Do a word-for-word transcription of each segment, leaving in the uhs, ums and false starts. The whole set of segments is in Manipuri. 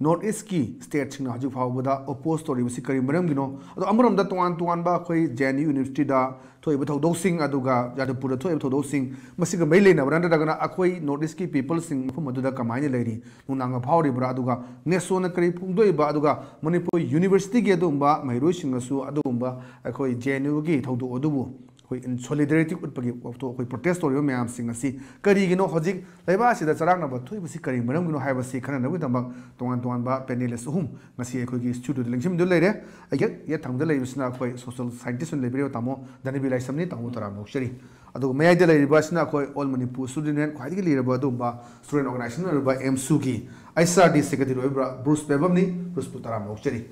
ꯅꯣꯔꯠ ꯏꯁꯀꯤ ꯁ꯭ꯇꯦꯠꯁꯤꯡꯅ ꯍꯧꯖꯤꯛ ꯐꯥꯎꯕꯗ ꯑꯣꯄꯣꯖ ꯇꯧꯔꯤꯕꯁꯤ ꯀꯔꯤ ꯃꯔꯝꯒꯤꯅꯣ? ꯑꯗꯣ ꯑꯃꯔꯣꯝꯗ ꯇꯣꯉꯥꯟ ꯇꯣꯉꯥꯟꯕ ꯑꯩꯈꯣꯏ ꯖꯦ ꯑꯦꯟ ꯌꯨ ꯌꯨꯅꯤꯚꯔꯁꯤꯇꯤꯗ ꯊꯣꯛꯏꯕ ꯊꯧꯗꯣꯛꯁꯤꯡ, ꯑꯗꯨꯒ ꯌꯥꯗꯕꯄꯨꯔꯗ ꯊꯣꯛꯏꯕ ꯊꯧꯗꯣꯛꯁꯤꯡ, ꯃꯁꯤꯒ ꯃꯔꯤ ꯂꯩꯅꯕ꯭ꯔꯥ, ꯅꯠꯇ꯭ꯔꯒꯅ ꯑꯩꯈꯣꯏ ꯅꯣꯔꯠ ꯏꯁꯀꯤ ꯄꯤꯄꯜꯁꯤꯡ ꯃꯐꯝ ꯑꯗꯨꯗ ꯀꯃꯥꯏꯅ ꯂꯩꯔꯤ, ꯅꯨꯡꯅꯥꯡꯕ ꯐꯥꯎꯔꯤꯕ꯭ꯔꯥ, ꯑꯗꯨꯒ ꯅꯦꯁꯣꯅ ꯀꯔꯤ ꯐꯣꯡꯗꯣꯛꯏꯕ, ꯑꯗꯨꯒ ꯃꯅꯤꯄꯨꯔ ꯌꯨꯅꯤꯚꯔꯁꯤꯇꯤꯒꯤ ꯑꯗꯨꯒꯨꯝꯕ ꯃꯍꯩꯔꯣꯏꯁꯤꯡꯅꯁꯨ ꯑꯗꯨꯒꯨꯝꯕ ꯑꯩꯈꯣꯏ ꯖꯦ ꯑꯦꯟ ꯌꯨꯒꯤ ꯊꯧꯗꯣꯛ ꯑꯗꯨꯕꯨ ꯑꯩꯈꯣꯏ ꯁꯣꯂꯤꯗꯥꯔꯤꯇꯤ ꯎꯠꯄꯒꯤ ꯋꯥꯊꯣꯛ, ꯑꯩꯈꯣꯏ ꯄ꯭ꯔꯣꯇꯦꯁ ꯇꯧꯔꯤꯕ ꯃꯌꯥꯝꯁꯤꯡ ꯑꯁꯤ ꯀꯔꯤꯒꯤꯅꯣ, ꯍꯧꯖꯤꯛ ꯂꯩꯕꯥꯛ ꯑꯁꯤꯗ ꯆꯔꯥꯡꯅꯕ ꯊꯣꯛꯏꯕꯁꯤ ꯀꯔꯤ ꯃꯔꯝꯒꯤꯅꯣ ꯍꯥꯏꯕꯁꯤ ꯈꯟꯅꯅꯕꯒꯤꯗꯃꯛ ꯇꯣꯉꯥꯟ ꯇꯣꯉꯥꯟꯕ ꯄꯦꯅꯦꯂꯤꯁ ꯑꯍꯨꯝ ꯉꯁꯤ ꯑꯩꯈꯣꯏꯒꯤ ꯁ꯭ꯇꯨꯗꯤꯑꯣꯗ ꯂꯦꯡꯁꯤꯟꯕꯤꯗꯨꯅ ꯂꯩꯔꯦ꯫ ꯑꯩꯒꯤ ꯌꯦꯠ ꯊꯪꯕꯗ ꯂꯩꯔꯤꯕꯁꯤꯅ ꯑꯩꯈꯣꯏ ꯁꯣꯁꯤꯌꯦꯜ ꯁꯥꯏꯟꯇꯤꯁ ꯑꯣꯏꯅ ꯂꯩꯕꯤꯔꯤꯕ ꯇꯥꯃꯣ ꯙꯅꯕꯤꯔ ꯂꯥꯏꯁ꯭ꯔꯝꯅꯤ꯫ ꯇꯥꯃꯣ, ꯇꯔꯥꯝꯅ ꯑꯣꯛꯆꯔꯤ꯫ ꯑꯗꯨꯒ ꯃꯌꯥꯏꯗ ꯂꯩꯔꯤꯕ ꯑꯁꯤꯅ ꯑꯩꯈꯣꯏ ꯑꯣꯜ ꯃꯅꯤꯄꯨꯔ ꯁ꯭ꯇꯨꯗꯦꯟꯠ ꯌꯨꯅꯤꯌꯟ, ꯈ꯭ꯋꯥꯏꯗꯒꯤ ꯂꯤꯔꯕ ꯑꯗꯨꯒꯨꯝꯕ ꯁ꯭ꯇꯨꯗꯦꯟꯠ ꯑꯣꯔꯒꯅꯥꯏꯖꯦꯁꯟ ꯑꯣꯏꯔꯤꯕ ꯑꯦꯝꯁꯨꯒꯤ ꯑꯩꯆ ꯑꯥꯔ ꯗꯤ ꯁꯦꯀ꯭ꯔꯦꯇꯔꯤ ꯑꯣꯏꯕ ꯕ꯭ꯔꯨꯁ ꯄꯦꯕꯝꯅꯤ꯫ ꯕ꯭ꯔꯨꯁꯄꯨ ꯇꯔꯥꯝꯅ ꯑꯣꯛꯆꯔꯤ꯫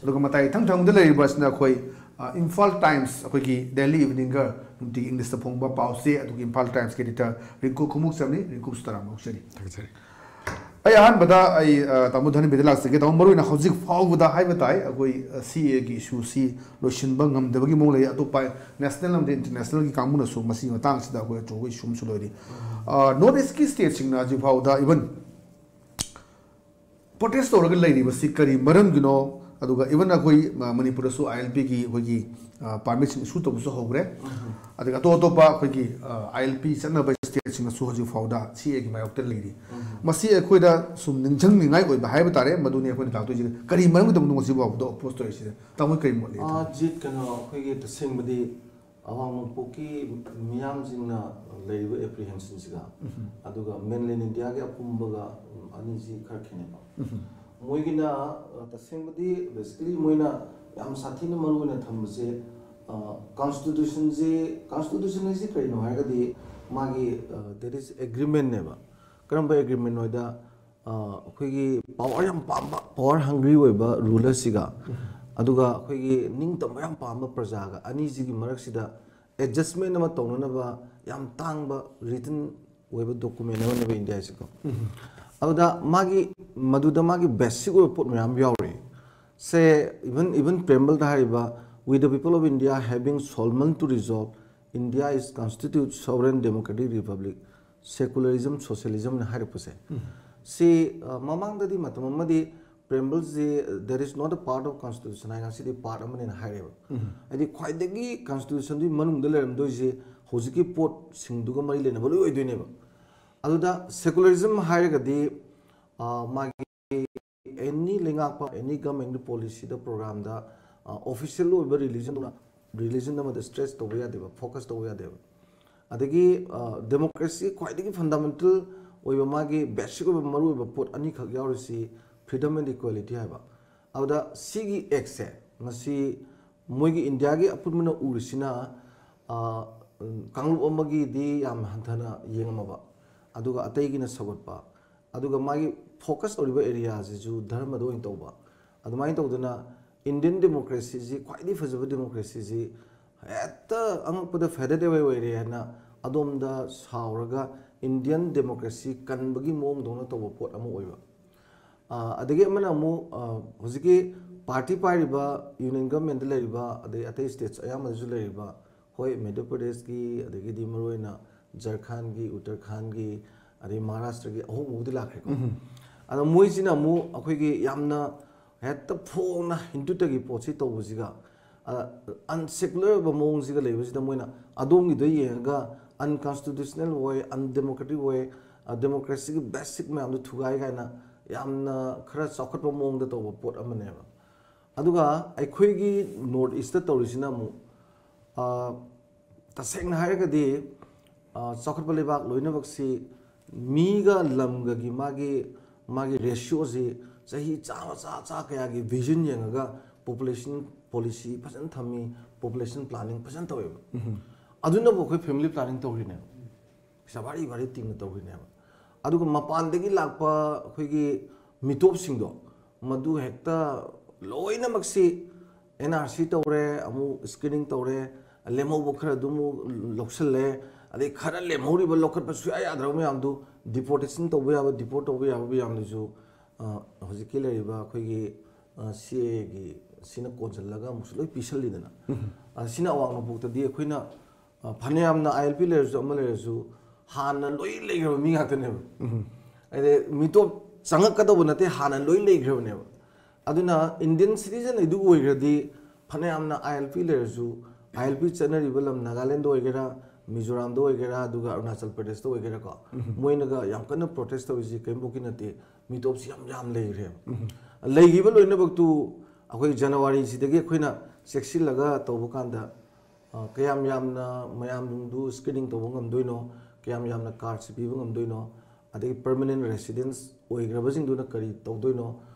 ꯑꯗꯨꯒ ꯃꯇꯥꯏ ꯏꯊꯪ ꯊꯪꯕꯗ ꯂꯩꯔꯤꯕ ꯑꯁꯤꯅ ꯑꯩꯈꯣꯏ, ꯑ, ꯏꯝꯐꯥꯜ ꯇꯥꯏꯝꯁ, ꯑꯩꯈꯣꯏꯒꯤ ꯗꯦꯂꯤ ꯏꯚꯤꯅꯤꯡꯒꯔ, ꯅꯨꯡꯇꯤꯒꯤ ꯏꯪꯂꯤꯁꯇ ꯐꯣꯡꯕ ꯄꯥꯎꯆꯦ, ꯑꯗꯨꯒꯤ ꯏꯝꯐꯥꯜ ꯇꯥꯏꯝꯁꯀꯤ ꯑꯦꯗꯤꯇꯔ ꯔꯤꯡꯀꯨ ꯈꯣꯡꯎꯞꯆꯝꯅꯤ꯫ ꯔꯤꯡꯀꯨꯁꯨ ꯇꯔꯥꯝꯅ ꯑꯣꯛꯆꯔꯤ꯫ ꯊꯥꯒꯠꯆꯔꯤ꯫ ꯑꯩ ꯑꯍꯥꯟꯕꯗ ꯑꯩ, ꯑ, ꯇꯥꯃꯣ ꯙꯅꯕꯤꯔꯗ ꯂꯥꯛꯆꯒꯦ꯫ ꯇꯥꯃꯣ, ꯃꯔꯨꯑꯣꯏꯅ ꯍꯧꯖꯤꯛ ꯐꯥꯎꯕꯗ ꯍꯥꯏꯕ ꯇꯥꯏ, ꯑꯩꯈꯣꯏ, ꯑ, ꯁꯤ ꯑꯦꯒꯤ ꯏꯁꯨꯁꯤ ꯂꯣꯏꯁꯤꯟꯕ ꯉꯝꯗꯕꯒꯤ ꯃꯑꯣꯡ ꯂꯩ꯫ ꯑꯇꯣꯞꯄ ꯅꯦꯁꯅꯦꯜ ꯑꯃꯗꯤ ꯏꯟꯇꯔꯅꯦꯁꯅꯦꯜꯒꯤ ꯀꯥꯡꯕꯨꯅꯁꯨ ꯃꯁꯤꯒꯤ ꯃꯇꯥꯡꯁꯤꯗ ꯑꯩꯈꯣꯏ ꯑꯆꯧꯕ ꯏꯁꯨ ꯑꯃꯁꯨ ꯂꯣꯏꯔꯤ꯫ ꯑ, ꯅꯣꯔꯠ ꯏꯁꯀꯤ ꯁ꯭ꯇꯦꯠꯁꯤꯡꯅ ꯍꯧꯖꯤꯛ ꯐꯥꯎꯕꯗ ꯏꯚꯟ ꯄ꯭ꯔꯣꯇꯦꯁ ꯇꯧꯔꯒ ꯂꯩꯔꯤꯕꯁꯤ ꯀꯔꯤ ꯃꯔꯝꯒꯤꯅꯣ? ꯑꯗꯨꯒ ꯏꯚꯟ ꯑꯩꯈꯣꯏ ꯃ-, ꯃꯅꯤꯄꯨꯔꯗꯁꯨ ꯑꯥꯏ ꯑꯦꯜ ꯄꯤꯒꯤ ꯑꯩꯈꯣꯏꯒꯤ, ꯑ, ꯄꯥꯔꯃꯤꯠꯁꯤꯡ ꯏꯁꯨ ꯇꯧꯕꯁꯨ ꯍꯧꯈ꯭ꯔꯦ꯫ ꯑꯗꯒꯤ ꯑꯇꯣꯞ ꯑꯇꯣꯞꯄ ꯑꯩꯈꯣꯏꯒꯤ, ꯑ, ꯑꯥꯏ ꯑꯦꯜ ꯄꯤ ꯆꯠꯅꯕ ꯁ꯭ꯇꯦꯠꯁꯤꯡꯅꯁꯨ ꯍꯧꯖꯤꯛ ꯐꯥꯎꯗ ꯁꯤ ꯑꯦꯒꯤ ꯃꯥꯌꯣꯛꯇ ꯂꯩꯔꯤ꯫ ꯃꯁꯤ ꯑꯩꯈꯣꯏꯗ ꯁꯨꯝ ꯅꯤꯡꯁꯤꯡꯅꯤꯡꯉꯥꯏ ꯑꯣꯏꯕ ꯍꯥꯏꯕ ꯇꯥꯔꯦ, ꯃꯗꯨꯅꯤ ꯑꯩꯈꯣꯏꯅ ꯂꯥꯛꯇꯣꯏꯁꯦ꯫ ꯀꯔꯤ ꯃꯔꯝꯒꯤꯗꯃꯛꯅꯣ ꯉꯁꯤ ꯐꯥꯎꯕꯗ ꯑꯣꯄꯣꯖ ꯇꯧꯔꯤꯁꯤꯗ? ꯇꯥꯃꯣ, ꯀꯔꯤ ꯃꯣꯠ ꯂꯩ? ꯑꯥ, ꯖꯤꯠ, ꯀꯩꯅꯣ, ꯑꯩꯈꯣꯏꯒꯤ ꯇꯁꯦꯡꯕꯗꯤ ꯑꯋꯥꯡ ꯅꯣꯡꯄꯣꯛꯀꯤ ꯃꯤꯌꯥꯝꯁꯤꯡꯅ ꯂꯩꯔꯤꯕ ꯑꯦꯄ꯭ꯔꯤꯍꯦꯟꯁꯟꯁꯤꯒ, ꯑꯗꯨꯒ ꯃꯦꯟꯂꯦꯟ ꯏꯟꯗꯤꯌꯥꯒꯤ ꯑꯄꯨꯝꯕꯒ, ꯎꯝ, ꯑꯅꯤꯁꯤ ꯈꯔ ꯈꯦꯠꯅꯩꯀꯣ꯫ ꯃꯣꯏꯒꯤꯅ, ꯑ, ꯇꯁꯦꯡꯕꯗꯤ basically ꯃꯣꯏꯅ ꯌꯥꯝ ꯁꯥꯊꯤꯅ ꯃꯔꯨ ꯑꯣꯏꯅ ꯊꯝꯕꯁꯦ, ꯑ, ꯀꯟꯁꯇꯤꯇ꯭ꯌꯨꯁꯟꯁꯤ, ꯀꯟꯁꯇꯤꯇ꯭ꯌꯨꯁꯟ ꯍꯥꯏꯁꯤ ꯀꯔꯤꯅꯣ ꯍꯥꯏꯔꯒꯗꯤ ꯃꯥꯒꯤ, ꯑ, there is agreement ꯅꯦꯕ꯫ ꯀꯔꯝꯕ ꯑꯦꯒ꯭ꯔꯤꯃꯦꯟ ꯍꯥꯏꯗ, ꯑ, ꯑꯩꯈꯣꯏꯒꯤ ꯄꯥꯋꯔ ꯌꯥꯝ ꯄꯥꯝꯕ, ꯄꯥꯋꯔ ꯍꯪꯒ꯭ꯔꯤ ꯑꯣꯏꯕ ꯔꯨꯂꯔꯁꯤꯒ, ꯑꯗꯨꯒ ꯑꯩꯈꯣꯏꯒꯤ ꯅꯤꯡꯇꯝꯕ ꯌꯥꯝ ꯄꯥꯝꯕ ꯄ꯭ꯔꯖꯥꯒ ꯑꯅꯤꯁꯤꯒꯤ ꯃꯔꯛꯁꯤꯗ ꯑꯦꯗꯖꯁꯃꯦꯟ ꯑꯃ ꯇꯧꯅꯅꯕ ꯌꯥꯝ ꯇꯥꯡꯕ ꯔꯤꯇꯟ ꯑꯣꯏꯕ ꯗꯣꯀꯨꯃꯦꯟ ꯑꯃꯅꯦꯕ ꯏꯟꯗꯤꯌꯥꯁꯤꯀꯣ꯫ ꯑꯗꯨꯗ ꯃꯥꯒꯤ, ꯃꯗꯨꯗ ꯃꯥꯒꯤ ꯕꯦꯁꯤꯛ ꯑꯣꯏꯕ ꯄꯣꯠ ꯃꯌꯥꯝ ꯌꯥꯎꯔꯤ꯫ ꯁꯦ, even, even ꯄ꯭ꯔꯦꯝꯕꯜꯗ ꯍꯥꯏꯔꯤꯕ, "We the people of India having sworn to resolve, India is constitute sovereign democratic republic, secularism, socialism" ꯅ ꯍꯥꯏꯔꯛꯄꯁꯦ, ꯁꯤ ꯑ, ꯃꯃꯥꯡꯗꯗꯤ ꯃꯇꯝ ꯑꯃꯗꯤ preamble ꯁꯤ "That is not a part of constitution" ꯍꯥꯏ, ꯉꯁꯤꯗꯤ part ꯑꯃꯅꯦꯅ ꯍꯥꯏꯔꯦꯕ꯫ ꯍꯥꯏꯗꯤ ꯈ꯭ꯋꯥꯏꯗꯒꯤ constitution ꯗꯨꯒꯤ ꯃꯅꯨꯡꯗ ꯂꯩꯔꯝꯗꯣꯏꯁꯦ ꯍꯧꯖꯤꯛꯀꯤ ꯄꯣꯠꯁꯤꯡꯗꯨꯒ ꯃꯔꯤ ꯂꯩꯅꯕ ꯂꯣꯏ ꯑꯣꯏꯗꯣꯏꯅꯦꯕ꯫ ꯑꯗꯨꯗ secularism ꯍꯥꯏꯔꯒꯗꯤ ꯑ, ꯃꯥꯒꯤ any ꯂꯩꯉꯥꯛꯄ, any government ꯒꯤ policy ꯗ, program ꯗ ꯑ, official ꯑꯣꯏꯕ religion, religion ꯑꯃꯗ stress ꯇꯧꯕ ꯌꯥꯗꯦꯕ, focus ꯇꯧꯕ ꯌꯥꯗꯦꯕ꯫ ꯑꯗꯒꯤ ꯑ, democracy ꯈ꯭ꯋꯥꯏꯗꯒꯤ fundamental ꯑꯣꯏꯕ, ꯃꯥꯒꯤ basic ꯑꯣꯏꯕ ꯃꯔꯨꯑꯣꯏꯕ ꯄꯣꯠ ꯑꯅꯤꯈꯛ ꯌꯥꯎꯔꯤꯁꯤ freedom and equality ꯍꯥꯏꯕ꯫ ꯑꯗꯨꯗ ꯁꯤꯒꯤ act ꯁꯦ, ꯃꯁꯤ ꯃꯣꯏꯒꯤ ꯏꯟꯗꯤꯌꯥꯒꯤ ꯑꯄꯨꯟꯕꯅ ꯎꯔꯤꯁꯤꯅ ꯑ, ꯎꯝ, ꯀꯥꯡꯂꯨꯞ ꯑꯃꯒꯤꯗꯤ ꯌꯥꯝ ꯍꯟꯊꯅ ꯌꯦꯡꯉꯝꯃꯕ, ꯑꯗꯨꯒ ꯑꯇꯩꯒꯤꯅ ꯁꯧꯒꯠꯄ, ꯑꯗꯨꯒ ꯃꯥꯒꯤ focus ꯇꯧꯔꯤꯕ area ꯁꯤꯁꯨ ꯙꯔꯃꯗ ꯑꯣꯏꯅ ꯇꯧꯕ꯫ ꯑꯗꯨꯃꯥꯏꯅ ꯇꯧꯗꯅ Indian democracy ꯁꯤ ꯈ꯭ꯋꯥꯏꯗꯒꯤ ꯐꯖꯕ democracy ꯁꯤ ꯍꯦꯛꯇ ꯑꯉꯛꯄꯗ faded away ꯑꯣꯏꯔꯦ ꯍꯥꯏꯅ ꯑꯗꯣꯝꯗ ꯁꯥꯎꯔꯒ Indian democracy ꯀꯟꯕꯒꯤ ꯃꯑꯣꯡꯗꯧꯅ ꯇꯧꯕ ꯄꯣꯠ ꯑꯃ ꯑꯣꯏꯕ꯫ ꯑ, ꯑꯗꯒꯤ ꯑꯃꯅ ꯑꯃꯨꯛ, ꯑ, ꯍꯧꯖꯤꯛꯀꯤ party ꯄꯥꯏꯔꯤꯕ, union government ꯇ ꯂꯩꯔꯤꯕ, ꯑꯗꯩ ꯑꯇꯩ states ꯑꯌꯥꯝꯕꯗꯁꯨ ꯂꯩꯔꯤꯕ, ꯍꯣꯏ, ꯃꯙ꯭ꯌ ꯄ꯭ꯔꯗꯦꯁꯀꯤ, ꯑꯗꯒꯤꯗꯤ ꯃꯔꯨꯑꯣꯏꯅ ꯖꯔꯈꯥꯟꯒꯤ, ꯎꯠꯇꯔꯈꯥꯟꯒꯤ, ꯑꯗꯩ ꯃꯍꯥꯔꯥꯁꯇ꯭ꯔꯒꯤ ꯑꯍꯣꯡꯕꯕꯨꯗꯤ ꯂꯥꯛꯈ꯭ꯔꯦꯀꯣ꯫ ꯑꯗꯣ ꯃꯣꯏꯁꯤꯅ ꯑꯃꯨꯛ ꯑꯩꯈꯣꯏꯒꯤ ꯌꯥꯝꯅ ꯍꯦꯛꯇ ꯐꯣꯡꯅ ꯍꯤꯟꯗꯨꯇꯒꯤ ꯄꯣꯠꯁꯤ ꯇꯧꯕꯁꯤꯒ, ꯑ, unsecular ꯑꯣꯏꯕ ꯃꯑꯣꯡꯁꯤꯒ ꯂꯩꯕꯁꯤꯗ ꯃꯣꯏꯅ ꯑꯗꯣꯝꯒꯤꯗꯣ ꯌꯦꯡꯉꯒ unconstitutional ꯑꯣꯏ, undemocratic ꯑꯣꯏ, ꯑ, democracy ꯒꯤ basic ꯃꯌꯥꯝꯗꯣ ꯊꯨꯒꯥꯏ ꯀꯥꯏꯅ ꯌꯥꯝꯅ ꯈꯔ ꯆꯥꯎꯈꯠꯄ ꯃꯑꯣꯡꯗ ꯇꯧꯕ ꯄꯣꯠ ꯑꯃꯅꯦꯕ꯫ ꯑꯗꯨꯒ ꯑꯩꯈꯣꯏꯒꯤ North East ꯇ ꯇꯧꯔꯤꯁꯤꯅ ꯑꯃꯨꯛ, ꯑ, ꯇꯁꯦꯡꯅ ꯍꯥꯏꯔꯒꯗꯤ, ꯑ, ꯆꯥꯎꯈꯠꯄ ꯂꯩꯕꯥꯛ ꯂꯣꯏꯅꯃꯛꯁꯤ ꯃꯤꯒ ꯂꯝꯒꯒꯤ ꯃꯥꯒꯤ, ꯃꯥꯒꯤ ratio ꯁꯤ ꯆꯍꯤ ꯆꯥꯝꯃ, ꯆꯥ, ꯆꯥ ꯀꯌꯥꯒꯤ vision ꯌꯦꯡꯉꯒ population policy ꯐꯖꯅ ꯊꯝꯃꯤ, population planning ꯐꯖꯅ ꯇꯧꯋꯦꯕ꯫ ꯑꯗꯨꯅꯕꯨ ꯑꯩꯈꯣꯏ family planning ꯇꯧꯔꯤꯅꯦꯕ, ꯄꯩꯁꯥ ꯚꯥꯔꯤ ꯚꯥꯔꯤ ꯇꯤꯡꯅ ꯇꯧꯔꯤꯅꯦꯕ꯫ ꯑꯗꯨꯒ ꯃꯄꯥꯟꯗꯒꯤ ꯂꯥꯛꯄ ꯑꯩꯈꯣꯏꯒꯤ ꯃꯤꯇꯣꯞꯁꯤꯡꯗꯣ, ꯃꯗꯨ ꯍꯦꯛꯇ ꯂꯣꯏꯅꯃꯛꯁꯤ N R C ꯇꯧꯔꯦ, ꯑꯃꯨꯛ screening ꯇꯧꯔꯦ, ꯂꯦꯝꯍꯧꯕ ꯈꯔ ꯑꯗꯨ ꯑꯃꯨꯛ ꯂꯧꯁꯜꯂꯦ, ꯑꯗꯩ ꯈꯔ ꯂꯦꯝꯍꯧꯔꯤꯕ ꯂꯧꯈꯠꯄ ꯁꯨꯡꯌꯥ ꯌꯥꯗ꯭ꯔꯕ ꯃꯌꯥꯝꯗꯨ deportation ꯇꯧꯕ ꯌꯥꯕ deport ꯇꯧꯕ ꯌꯥꯕ ꯃꯌꯥꯝꯗꯨꯁꯨ, ꯑ, ꯍꯧꯖꯤꯛꯀꯤ ꯂꯩꯔꯤꯕ ꯑꯩꯈꯣꯏꯒꯤ, ꯑ, C A A ꯒꯤ ꯁꯤꯅ ꯀꯣꯟꯁꯤꯜꯂꯒ ꯑꯃꯨꯛꯁꯨ ꯂꯣꯏ ꯄꯤꯁꯜꯂꯤꯗꯅ꯫ ꯑ, ꯁꯤꯅ ꯑꯋꯥꯡ ꯅꯣꯡꯄꯣꯛꯇꯗꯤ ꯑꯩꯈꯣꯏꯅ, ꯑ, ꯐꯅꯌꯥꯝꯅ I L P ꯂꯩꯔꯁꯨ ꯑꯃ ꯂꯩꯔꯁꯨ ꯍꯥꯟꯅ ꯂꯣꯏ ꯂꯩꯈ꯭ꯔꯕ ꯃꯤ ꯉꯥꯛꯇꯅꯦꯕ꯫ ꯍꯥꯏꯗꯤ ꯃꯤꯇꯣꯞ ꯆꯪꯉꯛꯀꯗꯧꯕ ꯅꯠꯇꯦ, ꯍꯥꯟꯅ ꯂꯣꯏ ꯂꯩꯈ꯭ꯔꯕꯅꯦꯕ꯫ ꯑꯗꯨꯅ Indian citizen ꯑꯗꯨ ꯑꯣꯏꯈ꯭ꯔꯗꯤ ꯐꯅꯌꯥꯝꯅ I L P ꯂꯩꯔꯁꯨ, I L P ꯆꯠꯅꯔꯤꯕ ꯂꯝ ꯅꯥꯒꯥꯂꯦꯟꯗ ꯑꯣꯏꯒꯦꯔꯥ, ꯃꯤꯖꯣꯔꯥꯝꯗ ꯑꯣꯏꯒꯦꯔꯥ, ꯑꯗꯨꯒ ꯑꯔꯨꯅꯥꯆꯜ ꯄ꯭ꯔꯗꯦꯁꯇ ꯑꯣꯏꯒꯦꯔꯥꯀꯣ, ꯃꯣꯏꯅꯒ ꯌꯥꯝ ꯀꯟꯅ protest ꯇꯧꯔꯤꯁꯤ ꯀꯔꯤꯝꯐꯥꯎꯀꯤ ꯅꯠꯇꯦ, ꯃꯤꯇꯣꯞꯁꯤ ꯌꯥꯝ ꯌꯥꯝ ꯂꯩꯈ꯭ꯔꯦꯕ꯫ ꯂꯩꯈꯤꯕ ꯂꯣꯏꯅꯃꯛꯇꯨ ꯑꯩꯈꯣꯏ ꯖꯅꯋꯥꯔꯤꯁꯤꯗꯒꯤ ꯑꯩꯈꯣꯏꯅ ꯆꯦꯛꯁꯤꯜꯂꯒ ꯇꯧꯕ ꯀꯥꯟꯗ, ꯑ, ꯀꯌꯥꯝ ꯌꯥꯝꯅ ꯃꯌꯥꯝꯗꯨ screening ꯇꯧꯕ ꯉꯝꯗꯣꯏꯅꯣ, ꯀꯌꯥꯝ ꯌꯥꯝꯅ cardꯁꯤ ꯄꯤꯕ ꯉꯝꯗꯣꯏꯅꯣ, ꯑꯗꯒꯤ permanent residence ꯑꯣꯏꯈ꯭ꯔꯕꯁꯤꯡꯗꯨꯅ ꯀꯔꯤ ꯇꯧꯗꯣꯏꯅꯣ,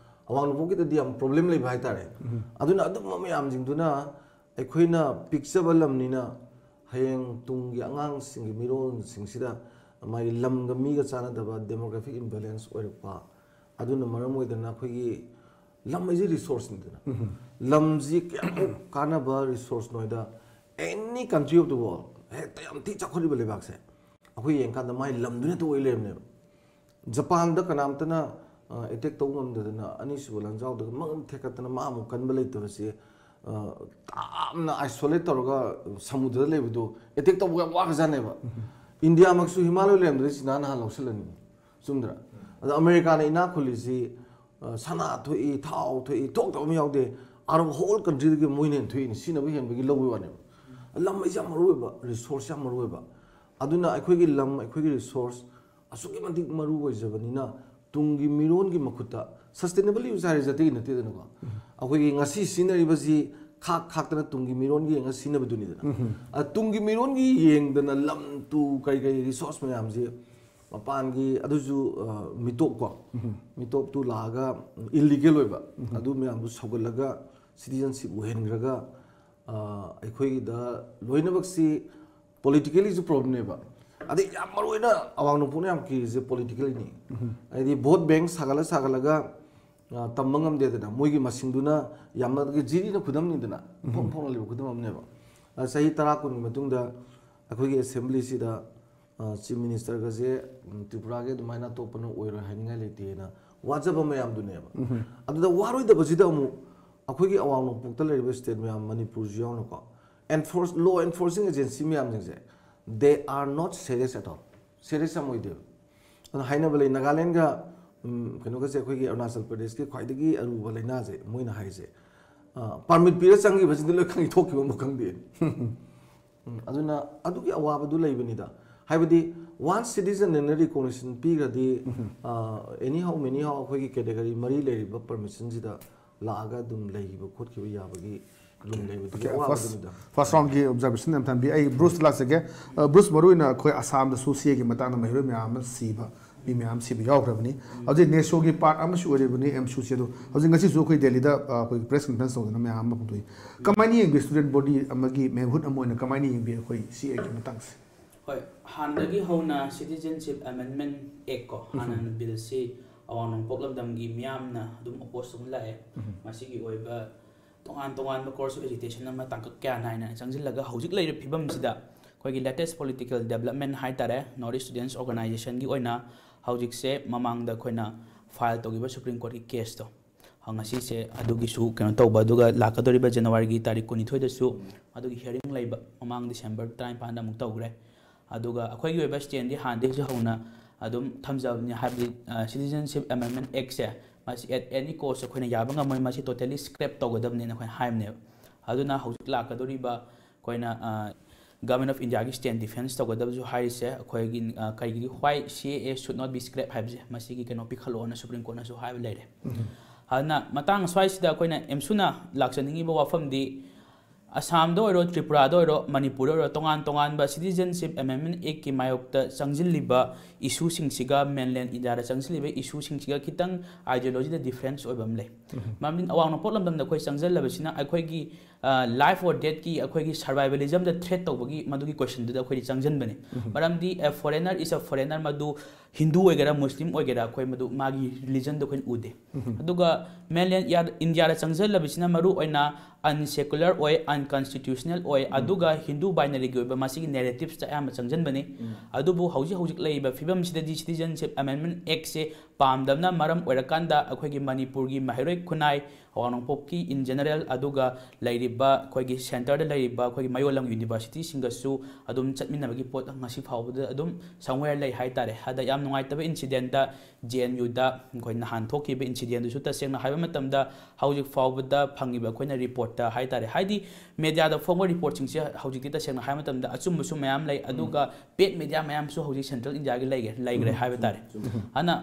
ꯑꯋꯥꯡ ꯅꯣꯡꯄꯣꯛꯀꯤꯗꯗꯤ ꯌꯥꯝ problem ꯂꯩꯕ ꯍꯥꯏꯇꯥꯔꯦ꯫ ꯑꯗꯨꯅ ꯑꯗꯨꯝꯕ ꯃꯌꯥꯝꯁꯤꯡꯗꯨꯅ ꯑꯩꯈꯣꯏꯅ ꯄꯤꯛꯆꯕ ꯂꯝꯅꯤꯅ ꯍꯌꯦꯡ ꯇꯨꯡꯒꯤ ꯑꯉꯥꯡꯁꯤꯡꯒꯤ ꯃꯤꯔꯣꯜꯁꯤꯡꯁꯤꯗ ꯃꯥꯒꯤ ꯂꯝꯒ ꯃꯤꯒ ꯆꯥꯟꯅꯗꯕ demographic imbalance ꯑꯣꯏꯔꯛꯄ, ꯑꯗꯨꯅ ꯃꯔꯝ ꯑꯣꯏꯗꯅ ꯑꯩꯈꯣꯏꯒꯤ ꯂꯝ ꯍꯥꯏꯁꯦ resourceꯅꯤꯗꯅ꯫ ꯂꯝꯁꯤ ꯀꯌꯥꯃꯨꯛ ꯀꯥꯟꯅꯕ resourceꯅꯣ ꯍꯥꯏꯗ, any country of the world, ꯍꯦꯛꯇ ꯌꯥꯝ ꯊꯤ ꯆꯥꯎꯈꯠꯂꯤꯕ ꯂꯩꯕꯥꯛꯁꯦ, ꯑꯩꯈꯣꯏ ꯌꯦꯡꯀꯥꯟꯗ ꯃꯥꯏ ꯂꯝꯗꯨꯅ ꯍꯦꯛꯇ ꯑꯣꯏ ꯂꯩꯔꯝꯅꯦꯕ꯫ ꯖꯄꯥꯟꯗ ꯀꯅꯥꯝꯇꯅ ꯑꯦꯇꯦꯛ ꯇꯧꯕ ꯉꯝꯗꯗꯅ ꯑꯅꯤꯁꯨꯕ ꯂꯥꯟꯖꯥꯎꯗꯒ ꯃꯉꯝ ꯊꯦꯛꯀꯠꯇꯅ ꯃꯥ ꯑꯃꯨꯛ ꯀꯟꯕ ꯂꯩꯇꯕꯁꯦ, ꯑ, ꯌꯥꯝꯅ isolate ꯇꯧꯔꯒ ꯁꯃꯨꯗ꯭ꯔꯗ ꯂꯩꯕꯗꯣ ꯑꯦꯇꯦꯛ ꯇꯧꯕ ꯌꯥꯝ ꯋꯥꯈ꯭ꯔꯖꯥꯠꯅꯦꯕ꯫ ꯏꯟꯗꯤꯌꯥꯃꯛꯁꯨ ꯍꯤꯃꯥꯂꯣꯏ ꯂꯩꯔꯝꯗ꯭ꯔꯗꯤ ꯆꯤꯅꯥꯅ ꯍꯥꯟꯅ ꯂꯧꯁꯤꯜꯂꯅꯤ, ꯆꯨꯝꯗ꯭ꯔꯥ? ꯑꯗ ꯑꯃꯦꯔꯤꯀꯥꯅ ꯏꯅꯥꯛ ꯈꯨꯜꯂꯤꯁꯤ, ꯑ, ꯁꯅꯥ ꯊꯣꯛꯏ, ꯊꯥꯎ ꯊꯣꯛꯏ, ꯊꯣꯛꯇꯕ ꯑꯃ ꯌꯥꯎꯗꯦ꯫ Out of whole countryꯗꯒꯤ ꯃꯣꯏꯅ ꯍꯦꯟꯅ ꯊꯣꯛꯏꯅꯤ, ꯁꯤꯖꯤꯟꯅꯕ ꯍꯦꯟꯕꯒꯤ ꯂꯧꯕꯒꯤ ꯋꯥꯅꯦꯕ꯫ ꯂꯝ ꯍꯥꯏꯁꯦ ꯌꯥꯝ ꯃꯔꯨ ꯑꯣꯏꯕ, resource ꯌꯥꯝ ꯃꯔꯨ ꯑꯣꯏꯕ꯫ ꯑꯗꯨꯅ ꯑꯩꯈꯣꯏꯒꯤ ꯂꯝ, ꯑꯩꯈꯣꯏꯒꯤ resource ꯑꯁꯨꯛꯀꯤ ꯃꯇꯤꯛ ꯃꯔꯨ ꯑꯣꯏꯖꯕꯅꯤꯅ, ꯇꯨꯡꯒꯤ ꯃꯤꯔꯣꯟꯒꯤ ꯃꯈꯨꯠꯇ sustainable use ꯍꯥꯏꯔꯤꯁꯦ ꯑꯇꯩ ꯅꯠꯇꯦꯗꯅꯀꯣ꯫ ꯑꯩꯈꯣꯏꯒꯤ ꯉꯁꯤ ꯁꯤꯖꯤꯟꯅꯔꯤꯕꯁꯤ ꯈꯥꯛ ꯈꯥꯛꯇꯅ ꯇꯨꯡꯒꯤ ꯃꯤꯔꯣꯟꯒꯤ ꯌꯦꯡꯉ ꯁꯤꯖꯤꯟꯅꯕꯗꯨꯅꯤꯗꯅ꯫ ꯑ, ꯇꯨꯡꯒꯤ ꯃꯤꯔꯣꯟꯒꯤ ꯌꯦꯡꯗꯅ ꯂꯝ ꯇꯨ ꯀꯔꯤ ꯀꯔꯤ resource ꯃꯌꯥꯝꯁꯤ ꯃꯄꯥꯟꯒꯤ, ꯑꯗꯨꯁꯨ, ꯑ, ꯃꯤꯇꯣꯞꯀꯣ, ꯃꯤꯇꯣꯞꯇꯨ ꯂꯥꯛꯑꯒ illegal ꯑꯣꯏꯕ ꯑꯗꯨ ꯃꯌꯥꯝꯗꯨ ꯁꯧꯒꯠꯂꯒ citizenship ꯑꯣꯏꯍꯟꯈ꯭ꯔꯒ, ꯑ, ꯑꯩꯈꯣꯏꯒꯤꯗ ꯂꯣꯏꯅꯃꯛꯁꯤ politicallyꯁꯨ problemꯅꯦꯕ꯫ ꯑꯗꯩ ꯌꯥꯝ ꯃꯔꯨ ꯑꯣꯏꯅ ꯑꯋꯥꯡ ꯅꯣꯡꯄꯣꯛꯅ ꯌꯥꯝ ꯀꯤꯔꯤꯁꯦ politicallyꯅꯤ꯫ ꯍꯥꯏꯗꯤ vote bank ꯁꯥꯒꯠꯂ ꯁꯥꯒꯠꯂꯒ, ꯑ, ꯇꯝꯕ ꯉꯝꯗꯦꯗꯅ, ꯃꯣꯏꯒꯤ ꯃꯁꯤꯡꯗꯨꯅ ꯌꯥꯝꯅ ꯖꯤꯔꯤꯅ ꯈꯨꯗꯝꯅꯤꯗꯅ, ꯐꯣꯡ ꯐꯣꯡꯅ ꯂꯩꯕ ꯈꯨꯗꯝ ꯑꯃꯅꯦꯕ꯫ ꯑ, ꯆꯍꯤ ꯇꯔꯥ ꯀꯨꯟꯒꯤ ꯃꯇꯨꯡꯗ ꯑꯩꯈꯣꯏꯒꯤ assemblyꯁꯤꯗ, ꯑ, chief ministerꯒꯁꯦ, ꯎꯝ, ꯇ꯭ꯔꯤꯄꯨꯔꯥꯒꯤ ꯑꯗꯨꯃꯥꯏꯅ ꯑꯇꯣꯞꯄꯅ ꯑꯣꯏꯔꯣꯏ ꯍꯥꯏꯅꯤꯡꯉꯥꯏ ꯂꯩꯇꯦꯅ ꯋꯥꯖꯕ ꯃꯌꯥꯝꯗꯨꯅꯦꯕ꯫ ꯑꯗꯨꯗ ꯋꯥꯔꯣꯏꯗꯕꯁꯤꯗ ꯑꯃꯨꯛ ꯑꯩꯈꯣꯏꯒꯤ ꯑꯋꯥꯡ ꯅꯣꯡꯄꯣꯛꯇ ꯂꯩꯔꯤꯕ state ꯃꯌꯥꯝ, ꯃꯅꯤꯄꯨꯔꯁꯨ ꯌꯥꯎꯅꯀꯣ, enforce, law enforcing agency ꯃꯌꯥꯝꯁꯤꯡꯁꯦ, they are not serious at all, serious ꯌꯥꯝ ꯑꯣꯏꯗꯦꯕ꯫ ꯑꯗꯨꯅ ꯍꯥꯏꯅꯕ ꯂꯩ, ꯅꯥꯒꯥꯂꯦꯟꯒ ꯎꯝ, ꯀꯩꯅꯣꯒꯁꯦ, ꯑꯩꯈꯣꯏꯒꯤ ꯑꯔꯨꯅꯥꯆꯜ ꯄ꯭ꯔꯗꯦꯁꯀꯤ ꯈ꯭ꯋꯥꯏꯗꯒꯤ ꯑꯔꯨꯕ ꯂꯥꯏꯅꯥꯁꯦ ꯃꯣꯏꯅ ꯍꯥꯏꯁꯦ, ꯄꯥꯔꯃꯤꯠ ꯄꯤꯔ ꯆꯪꯈꯤꯕꯁꯤꯗꯤ ꯂꯣꯏ ꯈꯪꯉꯤ, ꯊꯣꯛꯈꯤꯕ ꯑꯃ ꯈꯪꯗꯦ꯫ ꯎꯝ, ꯑꯗꯨꯅ ꯑꯗꯨꯒꯤ ꯑꯋꯥꯕꯗꯨ ꯂꯩꯕꯅꯤꯗ꯫ ꯍꯥꯏꯕꯗꯤ, ꯋꯥꯟꯁ ꯁꯤꯇꯤꯖꯟ ꯑꯅ ꯔꯤꯀꯣꯒꯅꯤꯁꯟ ꯄꯤꯈ꯭ꯔꯗꯤ, ꯑꯦꯅꯤ ꯍꯥꯎ ꯃꯦꯅꯤ ꯍꯥꯎ ꯑꯩꯈꯣꯏꯒꯤ ꯀꯦꯇꯦꯒꯣꯔꯤ ꯃꯔꯤ ꯂꯩꯔꯤꯕ ꯄꯔꯃꯤꯁꯟꯁꯤꯗ ꯂꯥꯛꯑꯒ ꯑꯗꯨꯝ ꯂꯩꯈꯤꯕ ꯈꯣꯠꯈꯤꯕ ꯌꯥꯕꯒꯤ ꯔꯨꯝ ꯂꯩꯕꯗꯨꯒꯤ ꯑꯣꯀꯦ, ꯐꯥꯔꯁ ꯑꯋꯥꯕꯗꯨꯅꯤꯗ꯫ ꯐꯥꯔꯁ ꯔꯥꯎꯟꯒꯤ ꯑꯣꯕꯖꯥꯔꯕꯦꯁꯟ ꯌꯥꯝ ꯊꯝꯕꯤ꯫ ꯑꯩ ꯕ꯭ꯔꯨꯁꯇ ꯂꯥꯛꯆꯒꯦ꯫ ꯑ, ꯕ꯭ꯔꯨꯁ, ꯃꯔꯨꯑꯣꯏꯅ ꯑꯩꯈꯣꯏ ꯑꯁꯥꯝꯗꯁꯨ ꯁꯤ ꯑꯦꯒꯤ ꯃꯇꯥꯡꯗ ꯃꯍꯩꯔꯣꯏ ꯃꯌꯥꯝ ꯑꯃ ꯁꯤꯕ, ꯃꯤ ꯃꯌꯥꯝ ꯁꯤꯕ ꯌꯥꯎꯈ꯭ꯔꯕꯅꯤ꯫ ꯍꯧꯖꯤꯛ ꯅꯦꯁꯣꯒꯤ ꯄꯥꯔꯠ ꯑꯃꯁꯨ ꯑꯣꯏꯔꯤꯕꯅꯤ ꯑꯦꯝꯁꯨꯁꯤ ꯑꯗꯣ꯫ ꯍꯧꯖꯤꯛ ꯉꯁꯤꯁꯨ ꯑꯩꯈꯣꯏ ꯗꯦꯜꯂꯤꯗ, ꯑ, ꯑꯩꯈꯣꯏ ꯄ꯭ꯔꯦꯁ ꯀꯟꯐꯔꯦꯟꯁ ꯇꯧꯗꯅ ꯃꯌꯥꯝ ꯑꯃ ꯐꯣꯡꯗꯣꯛꯏ꯫ ꯀꯃꯥꯏꯅ ꯌꯦꯡꯕꯤ? ꯁ꯭ꯇꯨꯗꯦꯟꯠ ꯕꯣꯗꯤ ꯑꯃꯒꯤ ꯃꯦꯟꯍꯨꯠ ꯑꯃ ꯑꯣꯏꯅ ꯀꯃꯥꯏꯅ ꯌꯦꯡꯕꯤ ꯑꯩꯈꯣꯏ ꯁꯤ ꯑꯦꯒꯤ ꯃꯇꯥꯡꯁꯦ? ꯍꯣꯏ, ꯍꯥꯟꯅꯗꯒꯤ ꯍꯧꯅ Citizenship Amendment Act ꯀꯣ, ꯍꯥꯟꯅ ꯕꯤꯜꯁꯤ ꯑꯋꯥꯡ ꯅꯣꯡꯄꯣꯛ ꯂꯝꯗꯝꯒꯤ ꯃꯤꯌꯥꯝꯅ ꯑꯗꯨꯝ ꯑꯣꯄꯣꯖ ꯇꯧꯅ ꯂꯥꯛꯑꯦ꯫ ꯃꯁꯤꯒꯤ ꯑꯣꯏꯕ ꯇꯣꯉꯥꯟ ꯇꯣꯉꯥꯟꯕ ꯀꯣꯔꯁ ꯑꯣꯐ ꯑꯦꯖꯤꯇꯦꯁꯟ ꯑꯃ ꯇꯥꯡꯀꯛ ꯀꯌꯥ ꯅꯥꯏꯅ ꯆꯪꯁꯤꯜꯂꯒ ꯍꯧꯖꯤꯛ ꯂꯩꯔꯤꯕ ꯐꯤꯕꯝꯁꯤꯗ ꯑꯩꯈꯣꯏꯒꯤ ꯂꯦꯇꯦꯁ ꯄꯣꯂꯤꯇꯤꯀꯦꯜ ꯗꯦꯕꯂꯞꯃꯦꯟ ꯍꯥꯏ ꯇꯥꯔꯦ, ꯅꯣꯔꯠ ꯏꯁ ꯁ꯭ꯇꯨꯗꯦꯟꯠꯁ ꯑꯣꯔꯒꯅꯥꯏꯖꯦꯁꯟꯒꯤ ꯑꯣꯏꯅ ꯍꯧꯖꯤꯛꯁꯦ ꯃꯃꯥꯡꯗ ꯑꯩꯈꯣꯏꯅ ꯐꯥꯏꯜ ꯇꯧꯈꯤꯕ ꯁꯨꯄ꯭ꯔꯤꯝ ꯀꯣꯔꯠꯀꯤ ꯀꯦꯁꯇꯣ, ꯉꯁꯤꯁꯦ ꯑꯗꯨꯒꯤꯁꯨ ꯀꯩꯅꯣ ꯇꯧꯕ, ꯑꯗꯨꯒ ꯂꯥꯛꯀꯗꯧꯔꯤꯕ ꯖꯅꯋꯥꯔꯤꯒꯤ ꯇꯥꯔꯤꯛ ꯀꯨꯟꯅꯤꯊꯣꯏꯗꯁꯨ ꯑꯗꯨꯒꯤ ꯍꯤꯌꯥꯔꯤꯡ ꯂꯩꯕ, ꯃꯃꯥꯡ ꯗꯤꯁꯦꯝꯕꯔ ꯇꯔꯥꯅꯤꯄꯥꯟꯗ ꯑꯃꯨꯛ ꯇꯧꯈ꯭ꯔꯦ꯫ ꯑꯗꯨꯒ ꯑꯩꯈꯣꯏꯒꯤ ꯑꯣꯏꯕ ꯁ꯭ꯇꯦꯟꯗꯤ ꯍꯥꯟꯅꯗꯒꯤꯁꯨ ꯍꯧꯅ ꯑꯗꯨꯝ ꯊꯝꯖꯕꯅꯤ, ꯍꯥꯏꯕꯗꯤ Citizenship Amendment Actꯁꯦ ꯃꯁꯤ at any cost ꯑꯩꯈꯣꯏꯅ ꯌꯥꯕ ꯉꯝꯃꯣꯏ, ꯃꯁꯤ totally scrap ꯇꯧꯒꯗꯕꯅꯦꯅ ꯑꯩꯈꯣꯏꯅ ꯍꯥꯏꯕꯅꯦꯕ꯫ ꯑꯗꯨꯅ ꯍꯧꯖꯤꯛ ꯂꯥꯛꯀꯗꯧꯔꯤꯕ ꯑꯩꯈꯣꯏꯅ Government of Indiaꯒꯤ stand defense ꯇꯧꯒꯗꯕꯁꯨ ꯍꯥꯏꯔꯤꯁꯦ ꯑꯩꯈꯣꯏꯒꯤ, ꯑ, ꯀꯩꯒꯤ, why C A A should not be scrap ꯍꯥꯏꯕꯁꯦ, ꯃꯁꯤꯒꯤ ꯀꯩꯅꯣ ꯄꯤꯈꯠꯂꯛꯑꯣꯅ ꯁꯨꯄ꯭ꯔꯤꯝ ꯀꯣꯔꯠꯅꯁꯨ ꯍꯥꯏꯕ ꯂꯩꯔꯦ꯫ ꯑꯗꯨꯅ ꯃꯇꯥꯡ ꯑꯁ꯭ꯋꯥꯏꯁꯤꯗ ꯑꯩꯈꯣꯏꯅ ꯑꯦꯝꯁꯨꯅ ꯂꯥꯛꯆꯅꯤꯡꯉꯤꯕ ꯋꯥꯐꯝꯗꯤ, ꯑꯁꯥꯝꯗ ꯑꯣꯏꯔꯣ, ꯇ꯭ꯔꯤꯄꯨꯔꯥꯗ ꯑꯣꯏꯔꯣ, ꯃꯅꯤꯄꯨꯔꯗ ꯑꯣꯏꯔꯣ, ꯇꯣꯉꯥꯟ ꯇꯣꯉꯥꯟꯕ Citizenship Amendment Actꯀꯤ ꯃꯥꯌꯣꯛꯇ ꯆꯪꯁꯤꯜꯂꯤꯕ ꯏꯁꯨꯁꯤꯡꯁꯤꯒ, mainland Indiaꯗ ꯆꯪꯁꯤꯜꯂꯤꯕ ꯏꯁꯨꯁꯤꯡꯁꯤꯒ ꯈꯤꯇꯪ ideologyꯗ difference ꯑꯣꯏꯕ ꯑꯃ ꯂꯩ꯫ ꯃꯔꯝꯗꯤ ꯑꯋꯥꯡ ꯅꯣꯡꯄꯣꯛ ꯂꯝꯗꯝꯗ ꯑꯩꯈꯣꯏ ꯆꯪꯁꯤꯜꯂꯕꯁꯤꯅ ꯑꯩꯈꯣꯏꯒꯤ life or deathꯀꯤ, ꯑꯩꯈꯣꯏꯒꯤ survivalismꯗ threat ꯇꯧꯕꯒꯤ ꯃꯗꯨꯒꯤ questionꯗꯨꯗ ꯑꯩꯈꯣꯏꯗꯤ ꯆꯪꯁꯤꯟꯕꯅꯤ꯫ ꯃꯔꯝꯗꯤ a foreigner is a foreigner, ꯃꯗꯨ ꯍꯤꯟꯗꯨ ꯑꯣꯏꯒꯦꯔꯥ ꯃꯨꯁꯂꯤꯝ ꯑꯣꯏꯒꯦꯔꯥ ꯑꯩꯈꯣꯏ ꯃꯗꯨ ꯃꯥꯒꯤ religionꯗ ꯑꯩꯈꯣꯏꯅ ꯎꯗꯦ꯫ ꯑꯗꯨꯒ mainland Indiaꯗ ꯆꯪꯁꯤꯜꯂꯕꯁꯤꯅ ꯃꯔꯨ ꯑꯣꯏꯅ unsecular ꯑꯣꯏ, unconstitutional ꯑꯣꯏ, ꯑꯗꯨꯒ ꯍꯤꯟꯗꯨ binaryꯒꯤ ꯑꯣꯏꯕ ꯃꯁꯤꯒꯤ narrativeꯁꯇ ꯑꯌꯥꯝꯕ ꯆꯪꯁꯤꯟꯕꯅꯤ꯫ ꯑꯗꯨꯕꯨ ꯍꯧꯖꯤꯛ ꯍꯧꯖꯤꯛ ꯂꯩꯔꯤꯕ ꯐꯤꯕꯝꯁꯤꯗꯗꯤ Citizenship Amendment Actꯁꯦ ꯄꯥꯝꯗꯕꯅ ꯃꯔꯝ ꯑꯣꯏꯔꯀꯥꯟꯗ ꯑꯩꯈꯣꯏꯒꯤ ꯃꯅꯤꯄꯨꯔꯒꯤ ꯃꯍꯩꯔꯣꯏ ꯈꯨꯟꯅꯥꯏ, ꯑꯋꯥꯡ ꯅꯣꯡꯄꯣꯛꯀꯤ in general, ꯑꯗꯨꯒ ꯂꯩꯔꯤꯕ ꯑꯩꯈꯣꯏꯒꯤ centreꯗ ꯂꯩꯔꯤꯕ ꯑꯩꯈꯣꯏꯒꯤ ꯃꯌꯣꯜ ꯂꯝ universityꯁꯤꯡꯒꯁꯨ ꯑꯗꯨꯝ ꯆꯠꯃꯤꯟꯅꯕꯒꯤ ꯄꯣꯠ ꯉꯁꯤ ꯐꯥꯎꯕꯗ ꯑꯗꯨꯝ somewhere ꯂꯩ ꯍꯥꯏꯇꯥꯔꯦ꯫ ꯑꯗ ꯌꯥꯝ ꯅꯨꯡꯉꯥꯏꯇꯕ incidentꯇ J N Uꯗ ꯑꯩꯈꯣꯏ ꯅꯍꯥꯟ ꯊꯣꯛꯈꯤꯕ incidentꯗꯨꯁꯨ ꯇꯁꯦꯡꯅ ꯍꯥꯏꯕ ꯃꯇꯝꯗ ꯍꯧꯖꯤꯛ ꯐꯥꯎꯕꯗ ꯐꯪꯉꯤꯕ ꯑꯩꯈꯣꯏꯅ reportꯇ ꯍꯥꯏꯇꯥꯔꯦ꯫ ꯍꯥꯏꯗꯤ mediaꯗ ꯐꯣꯡꯕ reportꯁꯤꯡꯁꯦ ꯍꯧꯖꯤꯛꯇꯤ ꯇꯁꯦꯡꯅ ꯍꯥꯏꯕ ꯃꯇꯝꯗ ꯑꯆꯨꯝꯕꯁꯨ ꯃꯌꯥꯝ ꯂꯩ, ꯑꯗꯨꯒ paid media ꯃꯌꯥꯝꯁꯨ ꯍꯧꯖꯤꯛ central Indiaꯒꯤ ꯂꯩꯒꯦ-, ꯂꯩꯈ꯭ꯔꯦ ꯍꯥꯏꯕ ꯇꯥꯔꯦ꯫ ꯑꯗꯨꯅ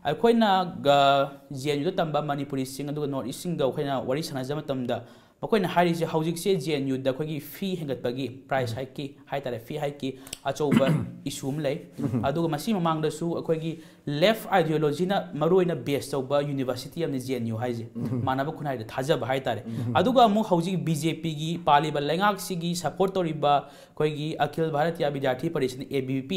ꯑꯩꯈꯣꯏꯅ ꯒ-, J N Uꯗ ꯇꯝꯕ ꯃꯅꯤꯄꯨꯔꯤꯁꯤꯡ ꯑꯗꯨꯒ North Eastꯁꯤꯡꯒ ꯑꯩꯈꯣꯏꯅ ꯋꯥꯔꯤ ꯁꯥꯟꯅꯖꯕ ꯃꯇꯝꯗ ꯃꯈꯣꯏꯅ ꯍꯥꯏꯔꯤꯁꯦ ꯍꯧꯖꯤꯛꯁꯦ J N Uꯗ ꯑꯩꯈꯣꯏꯒꯤ fee ꯍꯦꯟꯒꯠꯄꯒꯤ, price hikeꯀꯤ ꯍꯥꯏꯇꯥꯔꯦ, fee hikeꯀꯤ ꯑꯆꯧꯕ issue ꯑꯃ ꯂꯩ꯫ ꯑꯗꯨꯒ ꯃꯁꯤ ꯃꯃꯥꯡꯗꯁꯨ ꯑꯩꯈꯣꯏꯒꯤ left ideologyꯅ ꯃꯔꯨꯑꯣꯏꯅ base ꯇꯧꯕ university ꯑꯃꯅꯤ J N U ꯍꯥꯏꯁꯦ, ꯃꯥꯟꯅꯕ ꯈꯨꯟꯅꯥꯏꯗ ꯊꯥꯖꯕ ꯍꯥꯏꯇꯥꯔꯦ꯫ ꯑꯗꯨꯒ ꯑꯃꯨꯛ ꯍꯧꯖꯤꯛ BJPꯒꯤ ꯄꯥꯜꯂꯤꯕ ꯂꯩꯉꯥꯛꯁꯤꯒꯤ support ꯇꯧꯔꯤꯕ ꯑꯩꯈꯣꯏꯒꯤ ꯑꯈꯤꯜ ꯚꯥꯔꯇꯤꯌꯥ ꯕꯤꯗ꯭ꯌꯥꯔꯊꯤ ꯄꯔꯤꯁꯠ, ABVP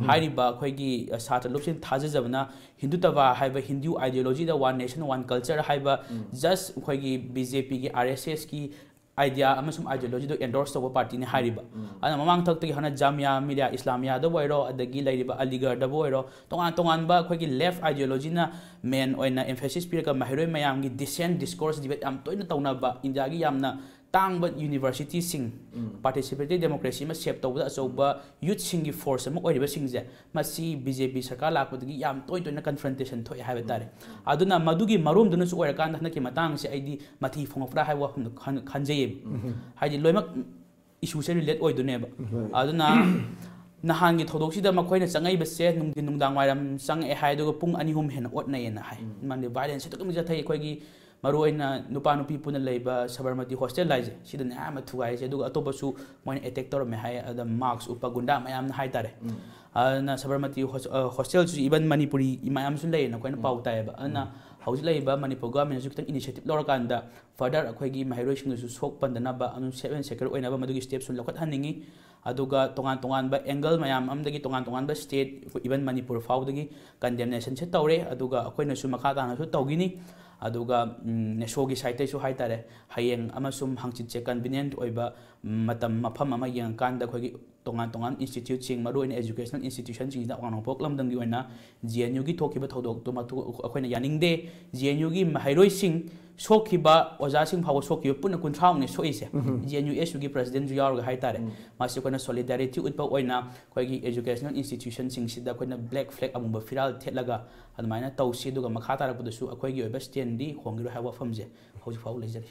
ꯍꯥꯏꯔꯤꯕ ꯑꯩꯈꯣꯏꯒꯤ, ꯑ, ꯁꯥꯇ꯭ꯔ ꯂꯨꯞꯁꯤꯡ ꯊꯥꯖꯖꯕꯅ ꯍꯤꯟꯗꯨꯇꯕꯥ ꯍꯥꯏꯕ Hindu ideologyꯗ one nation one culture ꯍꯥꯏꯕ just ꯑꯩꯈꯣꯏꯒꯤ BJPꯒꯤ, RSSꯀꯤ idea ꯑꯃꯁꯨꯡ ideologyꯗꯣ endorse ꯇꯧꯕ partyꯅꯤ ꯍꯥꯏꯔꯤꯕ꯫ ꯑꯗꯨꯅ ꯃꯃꯥꯡ ꯊꯛꯇꯒꯤ ꯍꯧꯅ ꯖꯥꯃꯤꯌꯥ ꯃꯤꯂꯤꯌꯥ ꯏꯁꯂꯥꯃꯤꯌꯥꯗꯕꯨ ꯑꯣꯏꯔꯣ, ꯑꯗꯒꯤ ꯂꯩꯔꯤꯕ ꯑꯂꯤꯒꯔꯗꯕꯨ ꯑꯣꯏꯔꯣ, ꯇꯣꯉꯥꯟ ꯇꯣꯉꯥꯟꯕ ꯑꯩꯈꯣꯏꯒꯤ left ideologyꯅ main ꯑꯣꯏꯅ emphasis ꯄꯤꯔꯒ ꯃꯍꯩꯔꯣꯏ ꯃꯌꯥꯝꯒꯤ dissent discourse debate ꯌꯥꯝ ꯇꯣꯏꯅ ꯇꯧꯅꯕ, ꯏꯟꯗꯤꯌꯥꯒꯤ ꯌꯥꯝꯅ ꯇꯥꯡꯕ universityꯁꯤꯡ, participatory democracy ꯑꯃ shape ꯇꯧꯕꯗ ꯑꯆꯧꯕ youthꯁꯤꯡꯒꯤ force ꯑꯃ ꯑꯣꯏꯔꯤꯕꯁꯤꯡꯁꯦ, ꯃꯁꯤ BJP ꯁꯔꯀꯥꯔ ꯂꯥꯛꯄꯗꯒꯤ ꯌꯥꯝ ꯇꯣꯏ ꯇꯣꯏꯅ confrontation ꯊꯣꯛꯑꯦ ꯍꯥꯏꯕ ꯇꯥꯔꯦ꯫ ꯑꯗꯨꯅ ꯃꯗꯨꯒꯤ ꯃꯔꯣꯝꯗꯨꯅꯁꯨ ꯑꯣꯏꯔꯀꯥꯟꯗ ꯍꯟꯗꯛꯀꯤ ꯃꯇꯥꯡꯁꯦ ꯑꯩꯗꯤ ꯃꯊꯤ ꯐꯣꯡꯉꯛꯄ꯭ꯔꯥ ꯍꯥꯏꯕ ꯋꯥꯐꯝꯗꯣ ꯈꯟ-, ꯈꯟꯖꯩꯌꯦꯕ꯫ ꯍꯥꯏꯗꯤ ꯂꯣꯏꯅꯃꯛ issueꯁꯦ relate ꯑꯣꯏꯗꯣꯏꯅꯦꯕ꯫ ꯑꯗꯨꯅ ꯅꯍꯥꯟꯒꯤ ꯊꯧꯗꯣꯛꯁꯤꯗ ꯃꯈꯣꯏꯅ ꯆꯪꯉꯛꯏꯕꯁꯦ ꯅꯨꯡꯊꯤꯟ ꯅꯨꯡꯗꯥꯡ ꯋꯥꯏꯔꯝ ꯆꯪꯉꯛꯑꯦ ꯍꯥꯏ, ꯑꯗꯨꯒ ꯄꯨꯡ ꯑꯅꯤ ꯑꯍꯨꯝ ꯍꯦꯟꯅ ꯑꯣꯠꯅꯩꯌꯦꯅ ꯍꯥꯏ꯫ ꯃꯔꯝꯗꯤ violenceꯁꯦ ꯑꯗꯨꯛꯀꯤ ꯃꯇꯤꯛ ꯆꯠꯊꯩ꯫ ꯑꯩꯈꯣꯏꯒꯤ ꯃꯔꯨꯑꯣꯏꯅ ꯅꯨꯄꯥ ꯅꯨꯄꯤ ꯄꯨꯟꯅ ꯂꯩꯕ ꯁꯕꯔꯃꯇꯤ hostel ꯍꯥꯏꯁꯦ, ꯁꯤꯗꯅꯦ ꯑꯌꯥꯝꯕ ꯊꯨꯒꯥꯏꯔꯤꯁꯦ, ꯑꯗꯨꯒ ꯑꯇꯣꯞꯄꯁꯨ ꯃꯣꯏꯅ attack ꯇꯧꯔꯝꯃꯦ ꯍꯥꯏ꯫ ꯑꯗ mask ꯎꯞꯄ ꯒꯨꯟꯗꯥ ꯃꯌꯥꯝꯅ ꯍꯥꯏꯇꯥꯔꯦ꯫ ꯑꯗꯨꯅ ꯁꯕꯔꯃꯇꯤ hos-, ꯑ, hostelꯁꯨ even ꯃꯅꯤꯄꯨꯔꯤ ꯃꯌꯥꯝꯁꯨ ꯂꯩꯌꯦꯅ ꯑꯩꯈꯣꯏꯅ ꯄꯥꯎ ꯇꯥꯏꯌꯦꯕ꯫ ꯑꯗꯨꯅ ꯍꯧꯖꯤꯛ ꯂꯩꯔꯤꯕ ꯃꯅꯤꯄꯨꯔ governmentꯅꯁꯨ ꯈꯤꯇꯪ initiative ꯂꯧꯔꯀꯥꯟꯗ further ꯑꯩꯈꯣꯏꯒꯤ ꯃꯍꯩꯔꯣꯏꯁꯤꯡꯗꯁꯨ ꯁꯣꯛ ꯄꯟꯗꯅꯕ ꯑꯗꯨꯝ safe and secure ꯑꯣꯏꯅꯕ ꯃꯗꯨꯒꯤ stepꯁꯨ ꯂꯧꯈꯠꯍꯟꯅꯤꯡꯉꯤ꯫ ꯑꯗꯨꯒ ꯇꯣꯉꯥꯟ ꯇꯣꯉꯥꯟꯕ angle ꯃꯌꯥꯝ ꯑꯃꯗꯒꯤ ꯇꯣꯉꯥꯟ ꯇꯣꯉꯥꯟꯕ state, even ꯃꯅꯤꯄꯨꯔ ꯐꯥꯎꯕꯗꯒꯤ condemnationꯁꯦ ꯇꯧꯔꯦ꯫ ꯑꯗꯨꯒ ꯑꯩꯈꯣꯏꯅꯁꯨ ꯃꯈꯥ ꯇꯥꯅꯁꯨ ꯇꯧꯈꯤꯅꯤ꯫ ꯑꯗꯨꯒ ꯅꯦꯁꯣꯒꯤ ꯁꯥꯏꯠꯇꯩꯁꯨ ꯍꯥꯏꯇꯥꯔꯦ, ꯍꯌꯦꯡ ꯑꯃꯁꯨꯡ ꯍꯪꯆꯤꯠꯁꯦ ꯀꯟꯚꯤꯅꯤꯌꯦꯟꯠ ꯑꯣꯏꯕ ꯃꯇꯝ, ꯃꯐꯝ ꯑꯃ ꯌꯦꯡꯉꯀꯥꯟꯗ ꯑꯩꯈꯣꯏꯒꯤ ꯇꯣꯉꯥꯟ ꯇꯣꯉꯥꯟꯕ ꯏꯟꯁꯇꯤꯇ꯭ꯌꯨꯠꯁꯤꯡ, ꯃꯔꯨꯑꯣꯏꯅ ꯑꯦꯖꯨꯀꯦꯁꯅꯦꯜ ꯏꯟꯁꯇꯤꯇ꯭ꯌꯨꯁꯟꯁꯤꯡꯁꯤꯗ ꯑꯋꯥꯡ ꯅꯣꯡꯄꯣꯛ ꯂꯝꯗꯝꯒꯤ ꯑꯣꯏꯅ ꯖꯤ ꯑꯦꯟ ꯌꯨꯒꯤ ꯊꯣꯛꯈꯤꯕ ꯊꯧꯗꯣꯛꯇꯨ ꯃꯇꯨ-, ꯑꯩꯈꯣꯏꯅ ꯌꯥꯅꯤꯡꯗꯦ꯫ ꯖꯤ ꯑꯦꯟ ꯌꯨꯒꯤ ꯃꯍꯩꯔꯣꯏꯁꯤꯡ ꯁꯣꯛꯈꯤꯕ, ꯑꯣꯖꯥꯁꯤꯡ ꯐꯥꯎꯕ ꯁꯣꯛꯈꯤꯕ ꯄꯨꯟꯅ ꯀꯨꯟꯊ꯭ꯔꯥꯃꯨꯛꯅꯤ ꯁꯣꯛꯏꯁꯦ꯫ ꯖꯤ ꯑꯦꯟ ꯌꯨ ꯑꯦꯁ ꯌꯨꯒꯤ ꯄ꯭ꯔꯁꯤꯗꯦꯟꯁꯨ ꯌꯥꯎꯔꯒ ꯍꯥꯏꯇꯥꯔꯦ꯫ ꯃꯁꯤ ꯑꯩꯈꯣꯏꯅ ꯁꯣꯂꯤꯗꯥꯔꯤꯇꯤ ꯎꯠꯄ ꯑꯣꯏꯅ ꯑꯩꯈꯣꯏꯒꯤ ꯑꯦꯖꯨꯀꯦꯁꯅꯦꯜ ꯏꯟꯁꯇꯤꯇ꯭ꯌꯨꯁꯟꯁꯤꯡꯁꯤꯗ ꯑꯩꯈꯣꯏꯅ ꯕ꯭ꯂꯦꯛ ꯐ꯭ꯂꯦꯛ ꯑꯃꯨꯕ ꯐꯤꯔꯥꯜ ꯊꯦꯠꯂꯒ ꯑꯗꯨꯃꯥꯏꯅ ꯇꯧꯁꯤ꯫ ꯑꯗꯨꯒ ꯃꯈꯥ ꯇꯥꯔꯛꯄꯗꯁꯨ ꯑꯩꯈꯣꯏꯒꯤ ꯑꯣꯏꯕ ꯁ꯭ꯇꯦꯟꯗꯤ ꯍꯣꯡꯈꯤꯔꯣꯏ ꯍꯥꯏꯕ ꯋꯥꯐꯝꯁꯦ ꯍꯧꯖꯤꯛ ꯐꯥꯎꯕ ꯂꯩꯖꯔꯤ꯫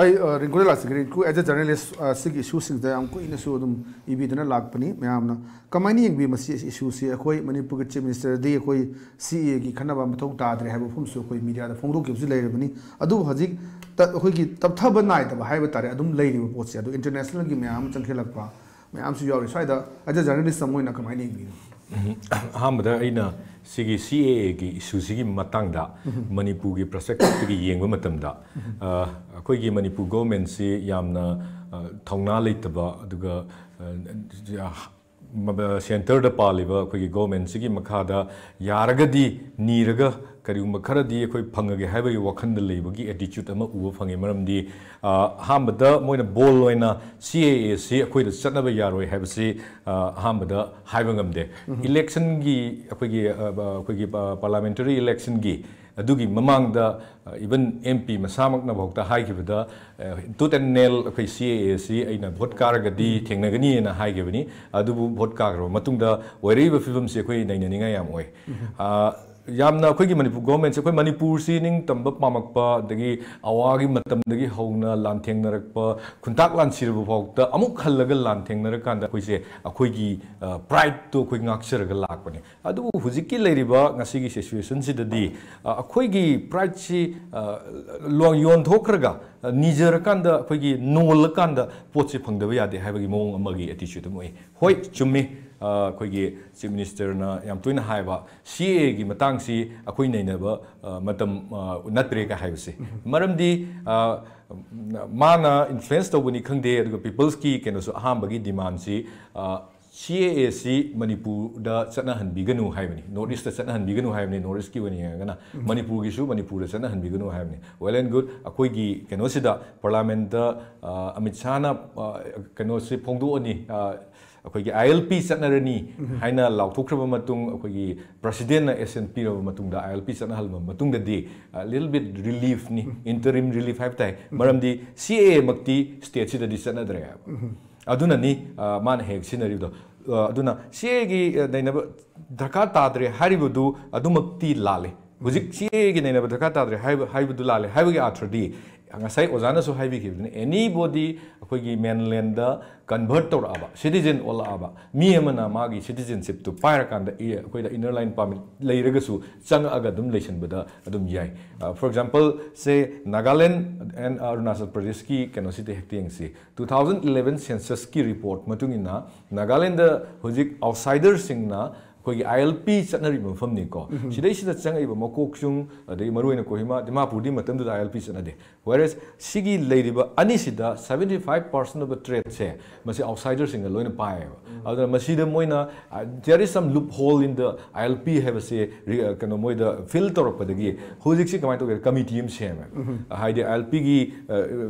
ꯑꯩ, ꯑ, ꯔꯤꯡꯀꯨꯗ ꯂꯥꯛꯆꯒꯦ꯫ ꯔꯤꯡꯀꯨ, as a journalist, ꯑ, ꯁꯤꯒꯤ ꯏꯁꯨꯁꯤꯡꯁꯦ ꯌꯥꯝ ꯀꯨꯏꯅꯁꯨ ꯑꯗꯨꯝ ꯏꯕꯤꯗꯨꯅ ꯂꯥꯛꯄꯅꯤ꯫ ꯃꯌꯥꯝꯅ ꯀꯃꯥꯏꯅ ꯌꯦꯡꯕꯤ ꯃꯁꯤ ꯏꯁꯨꯁꯤ? ꯑꯩꯈꯣꯏ ꯃꯅꯤꯄꯨꯔꯒꯤ ꯆꯤꯐ ꯃꯤꯅꯤꯁꯇꯔꯗꯤ ꯑꯩꯈꯣꯏ ꯁꯤ ꯑꯦ ꯑꯦꯒꯤ ꯈꯟꯅꯕ ꯃꯊꯧ ꯇꯥꯗ꯭ꯔꯦ ꯍꯥꯏꯕ ꯋꯥꯐꯝꯁꯨ ꯑꯩꯈꯣꯏ ꯃꯤꯗꯤꯌꯥꯗ ꯐꯣꯡꯗꯣꯛꯈꯤꯕꯁꯨ ꯂꯩꯔꯕꯅꯤ꯫ ꯑꯗꯨꯕꯨ ꯍꯧꯖꯤꯛ ꯇ-, ꯑꯩꯈꯣꯏꯒꯤ ꯇꯞꯊꯕ ꯅꯥꯏꯗꯕ ꯍꯥꯏꯕ ꯇꯥꯔꯦ, ꯑꯗꯨꯝ ꯂꯩꯔꯤꯕ ꯄꯣꯠꯁꯦ꯫ ꯑꯗꯨ ꯏꯟꯇꯔꯅꯦꯁꯅꯦꯜꯒꯤ ꯃꯌꯥꯝ ꯑꯃ ꯆꯪꯁꯤꯜꯂꯛꯄ ꯃꯌꯥꯝꯁꯨ ꯌꯥꯎꯔꯤ꯫ ꯁ꯭ꯋꯥꯏꯗ, as a journalist ꯑꯃ ꯑꯣꯏꯅ ꯀꯃꯥꯏꯅ ꯌꯦꯡꯕꯤꯅꯣ? ꯑꯍꯥꯟꯕꯗ ꯑꯩꯅ ꯁꯤꯒꯤ ꯁꯤ ꯑꯦ ꯑꯦꯒꯤ ꯏꯁꯨꯁꯤꯒꯤ ꯃꯇꯥꯡꯗ ꯃꯅꯤꯄꯨꯔꯒꯤ ꯄꯔꯁꯄꯦꯛꯇꯤꯞꯇꯒꯤ ꯌꯦꯡꯕ ꯃꯇꯝꯗ, ꯑ, ꯑꯩꯈꯣꯏꯒꯤ ꯃꯅꯤꯄꯨꯔ ꯒꯣꯔꯃꯦꯟꯁꯤ ꯌꯥꯝꯅ, ꯑ, ꯊꯧꯅꯥ ꯂꯩꯇꯕ, ꯑꯗꯨꯒ, ꯑ, ꯃꯕ-, ꯁꯦꯟꯇꯔꯗ ꯄꯥꯜꯂꯤꯕ ꯑꯩꯈꯣꯏꯒꯤ ꯒꯣꯔꯃꯦꯟꯁꯤꯒꯤ ꯃꯈꯥꯗ ꯌꯥꯔꯒꯗꯤ ꯅꯤꯔꯒ ꯀꯔꯤꯒꯨꯝꯕ ꯈꯔꯗꯤ ꯑꯩꯈꯣꯏ ꯐꯪꯉꯒꯦ ꯍꯥꯏꯕꯒꯤ ꯋꯥꯈꯜꯗ ꯂꯩꯕꯒꯤ ꯑꯦꯇꯤꯆꯨꯠ ꯑꯃ ꯎꯕ ꯐꯪꯉꯤ꯫ ꯃꯔꯝꯗꯤ, ꯑ, ꯑꯍꯥꯟꯕꯗ ꯃꯣꯏꯅ ꯕꯣꯜ ꯑꯣꯏꯅ ꯁꯤ ꯑꯦ ꯑꯦ ꯁꯤ ꯑꯩꯈꯣꯏꯗ ꯆꯠꯅꯕ ꯌꯥꯔꯣꯏ ꯍꯥꯏꯕꯁꯤ, ꯑ, ꯑꯍꯥꯟꯕꯗ ꯍꯥꯏꯕ ꯉꯝꯗꯦ꯫ ꯏꯂꯦꯛꯁꯟꯒꯤ, ꯑꯩꯈꯣꯏꯒꯤ, ꯑ, ꯑ, ꯑꯩꯈꯣꯏꯒꯤ ꯄ-, ꯄꯥꯔꯂꯥꯃꯦꯟꯇꯔꯤ ꯏꯂꯦꯛꯁꯟꯒꯤ ꯑꯗꯨꯒꯤ ꯃꯃꯥꯡꯗ, ꯑ, ꯏꯚꯟ ꯑꯦꯝ ꯄꯤ ꯃꯁꯥꯃꯛꯅ ꯐꯥꯎꯗ ꯍꯥꯏꯈꯤꯕꯗ, ꯑ, ꯇꯨꯠ ꯑꯦꯟ ꯅꯦꯜ ꯑꯩꯈꯣꯏ ꯁꯤ ꯑꯦ ꯑꯦ ꯁꯤ ꯑꯩꯅ ꯚꯣꯠ ꯀꯥꯔꯒꯗꯤ ꯊꯦꯡꯅꯒꯅꯤꯅ ꯍꯥꯏꯈꯤꯕꯅꯤ꯫ ꯑꯗꯨꯕꯨ ꯚꯣꯠ ꯀꯥꯈ꯭ꯔꯕ ꯃꯇꯨꯡꯗ ꯑꯣꯏꯔꯛꯏꯕ ꯐꯤꯕꯝꯁꯤ ꯑꯩꯈꯣꯏ ꯅꯩꯅꯅꯤꯡꯉꯥꯏ ꯌꯥꯝ ꯑꯣꯏ꯫ ꯑ, ꯌꯥꯝꯅ ꯑꯩꯈꯣꯏꯒꯤ ꯃꯅꯤꯄꯨꯔ ꯒꯣꯔꯃꯦꯟꯁꯦ, ꯑꯩꯈꯣꯏ ꯃꯅꯤꯄꯨꯔꯁꯤ ꯅꯤꯡꯇꯝꯕ ꯄꯥꯝꯃꯛꯄ, ꯑꯗꯒꯤ ꯑꯋꯥꯒꯤ ꯃꯇꯝꯗꯒꯤ ꯍꯧꯅ ꯂꯥꯟꯊꯦꯡꯅꯔꯛꯄ, ꯈꯨꯟꯇꯥꯛ ꯂꯥꯟꯁꯤꯔꯕ ꯐꯥꯎꯗ ꯑꯃꯨꯛ ꯍꯜꯂꯒ ꯂꯥꯟꯊꯦꯡꯅꯔꯀꯥꯟꯗ ꯑꯩꯈꯣꯏꯁꯦ, ꯑꯩꯈꯣꯏꯒꯤ, ꯑ, ꯄ꯭ꯔꯥꯏꯗꯇꯣ ꯑꯩꯈꯣꯏ ꯉꯥꯛꯆꯔꯒ ꯂꯥꯛꯄꯅꯦ꯫ ꯑꯗꯨꯕꯨ ꯍꯧꯖꯤꯛꯀꯤ ꯂꯩꯔꯤꯕ ꯉꯁꯤꯒꯤ ꯁꯤꯆꯨꯋꯦꯁꯟꯁꯤꯗꯗꯤ, ꯑ, ꯑꯩꯈꯣꯏꯒꯤ ꯄ꯭ꯔꯥꯏꯗꯁꯤ, ꯑ, ꯂꯣ-, ꯌꯣꯟꯊꯣꯛꯈ꯭ꯔꯒ, ꯑ, ꯅꯤꯖꯔꯀꯥꯟꯗ, ꯑꯩꯈꯣꯏꯒꯤ ꯅꯣꯜꯂꯀꯥꯟꯗ ꯄꯣꯠꯁꯦ ꯐꯪꯗꯕ ꯌꯥꯗꯦ ꯍꯥꯏꯕꯒꯤ ꯃꯑꯣꯡ ꯑꯃꯒꯤ ꯑꯦꯇꯤꯆꯨꯠ ꯑꯃ ꯑꯣꯏ꯫ ꯍꯣꯏ, ꯆꯨꯝꯃꯤ꯫ ꯑ, ꯑꯩꯈꯣꯏꯒꯤ ꯆꯤꯐ ꯃꯤꯅꯤꯁꯇꯔꯅ ꯌꯥꯝ ꯇꯣꯏꯅ ꯍꯥꯏꯕ, ꯁꯤ ꯑꯦ ꯑꯦꯒꯤ ꯃꯇꯥꯡꯁꯤ ꯑꯩꯈꯣꯏ ꯅꯩꯅꯕ, ꯑ, ꯃꯇꯝ, ꯑ, ꯅꯠꯇ꯭ꯔꯦꯒ ꯍꯥꯏꯕꯁꯦ꯫ ꯃꯔꯝꯗꯤ, ꯑ, ꯃꯥꯅ ꯏꯟꯐ꯭ꯂꯨꯌꯦꯟꯁ ꯇꯧꯕꯅꯤ ꯈꯪꯗꯦ, ꯑꯗꯨꯒ ꯄꯤꯄꯜꯁꯀꯤ ꯀꯩꯅꯣꯁꯨ ꯑꯍꯥꯟꯕꯒꯤ ꯗꯤꯃꯥꯟꯁꯤ, ꯑ, C A A ꯁꯤ ꯃꯅꯤꯄꯨꯔꯗ ꯆꯠꯅꯍꯟꯕꯤꯒꯅꯨ ꯍꯥꯏꯕꯅꯤ, ꯅꯣꯔꯠ ꯏꯁꯇ ꯆꯠꯅꯍꯟꯕꯤꯒꯅꯨ ꯍꯥꯏꯕꯅꯤ, ꯅꯣꯔꯠ ꯏꯁꯀꯤ ꯑꯣꯏꯅ ꯌꯦꯡꯉꯒꯅ ꯃꯅꯤꯄꯨꯔꯒꯤꯁꯨ ꯃꯅꯤꯄꯨꯔꯗ ꯆꯠꯅꯍꯟꯕꯤꯒꯅꯨ ꯍꯥꯏꯕꯅꯤ꯫ Well and good, ꯑꯩꯈꯣꯏꯒꯤ ꯀꯩꯅꯣꯁꯤꯗ ꯄꯥꯔꯂꯥꯃꯦꯟꯠꯇ ꯑꯃꯤꯠ ꯁꯥꯍꯅ ꯀꯩꯅꯣꯁꯤ ꯐꯣꯡꯗꯣꯛꯑꯅꯤ, ꯑꯩꯈꯣꯏꯒꯤ I L P ꯆꯠꯅꯔꯅꯤ ꯍꯥꯏꯅ ꯂꯥꯎꯊꯣꯛꯈ꯭ꯔꯕ ꯃꯇꯨꯡ, ꯑꯩꯈꯣꯏꯒꯤ ꯄ꯭ꯔꯁꯤꯗꯦꯟꯅ assent ꯄꯤꯔꯕ ꯃꯇꯨꯡꯗ, I L P ꯆꯠꯅꯍꯜꯂꯕ ꯃꯇꯨꯡꯗꯗꯤ little bit relief ꯅꯤ, interim relief ꯍꯥꯏꯕ ꯇꯥꯏ꯫ ꯃꯔꯝꯗꯤ C A A ꯃꯛꯇꯤ ꯁ꯭ꯇꯦꯠꯁꯤꯗꯗꯤ ꯆꯠꯅꯗ꯭ꯔꯦ ꯍꯥꯏꯕ꯫ ꯑꯗꯨꯅꯅꯤ ꯃꯥꯅ ꯍꯦꯛ ꯁꯤꯖꯤꯟꯅꯔꯤꯕꯗꯣ꯫ ꯑꯗꯨꯅ C A A ꯒꯤ ꯅꯩꯅꯕ ꯗꯔꯀꯥꯔ ꯇꯥꯗ꯭ꯔꯦ ꯍꯥꯏꯔꯤꯕꯗꯨ ꯑꯗꯨꯃꯛꯇꯤ ꯂꯥꯜꯂꯤ꯫ ꯍꯧꯖꯤꯛ C A A ꯒꯤ ꯅꯩꯅꯕ ꯗꯔꯀꯥꯔ ꯇꯥꯗ꯭ꯔꯦ ꯍꯥꯏꯕ, ꯍꯥꯏꯕꯗꯨ ꯂꯥꯜꯂꯦ ꯍꯥꯏꯕꯒꯤ ꯑꯥꯔꯊꯗꯤ, ꯉꯁꯥꯏ ꯑꯣꯖꯥꯅꯁꯨ ꯍꯥꯏꯕꯤꯈꯤꯕꯗꯨꯅꯤ, anybody ꯑꯩꯈꯣꯏꯒꯤ mainland ꯗ convert ꯇꯧꯔꯛꯑꯕ, citizen ꯑꯣꯜꯂꯛꯑꯕ ꯃꯤ ꯑꯃꯅ ꯃꯥꯒꯤ citizenship ꯇꯨ ꯄꯥꯏꯔꯀꯥꯟꯗ, ꯑꯩꯈꯣꯏꯗ inner line permit ꯂꯩꯔꯒꯁꯨ ꯆꯪꯉꯛꯑꯒ ꯑꯗꯨꯝ ꯂꯩꯁꯟꯕꯗ ꯑꯗꯨꯝ ꯌꯥꯏ꯫ For example, say Nagaland and Arunachal Pradesh ꯀꯤ ꯀꯩꯅꯣꯁꯤꯗ ꯍꯦꯛꯇ ꯌꯦꯡꯁꯤ꯫ Two thousand eleven census ꯀꯤ report ꯃꯇꯨꯡ ꯏꯟꯅ ꯅꯥꯒꯥꯂꯦꯟꯗ ꯍꯧꯖꯤꯛ outsider ꯁꯤꯡꯅ ꯑꯩꯈꯣꯏꯒꯤ I L P ꯆꯠꯅꯔꯤꯕ ꯃꯐꯝꯅꯤꯀꯣ꯫ ꯁꯤꯗꯩꯁꯤꯗ ꯆꯪꯉꯛꯏꯕ ꯃꯀꯣꯛꯆꯨꯡ, ꯑꯗꯒꯤ ꯃꯔꯨꯑꯣꯏꯅ ꯀꯣꯍꯤꯃꯥ, ꯗꯤꯃꯥꯄꯨꯔꯗꯤ ꯃꯇꯝꯗꯨꯗ I L P ꯆꯠꯅꯗꯦ꯫ Whereas ꯁꯤꯒꯤ ꯂꯩꯔꯤꯕ ꯑꯅꯤꯁꯤꯗ seventy five percent of the trade ꯁꯦ ꯃꯁꯤ outsider ꯁꯤꯡꯅ ꯂꯣꯏꯅ ꯄꯥꯏꯌꯦꯕ꯫ ꯑꯗꯨꯅ ꯃꯁꯤꯗ ꯃꯣꯏꯅ, there is some loophole in the I L P ꯍꯥꯏꯕꯁꯦ, ꯀꯩꯅꯣ, ꯃꯣꯏꯗ fill ꯇꯧꯔꯛꯄꯗꯒꯤ ꯍꯧꯖꯤꯛꯁꯤ ꯀꯃꯥꯏꯅ ꯇꯧꯒꯦ, committee ꯑꯃ ꯁꯦꯝꯃꯦ꯫ ꯍꯥꯏꯗꯤ I L P ꯒꯤ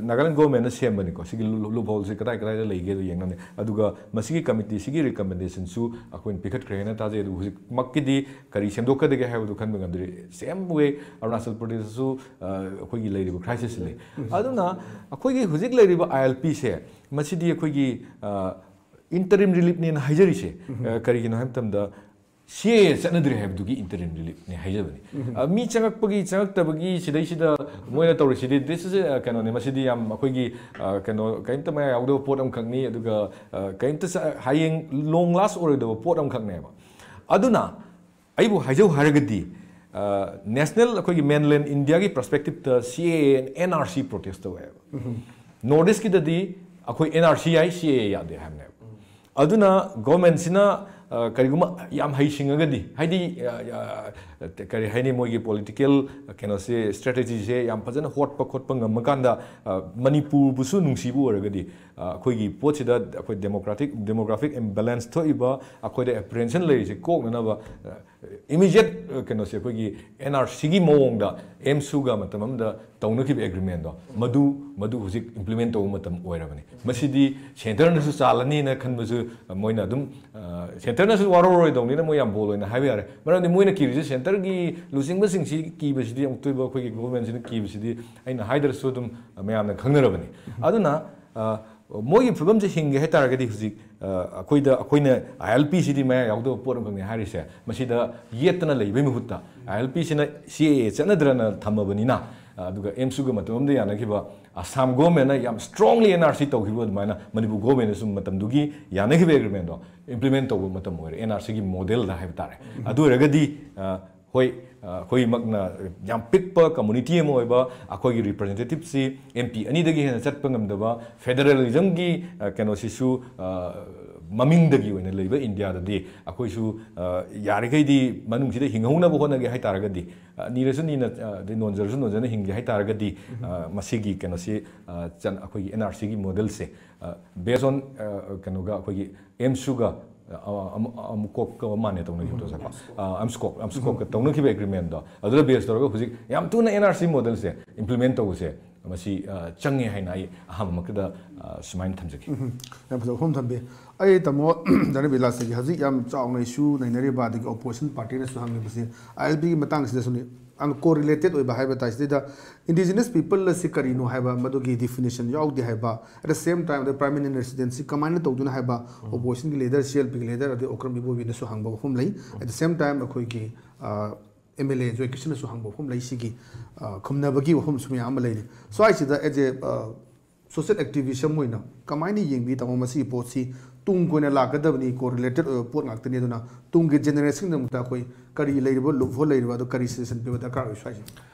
Nagaland government ꯅ ꯁꯦꯝꯕꯅꯤꯀꯣ꯫ ꯁꯤꯒꯤ loophole ꯁꯦ ꯀꯗꯥꯏ ꯀꯗꯥꯏꯗ ꯂꯩꯒꯦꯗꯣ ꯌꯦꯡꯅꯕꯅꯦ꯫ ꯑꯗꯨꯒ ꯃꯁꯤꯒꯤ committee ꯁꯤꯒꯤ recommendation ꯁꯨ ꯑꯩꯈꯣꯏꯅ ꯄꯤꯈꯠꯈ꯭ꯔꯦ ꯍꯥꯏꯅ ꯇꯥꯖꯩ꯫ ꯑꯗꯨꯕꯨ ꯍꯧꯖꯤꯛꯃꯛꯀꯤꯗꯤ ꯀꯔꯤ ꯁꯦꯝꯗꯣꯛꯀꯗꯒꯦ ꯍꯥꯏꯕꯗꯨ ꯈꯟꯕ ꯉꯝꯗ꯭ꯔꯤ꯫ Same way ꯑꯔꯨꯅꯥꯆꯜ ꯄ꯭ꯔꯗꯦꯁꯇꯁꯨ ꯑꯩꯈꯣꯏꯒꯤ ꯂꯩꯔꯤꯕ crisis ꯁꯤ ꯂꯩ꯫ ꯑꯗꯨꯅ ꯑꯩꯈꯣꯏꯒꯤ ꯍꯧꯖꯤꯛ ꯂꯩꯔꯤꯕ I L P ꯁꯦ, ꯃꯁꯤꯗꯤ ꯑꯩꯈꯣꯏꯒꯤ interim relief ꯅꯦꯅ ꯍꯥꯏꯖꯔꯤꯁꯦ ꯀꯔꯤꯒꯤꯅꯣ ꯍꯥꯏꯕ ꯃꯇꯝꯗ, C A A ꯆꯠꯅꯗ꯭ꯔꯦ ꯍꯥꯏꯕꯗꯨꯒꯤ interim relief ꯅꯦ ꯍꯥꯏꯖꯕꯅꯤ꯫ ꯃꯤ ꯆꯪꯉꯛꯄꯒꯤ ꯆꯪꯉꯛꯇꯕꯒꯤ ꯁꯤꯗꯩꯁꯤꯗ ꯃꯣꯏꯅ ꯇꯧꯔꯤꯁꯤꯗꯤ, this is a, ꯀꯩꯅꯣꯅꯦ, ꯃꯁꯤꯗꯤ ꯌꯥꯝ ꯑꯩꯈꯣꯏꯒꯤ ꯀꯩꯅꯣ, ꯀꯔꯤꯝꯇ ꯃꯌꯥ ꯌꯥꯎꯗꯕ ꯄꯣꯠ ꯑꯃꯈꯛꯅꯤ꯫ ꯑꯗꯨꯒ ꯀꯔꯤꯝꯇ ꯍꯌꯦꯡ long last ꯑꯣꯏꯔꯣꯏꯗꯕ ꯄꯣꯠ ꯑꯃꯈꯛꯅꯦꯕ꯫ ꯑꯗꯨꯅ ꯑꯩꯕꯨ ꯍꯥꯏꯖꯧ ꯍꯥꯏꯔꯒꯗꯤ, national, ꯑꯩꯈꯣꯏꯒꯤ mainland India ꯒꯤ perspective ꯇ C A A and N R C protest ꯇꯧꯋꯦꯕ꯫ North East ꯀꯤꯗꯗꯤ ꯑꯩꯈꯣꯏ N R C ꯌꯥꯏ, C A A ꯌꯥꯗꯦ ꯍꯥꯏꯕꯅꯦꯕ꯫ ꯑꯗꯨꯅ government ꯁꯤꯅ ꯀꯔꯤꯒꯨꯝꯕ ꯌꯥꯝ ꯍꯩꯁꯤꯡꯉꯒꯗꯤ, ꯍꯥꯏꯗꯤ ꯀꯔꯤ ꯍꯥꯏꯅꯤ, ꯃꯣꯏꯒꯤ ꯄꯣꯂꯤꯇꯤꯀꯦꯜ ꯀꯩꯅꯣꯁꯦ, ꯁ꯭ꯇ꯭ꯔꯦꯇꯦꯖꯤꯁꯦ ꯌꯥꯝ ꯐꯖꯅ ꯍꯣꯠꯄ ꯈꯣꯠꯄ ꯉꯝꯃꯀꯥꯟꯗ, ꯑ, ꯃꯅꯤꯄꯨꯔꯕꯨꯁꯨ ꯅꯨꯡꯁꯤꯕ ꯑꯣꯏꯔꯒꯗꯤ, ꯑ, ꯑꯩꯈꯣꯏꯒꯤ ꯄꯣꯠꯁꯤꯗ ꯑꯩꯈꯣꯏ ꯗꯦꯃꯣꯀ꯭ꯔꯥꯇꯤꯛ ꯗꯦꯃꯣꯒ꯭ꯔꯥꯐꯤꯛ ꯏꯝꯕꯦꯂꯦꯟꯁ ꯊꯣꯛꯏꯕ, ꯑꯩꯈꯣꯏꯗ ꯑꯦꯄ꯭ꯔꯤꯍꯦꯟꯁꯟ ꯂꯩꯔꯤꯁꯦ ꯀꯣꯛꯅꯅꯕ, ꯑ, ꯏꯃꯤꯗꯤꯌꯦꯠ, ꯑ, ꯀꯩꯅꯣꯁꯦ, ꯑꯩꯈꯣꯏꯒꯤ ꯑꯦꯟ ꯑꯥꯔ ꯁꯤꯒꯤ ꯃꯑꯣꯡꯗ ꯑꯦꯝꯁꯨꯒ ꯃꯇꯝ ꯑꯃꯗ ꯇꯧꯅꯈꯤꯕ ꯑꯦꯒ꯭ꯔꯤꯃꯦꯟꯗꯣ, ꯃꯗꯨ ꯃꯗꯨ ꯍꯧꯖꯤꯛ ꯏꯝꯄ꯭ꯂꯤꯃꯦꯟ ꯇꯧꯕ ꯃꯇꯝ ꯑꯣꯏꯔꯕꯅꯤ꯫ ꯃꯁꯤꯗꯤ ꯁꯦꯟꯇꯔꯅꯁꯨ ꯆꯥꯜꯂꯅꯤꯅ ꯈꯟꯕꯁꯨ ꯃꯣꯏꯅ ꯑꯗꯨꯝ, ꯑ, ꯁꯦꯟꯇꯔꯅꯁꯨ ꯋꯥꯔꯧꯔꯣꯏꯗꯧꯅꯤꯅ ꯃꯣꯏ ꯌꯥꯝ ꯕꯣꯜ ꯑꯣꯏꯅ ꯍꯥꯏꯕ ꯌꯥꯔꯦ꯫ ꯃꯔꯝꯗꯤ ꯃꯣꯏꯅ ꯀꯤꯔꯤꯁꯦ, ꯁꯦꯟꯇꯔꯒꯤ ꯂꯨꯆꯤꯡꯕꯁꯤꯡꯁꯤ ꯀꯤꯕꯁꯤꯗꯤ, ꯑꯃꯨꯛꯇꯣꯏꯕ ꯑꯩꯈꯣꯏꯒꯤ ꯒꯣꯚꯔꯟꯃꯦꯟꯁꯤꯅ ꯀꯤꯕꯁꯤꯗꯤ ꯑꯩꯅ ꯍꯥꯏꯗ꯭ꯔꯁꯨ ꯑꯗꯨꯝ ꯃꯌꯥꯝꯅ ꯈꯪꯅꯔꯕꯅꯤ꯫ ꯑꯗꯨꯅ, ꯑ, ꯃꯣꯏꯒꯤ ꯐꯤꯕꯝꯁꯦ ꯍꯤꯡꯒꯦ ꯍꯥꯏꯇꯥꯔꯒꯗꯤ ꯍꯧꯖꯤꯛ, ꯑ, ꯑꯩꯈꯣꯏꯗ, ꯑꯩꯈꯣꯏꯅ ꯑꯥꯏ ꯑꯦꯜ ꯄꯤꯁꯤꯗꯤ ꯃꯌꯥ ꯌꯥꯎꯗꯕ ꯄꯣꯠ ꯑꯃꯈꯛꯅꯤ ꯍꯥꯏꯔꯤꯁꯦ, ꯃꯁꯤꯗ ꯌꯦꯠꯇꯅ ꯂꯩꯕꯩ ꯃꯍꯨꯠꯇ, ꯑꯥꯏ ꯑꯦꯜ ꯄꯤꯁꯤꯅ ꯁꯤ ꯑꯦ ꯑꯦ ꯆꯠꯅꯗ꯭ꯔꯅ ꯊꯝꯃꯕꯅꯤꯅ, ꯑ, ꯑꯗꯨꯒ ꯑꯦꯝꯁꯨꯒ ꯃꯇꯝ ꯑꯃꯗ ꯌꯥꯅꯈꯤꯕ, ꯑꯁꯥꯝ ꯒꯣꯚꯔꯟꯃꯦꯟꯅ ꯌꯥꯝ ꯁ꯭ꯇ꯭ꯔꯣꯡꯂꯤ ꯑꯦꯟ ꯑꯥꯔ ꯁꯤ ꯇꯧꯈꯤꯕ ꯑꯗꯨꯃꯥꯏꯅ ꯃꯅꯤꯄꯨꯔ ꯒꯣꯚꯔꯟꯃꯦꯟꯅꯁꯨ ꯃꯇꯝꯗꯨꯒꯤ ꯌꯥꯅꯈꯤꯕ ꯑꯦꯒ꯭ꯔꯤꯃꯦꯟꯗꯣ ꯏꯝꯄ꯭ꯂꯤꯃꯦꯟ ꯇꯧꯕ ꯃꯇꯝ ꯑꯣꯏꯔꯦ, ꯑꯦꯟ ꯑꯥꯔ ꯁꯤꯒꯤ ꯃꯣꯗꯦꯜꯗ ꯍꯥꯏꯕ ꯇꯥꯔꯦ꯫ ꯑꯗꯨ ꯑꯣꯏꯔꯒꯗꯤ, ꯑ, ꯍꯣꯏ, ꯑ, ꯑꯩꯈꯣꯏꯃꯛꯅ ꯌꯥꯝ ꯄꯤꯛꯄ ꯀꯝꯃꯨꯅꯤꯇꯤ ꯑꯃ ꯑꯣꯏꯕ, ꯑꯩꯈꯣꯏꯒꯤ ꯔꯤꯄ꯭ꯔꯖꯦꯟꯇꯦꯇꯤꯞꯁꯤ ꯑꯦꯝ ꯄꯤ ꯑꯅꯤꯗꯒꯤ ꯍꯦꯟꯅ ꯆꯠꯄ ꯉꯝꯗꯕ, ꯐꯦꯗꯔꯦꯂꯤꯖꯝꯒꯤ, ꯑ, ꯀꯩꯅꯣꯁꯤꯁꯨ, ꯑ, ꯃꯃꯤꯡꯗꯒꯤ ꯑꯣꯏꯅ ꯂꯩꯕ ꯏꯟꯗꯤꯌꯥꯗꯗꯤ ꯑꯩꯈꯣꯏꯁꯨ, ꯑ, ꯌꯥꯔꯤꯈꯩꯗꯤ ꯃꯅꯨꯡꯁꯤꯗ ꯍꯤꯡꯍꯧꯅꯕ ꯍꯣꯠꯅꯒꯦ ꯍꯥꯏꯇꯥꯔꯒꯗꯤ, ꯑ, ꯅꯤꯔꯁꯨ ꯅꯤꯅ, ꯑ, ꯑꯗꯩ ꯅꯣꯟꯖꯔꯁꯨ ꯅꯣꯟꯖꯅ ꯍꯤꯡꯒꯦ ꯍꯥꯏꯇꯥꯔꯒꯗꯤ, ꯑ, ꯃꯁꯤꯒꯤ ꯀꯩꯅꯣꯁꯤ, ꯑ, ꯆꯟ-, ꯑꯩꯈꯣꯏꯒꯤ ꯑꯦꯟ ꯑꯥꯔ ꯁꯤꯒꯤ ꯃꯣꯗꯦꯜꯁꯦ, ꯑ, based on, ꯑ, ꯀꯩꯅꯣꯒ, ꯑꯩꯈꯣꯏꯒꯤ ꯑꯦꯝꯁꯨꯒ, ꯑ, ꯑꯃꯨ-, ꯑꯃꯨꯀꯣꯛꯀ ꯃꯥꯟꯅ ꯇꯧꯅꯈꯤꯕꯗꯣ, ꯁꯥꯔ? ꯑ, ꯑꯝꯁꯀꯣꯛ, ꯑꯝꯁꯀꯣꯛꯀ ꯇꯧꯅꯈꯤꯕ ꯑꯦꯒ꯭ꯔꯤꯃꯦꯟꯗꯣ, ꯑꯗꯨꯗ ꯕꯦꯁ ꯇꯧꯔꯒ ꯍꯧꯖꯤꯛ ꯌꯥꯝ ꯊꯨꯅ ꯑꯦꯟ ꯑꯥꯔ ꯁꯤ ꯃꯣꯗꯦꯜꯁꯦ ꯏꯝꯄ꯭ꯂꯤꯃꯦꯟ ꯇꯧꯕꯁꯦ, ꯃꯁꯤ, ꯑ, ꯆꯪꯉꯦ ꯍꯥꯏꯅ ꯑꯩ ꯑꯍꯥꯟꯕꯃꯛꯇꯗ, ꯑ, ꯁꯨꯃꯥꯏꯅ ꯊꯝꯖꯒꯦ꯫ ꯎꯝ, ꯌꯥꯝ ꯐꯖꯕ ꯋꯥꯐꯝ ꯊꯝꯕꯤ꯫ ꯑꯩ ꯇꯥꯃꯣ ꯙꯅꯕꯤꯂꯥꯁꯇꯒꯤ ꯍꯧꯖꯤꯛ ꯌꯥꯝ ꯆꯥꯎꯅ ꯏꯁꯨ ꯅꯩꯅꯔꯤꯕ, ꯑꯗꯒꯤ ꯑꯣꯄꯣꯖꯤꯁꯟ ꯄꯥꯔꯇꯤꯅꯁꯨ ꯍꯪꯉꯤꯕꯁꯤ ꯑꯥꯏ ꯑꯦꯜ ꯄꯤꯒꯤ ꯃꯇꯥꯡꯁꯤꯗꯁꯨꯅꯤ꯫ ꯌꯥꯝꯅ ꯀꯣꯔꯤꯂꯦꯇꯦꯠ ꯑꯣꯏꯕ ꯍꯥꯏꯕ ꯇꯥꯏ꯫ ꯁꯤꯗꯩꯗ ꯏꯟꯗꯤꯖꯤꯅꯁ ꯄꯤꯄꯜ ꯑꯁꯤ ꯀꯔꯤꯅꯣ ꯍꯥꯏꯕ ꯃꯗꯨꯒꯤ ꯗꯤꯐꯤꯅꯤꯁꯟ ꯌꯥꯎꯗꯦ ꯍꯥꯏꯕ, at the same time ꯑꯗ ꯄꯔꯃꯅꯦꯟ ꯔꯦꯁꯤꯗꯦꯟꯁꯤ ꯀꯃꯥꯏꯅ ꯇꯧꯗꯣꯏꯅꯣ ꯍꯥꯏꯕ ꯑꯣꯄꯣꯖꯤꯁꯟꯒꯤ ꯂꯤꯗꯔ, ꯁꯤ ꯑꯦꯜ ꯄꯤꯒꯤ ꯂꯤꯗꯔ, ꯑꯗꯩ ꯑꯣꯀ꯭ꯔꯝ ꯏꯕꯣꯕꯤꯅꯁꯨ ꯍꯪꯕ ꯋꯥꯐꯝ ꯂꯩ꯫ At the same time ꯑꯩꯈꯣꯏꯒꯤ, ꯑ, ꯑꯦꯝ ꯑꯦꯜ ꯑꯦ ꯖꯣꯏ ꯀ꯭ꯔꯤꯁꯅꯁꯨ ꯍꯪꯕ ꯋꯥꯐꯝ ꯂꯩ꯫ ꯁꯤꯒꯤ, ꯑ, ꯈꯨꯝꯅꯕꯒꯤ ꯋꯥꯐꯝꯁꯨ ꯃꯌꯥꯝ ꯑꯃ ꯂꯩꯔꯤ꯫ ꯁ꯭ꯋꯥꯏꯁꯤꯗ as a, ꯑ, ꯁꯣꯁꯤꯌꯦꯜ ꯑꯦꯛꯇꯤꯚꯤꯁ ꯑꯃ ꯑꯣꯏꯅ ꯀꯃꯥꯏꯅ ꯌꯦꯡꯕꯤ, ꯇꯥꯃꯣ, ꯃꯁꯤꯒꯤ ꯄꯣꯠꯁꯤ ꯇꯨꯡ ꯀꯣꯏꯅ ꯂꯥꯛꯀꯗꯕꯅꯤ, ꯀꯣꯔꯤꯂꯦꯇꯦꯠ ꯑꯣꯏꯕ ꯄꯣꯠ ꯉꯥꯛꯇꯅꯤ꯫ ꯑꯗꯨꯅ ꯇꯨꯡꯒꯤ ꯖꯦꯅꯦꯔꯦꯁꯟꯒꯤꯗꯃꯛꯇ ꯑꯩꯈꯣꯏ ꯀꯔꯤ ꯂꯩꯔꯤꯕ, ꯂꯨꯞ ꯍꯣꯜ ꯂꯩꯔꯤꯕ, ꯑꯗꯨ ꯀꯔꯤ ꯁꯖꯦꯁꯟ ꯄꯤꯕ ꯗꯔꯀꯥꯔ ꯑꯣꯏ ꯁ꯭ꯋꯥꯏꯁꯦ?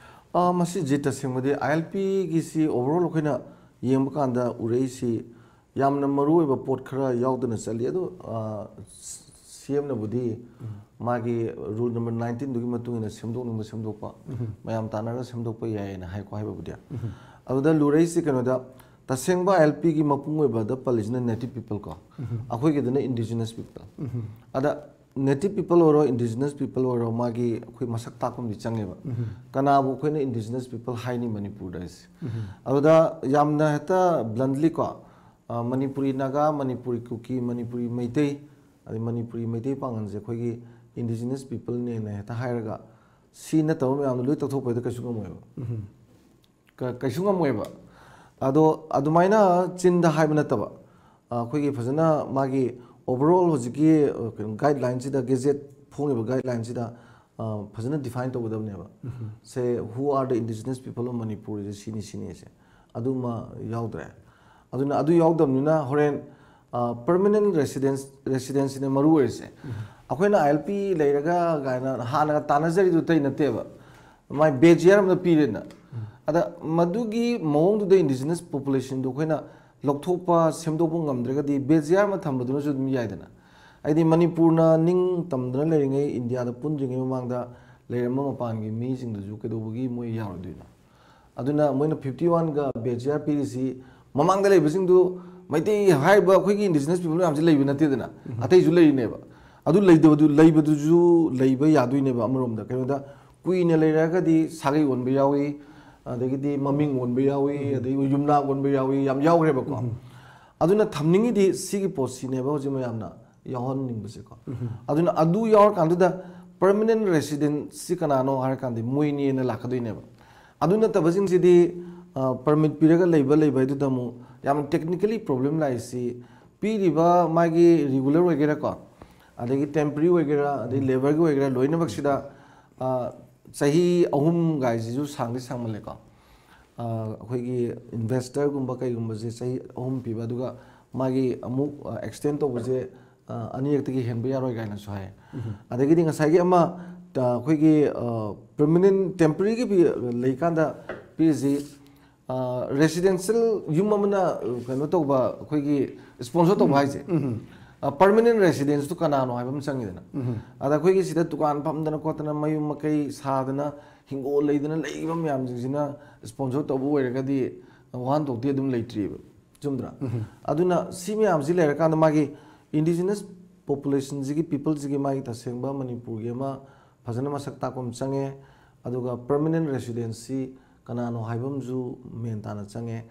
ꯑ, ꯃꯁꯤꯁꯦ ꯇꯁꯦꯡꯕꯗꯤ ꯑꯥꯏ ꯑꯦꯜ ꯄꯤꯒꯤꯁꯤ ꯑꯣꯚꯔꯑꯣꯜ ꯑꯩꯈꯣꯏꯅ ꯌꯦꯡꯕ ꯀꯥꯟꯗ ꯎꯔꯛꯏꯁꯤ ꯌꯥꯝꯅ ꯃꯔꯨ ꯑꯣꯏꯕ ꯄꯣꯠ ꯈꯔ ꯌꯥꯎꯗꯅ ꯆꯠꯂꯤ꯫ ꯑꯗꯣ, ꯑ, ꯁꯤ-, ꯁꯤ ꯑꯦꯝꯅꯕꯨꯗꯤ ꯃꯥꯒꯤ ꯔꯨꯜ ꯅꯝꯕꯔ ꯅꯥꯏꯟꯇꯤꯟꯗꯨꯒꯤ ꯃꯇꯨꯡ ꯏꯟꯅ ꯁꯦꯝꯗꯣꯛꯅꯤꯡꯕ ꯁꯦꯝꯗꯣꯛꯄ, ꯃꯌꯥꯝ ꯇꯥꯟꯅꯔꯒ ꯁꯦꯝꯗꯣꯛꯄ ꯌꯥꯏꯌꯦꯅ ꯍꯥꯏꯀꯣ, ꯍꯥꯏꯕꯕꯨꯗꯤ꯫ ꯑꯗꯨꯗ ꯂꯨꯔꯛꯏꯁꯤ ꯀꯩꯅꯣꯗ, ꯇꯁꯦꯡꯕ ꯑꯥꯏ ꯑꯦꯜ ꯄꯤꯒꯤ ꯃꯄꯨꯡ ꯑꯣꯏꯕꯗ ꯄꯜꯂꯤꯁꯤꯅ ꯅꯦꯇꯤꯚ ꯄꯤꯄꯜ ꯀꯣ, ꯑꯩꯈꯣꯏꯒꯤꯗꯨꯅ ꯏꯟꯗꯤꯖꯤꯅꯁ ꯄꯤꯄꯜ꯫ ꯑꯗ ꯅꯦꯇꯤꯚ ꯄꯤꯄꯜ ꯑꯣꯏꯔꯣ, ꯏꯟꯗꯤꯖꯤꯅꯁ ꯄꯤꯄꯜ ꯑꯣꯏꯔꯣ, ꯃꯥꯒꯤ ꯑꯩꯈꯣꯏ ꯃꯁꯛ ꯇꯥꯛꯄ ꯑꯃꯗꯤ ꯆꯪꯉꯦꯕ꯫ ꯀꯅꯥꯕꯨ ꯑꯩꯈꯣꯏꯅ ꯏꯟꯗꯤꯖꯤꯅꯁ ꯄꯤꯄꯜ ꯍꯥꯏꯅꯤ ꯃꯅꯤꯄꯨꯔꯗ ꯍꯥꯏꯁꯦ? ꯑꯗꯨꯗ ꯌꯥꯝꯅ ꯍꯦꯛꯇ ꯕ꯭ꯂꯟꯂꯤ ꯀꯣ, ꯑ, ꯃꯅꯤꯄꯨꯔꯤ ꯅꯥꯒꯥ, ꯃꯅꯤꯄꯨꯔꯤ ꯀꯨꯀꯤ, ꯃꯅꯤꯄꯨꯔꯤ ꯃꯩꯇꯩ, ꯑꯗꯩ ꯃꯅꯤꯄꯨꯔꯤ ꯃꯩꯇꯩ ꯄꯥꯉꯜꯁꯦ ꯑꯩꯈꯣꯏꯒꯤ ꯏꯟꯗꯤꯖꯤꯅꯁ ꯄꯤꯄꯜꯅꯦꯅ ꯍꯦꯛꯇ ꯍꯥꯏꯔꯒ, ꯁꯤ ꯅꯠꯇꯕ ꯃꯌꯥꯝꯗꯣ ꯂꯣꯏ ꯇꯧꯊꯣꯛꯄ ꯍꯦꯛꯇ ꯀꯩꯁꯨ ꯉꯝꯃꯣꯏꯕ꯫ ꯀ-, ꯀꯩꯁꯨ ꯉꯝꯃꯣꯏꯕ꯫ ꯑꯗꯣ ꯑꯗꯨꯃꯥꯏꯅ ꯆꯤꯟꯗ ꯍꯥꯏꯕ ꯅꯠꯇꯕ, ꯑ, ꯑꯩꯈꯣꯏꯒꯤ ꯐꯖꯅ ꯃꯥꯒꯤ overall ꯍꯧꯖꯤꯛꯀꯤ, ꯑ, ꯀꯩꯅꯣ, ꯒꯥꯏꯗꯂꯥꯏꯟꯁꯤꯗ, ꯒꯦꯖꯦꯠ ꯐꯣꯡꯉꯤꯕ ꯒꯥꯏꯗꯂꯥꯏꯟꯁꯤꯗ, ꯑ, ꯐꯖꯅ ꯗꯤꯐꯥꯏꯟ ꯇꯧꯒꯗꯕꯅꯦꯕ꯫ ꯁꯦ, who are the indigenous people of Manipur ꯁꯦ ꯁꯤꯅꯤ ꯁꯤꯅꯤ ꯁꯦ꯫ ꯑꯗꯨꯃ ꯌꯥꯎꯗ꯭ꯔꯦ꯫ ꯑꯗꯨꯅ ꯑꯗꯨ ꯌꯥꯎꯗꯕꯅꯤꯅ ꯍꯣꯔꯦꯟ, ꯑ, permanent residence, residenceꯁꯤꯅ ꯃꯔꯨ ꯑꯣꯏꯔꯤꯁꯦ꯫ ꯑꯩꯈꯣꯏꯅ ꯑꯥꯏ ꯑꯦꯜ ꯄꯤ ꯂꯩꯔꯒ ꯀꯥꯏꯅ ꯍꯥꯟꯅꯒ ꯇꯥꯟꯅꯖꯔꯤꯗꯨ ꯑꯇꯩ ꯅꯠꯇꯦꯕ꯫ ꯃꯥꯏ ꯕꯦꯖꯤꯌꯥꯔ ꯑꯃꯗ ꯄꯤꯔꯦꯅ꯫ ꯑꯗ ꯃꯗꯨꯒꯤ ꯃꯑꯣꯡꯗꯨꯗ ꯏꯟꯗꯤꯖꯤꯅꯁ ꯄꯣꯄꯨꯂꯦꯁꯟꯗꯨ ꯑꯩꯈꯣꯏꯅ ꯂꯧꯊꯣꯛꯄ, ꯁꯦꯝꯗꯣꯛꯄ ꯉꯝꯗ꯭ꯔꯒꯗꯤ ꯕꯦꯖꯤꯌꯥꯔ ꯑꯃ ꯊꯝꯕꯗꯨꯅꯁꯨ ꯑꯗꯨꯝ ꯌꯥꯏꯗꯅ꯫ ꯍꯥꯏꯗꯤ ꯃꯅꯤꯄꯨꯔꯅ ꯅꯤꯡ ꯇꯝꯗꯅ ꯂꯩꯔꯤꯉꯩ, ꯏꯟꯗꯤꯌꯥꯗ ꯄꯨꯟꯗ꯭ꯔꯤꯉꯩ ꯃꯃꯥꯡꯗ ꯂꯩꯔꯝꯕ ꯃꯄꯥꯟꯒꯤ ꯃꯤꯁꯤꯡꯗꯨꯁꯨ ꯀꯩꯗꯧꯕꯒꯤ ꯃꯣꯏ ꯌꯥꯔꯣꯏꯗꯣꯏꯅꯣ? ꯑꯗꯨꯅ ꯃꯣꯏꯅ ꯐꯤꯐꯇꯤ ꯋꯥꯟꯒ ꯕꯦꯖꯤꯌꯥꯔ ꯄꯤꯔꯤꯁꯤ, ꯃꯃꯥꯡꯗ ꯂꯩꯕꯁꯤꯡꯗꯨ, ꯃꯩꯇꯩ ꯍꯥꯏꯔꯤꯕ ꯑꯩꯈꯣꯏꯒꯤ ꯏꯟꯗꯤꯖꯤꯅꯁ ꯄꯤꯄꯜ ꯃꯌꯥꯝꯁꯤ ꯂꯩꯕ ꯅꯠꯇꯦꯗꯅ, ꯑꯇꯩꯁꯨ ꯂꯩꯔꯤꯅꯦꯕ꯫ ꯑꯗꯨ ꯂꯩꯇꯕꯗꯨ, ꯂꯩꯕꯗꯨꯁꯨ ꯂꯩꯕ ꯌꯥꯗꯣꯏꯅꯦꯕ꯫ ꯑꯃꯔꯣꯝꯗ ꯀꯩꯅꯣꯗ ꯀꯨꯏꯅ ꯂꯩꯔꯒꯗꯤ ꯁꯥꯒꯩ ꯑꯣꯟꯕ ꯌꯥꯎꯏ, ꯑꯗꯒꯤꯗꯤ ꯃꯃꯤꯡ ꯑꯣꯟꯕ ꯌꯥꯎꯏ, ꯑꯗꯒꯤ ꯌꯨꯝꯅꯥꯛ ꯑꯣꯟꯕ ꯌꯥꯎꯏ, ꯌꯥꯝ ꯌꯥꯎꯈ꯭ꯔꯦꯕꯀꯣ꯫ ꯑꯗꯨꯅ ꯊꯝꯅꯤꯡꯉꯤꯗꯤ ꯁꯤꯒꯤ ꯄꯣꯠꯁꯤꯅꯦꯕ ꯍꯧꯖꯤꯛ ꯃꯌꯥꯝꯅ ꯌꯥꯎꯍꯟꯅꯤꯡꯕꯁꯦꯀꯣ꯫ ꯑꯗꯨꯅ ꯑꯗꯨ ꯌꯥꯎꯔꯀꯥꯟꯗꯨꯗ permanent residenceꯁꯤ ꯀꯅꯥꯅꯣ ꯍꯥꯏꯔꯀꯥꯟꯗ ꯃꯣꯏꯅꯦꯅ ꯂꯥꯛꯀꯗꯣꯏꯅꯦꯕ꯫ ꯑꯗꯨ ꯅꯠꯇꯕꯁꯤꯡꯁꯤꯗꯤ, ꯑ, permit ꯄꯤꯔꯒ ꯂꯩꯕ, ꯂꯩꯕ ꯍꯥꯏꯗꯨꯗ ꯑꯃꯨꯛ ꯌꯥꯝꯅ technically problem ꯂꯥꯛꯏꯁꯤ, ꯄꯤꯔꯤꯕ ꯃꯥꯒꯤ regular ꯑꯣꯏꯒꯦꯔꯥꯀꯣ, ꯑꯗꯒꯤ temporary ꯑꯣꯏꯒꯦꯔꯥ, ꯑꯗꯩ labourꯒꯤ ꯑꯣꯏꯒꯦꯔꯥ, ꯂꯣꯏꯅꯃꯛꯁꯤꯗ, ꯑ, ꯆꯍꯤ ꯑꯍꯨꯝ ꯒꯥꯏꯁꯤꯁꯨ ꯁꯥꯡꯗꯤ ꯁꯥꯡꯃꯜꯂꯦꯀꯣ꯫ ꯑ, ꯑꯩꯈꯣꯏꯒꯤ investorꯒꯨꯝꯕ ꯀꯩꯒꯨꯝꯕꯁꯦ ꯆꯍꯤ ꯑꯍꯨꯝ ꯄꯤꯕ, ꯑꯗꯨꯒ ꯃꯥꯒꯤ ꯑꯃꯨꯛ, ꯑ, extend ꯇꯧꯕꯁꯦ, ꯑ, ꯑꯅꯤꯔꯛꯇꯒꯤ ꯍꯦꯟꯕ ꯌꯥꯔꯣꯏ ꯀꯥꯏꯅꯁꯨ ꯍꯥꯏ꯫ ꯑꯗꯒꯤꯗꯤ ꯉꯁꯥꯏꯒꯤ ꯑꯃ, ꯑ, ꯑꯩꯈꯣꯏꯒꯤ, ꯑ, permanent, temporaryꯒꯤ ꯄꯤ-, ꯂꯩꯀꯥꯟꯗ ꯄꯤꯔꯤꯁꯤ, ꯑ, residential ꯌꯨꯝ ꯑꯃꯅ, ꯑ, ꯀꯩꯅꯣ ꯇꯧꯕ, ꯑꯩꯈꯣꯏꯒꯤ sponsor ꯇꯧꯕ ꯍꯥꯏꯁꯦ, ꯄꯔꯃꯅꯦꯟ ꯔꯦꯁꯤꯗꯦꯟꯁꯇꯨ ꯀꯅꯥꯅꯣ ꯍꯥꯏꯕ ꯑꯃ ꯆꯪꯉꯤꯗꯅ꯫ ꯑꯗ ꯑꯩꯈꯣꯏꯒꯤ ꯁꯤꯗ ꯗꯨꯀꯥꯟ ꯐꯝꯗꯅ ꯈꯣꯠꯇꯅ, ꯃꯌꯨꯝ ꯃꯀꯩ ꯁꯥꯗꯅ, ꯍꯤꯡꯒꯣꯜ ꯂꯩꯗꯅ ꯂꯩꯔꯤꯕ ꯃꯌꯥꯝꯁꯤꯡꯁꯤꯅ ꯁ꯭ꯄꯣꯟꯁꯔ ꯇꯧꯕ ꯑꯣꯏꯔꯒꯗꯤ ꯋꯥꯍꯟꯊꯣꯛꯇꯤ ꯑꯗꯨꯝ ꯂꯩꯇ꯭ꯔꯤꯕ꯫ ꯆꯨꯝꯗ꯭ꯔꯥ? ꯑꯗꯨꯅ ꯁꯤ ꯃꯌꯥꯝꯁꯤ ꯂꯩꯔꯀꯥꯟꯗ ꯃꯥꯒꯤ ꯏꯟꯗꯤꯖꯤꯅꯁ ꯄꯣꯄꯨꯂꯦꯁꯟꯁꯤꯒꯤ, ꯄꯤꯄꯜꯁꯤꯒꯤ ꯃꯥꯒꯤ ꯇꯁꯦꯡꯕ ꯃꯅꯤꯄꯨꯔꯒꯤ ꯑꯃ ꯐꯖꯅ ꯃꯁꯛ ꯇꯥꯛꯄ ꯑꯃ ꯆꯪꯉꯦ꯫ ꯑꯗꯨꯒ ꯄꯔꯃꯅꯦꯟ ꯔꯦꯁꯤꯗꯦꯟꯁꯤ ꯀꯅꯥꯅꯣ ꯍꯥꯏꯕ ꯑꯃꯁꯨ ꯃꯦꯟ ꯇꯥꯅ ꯆꯪꯉꯦ꯫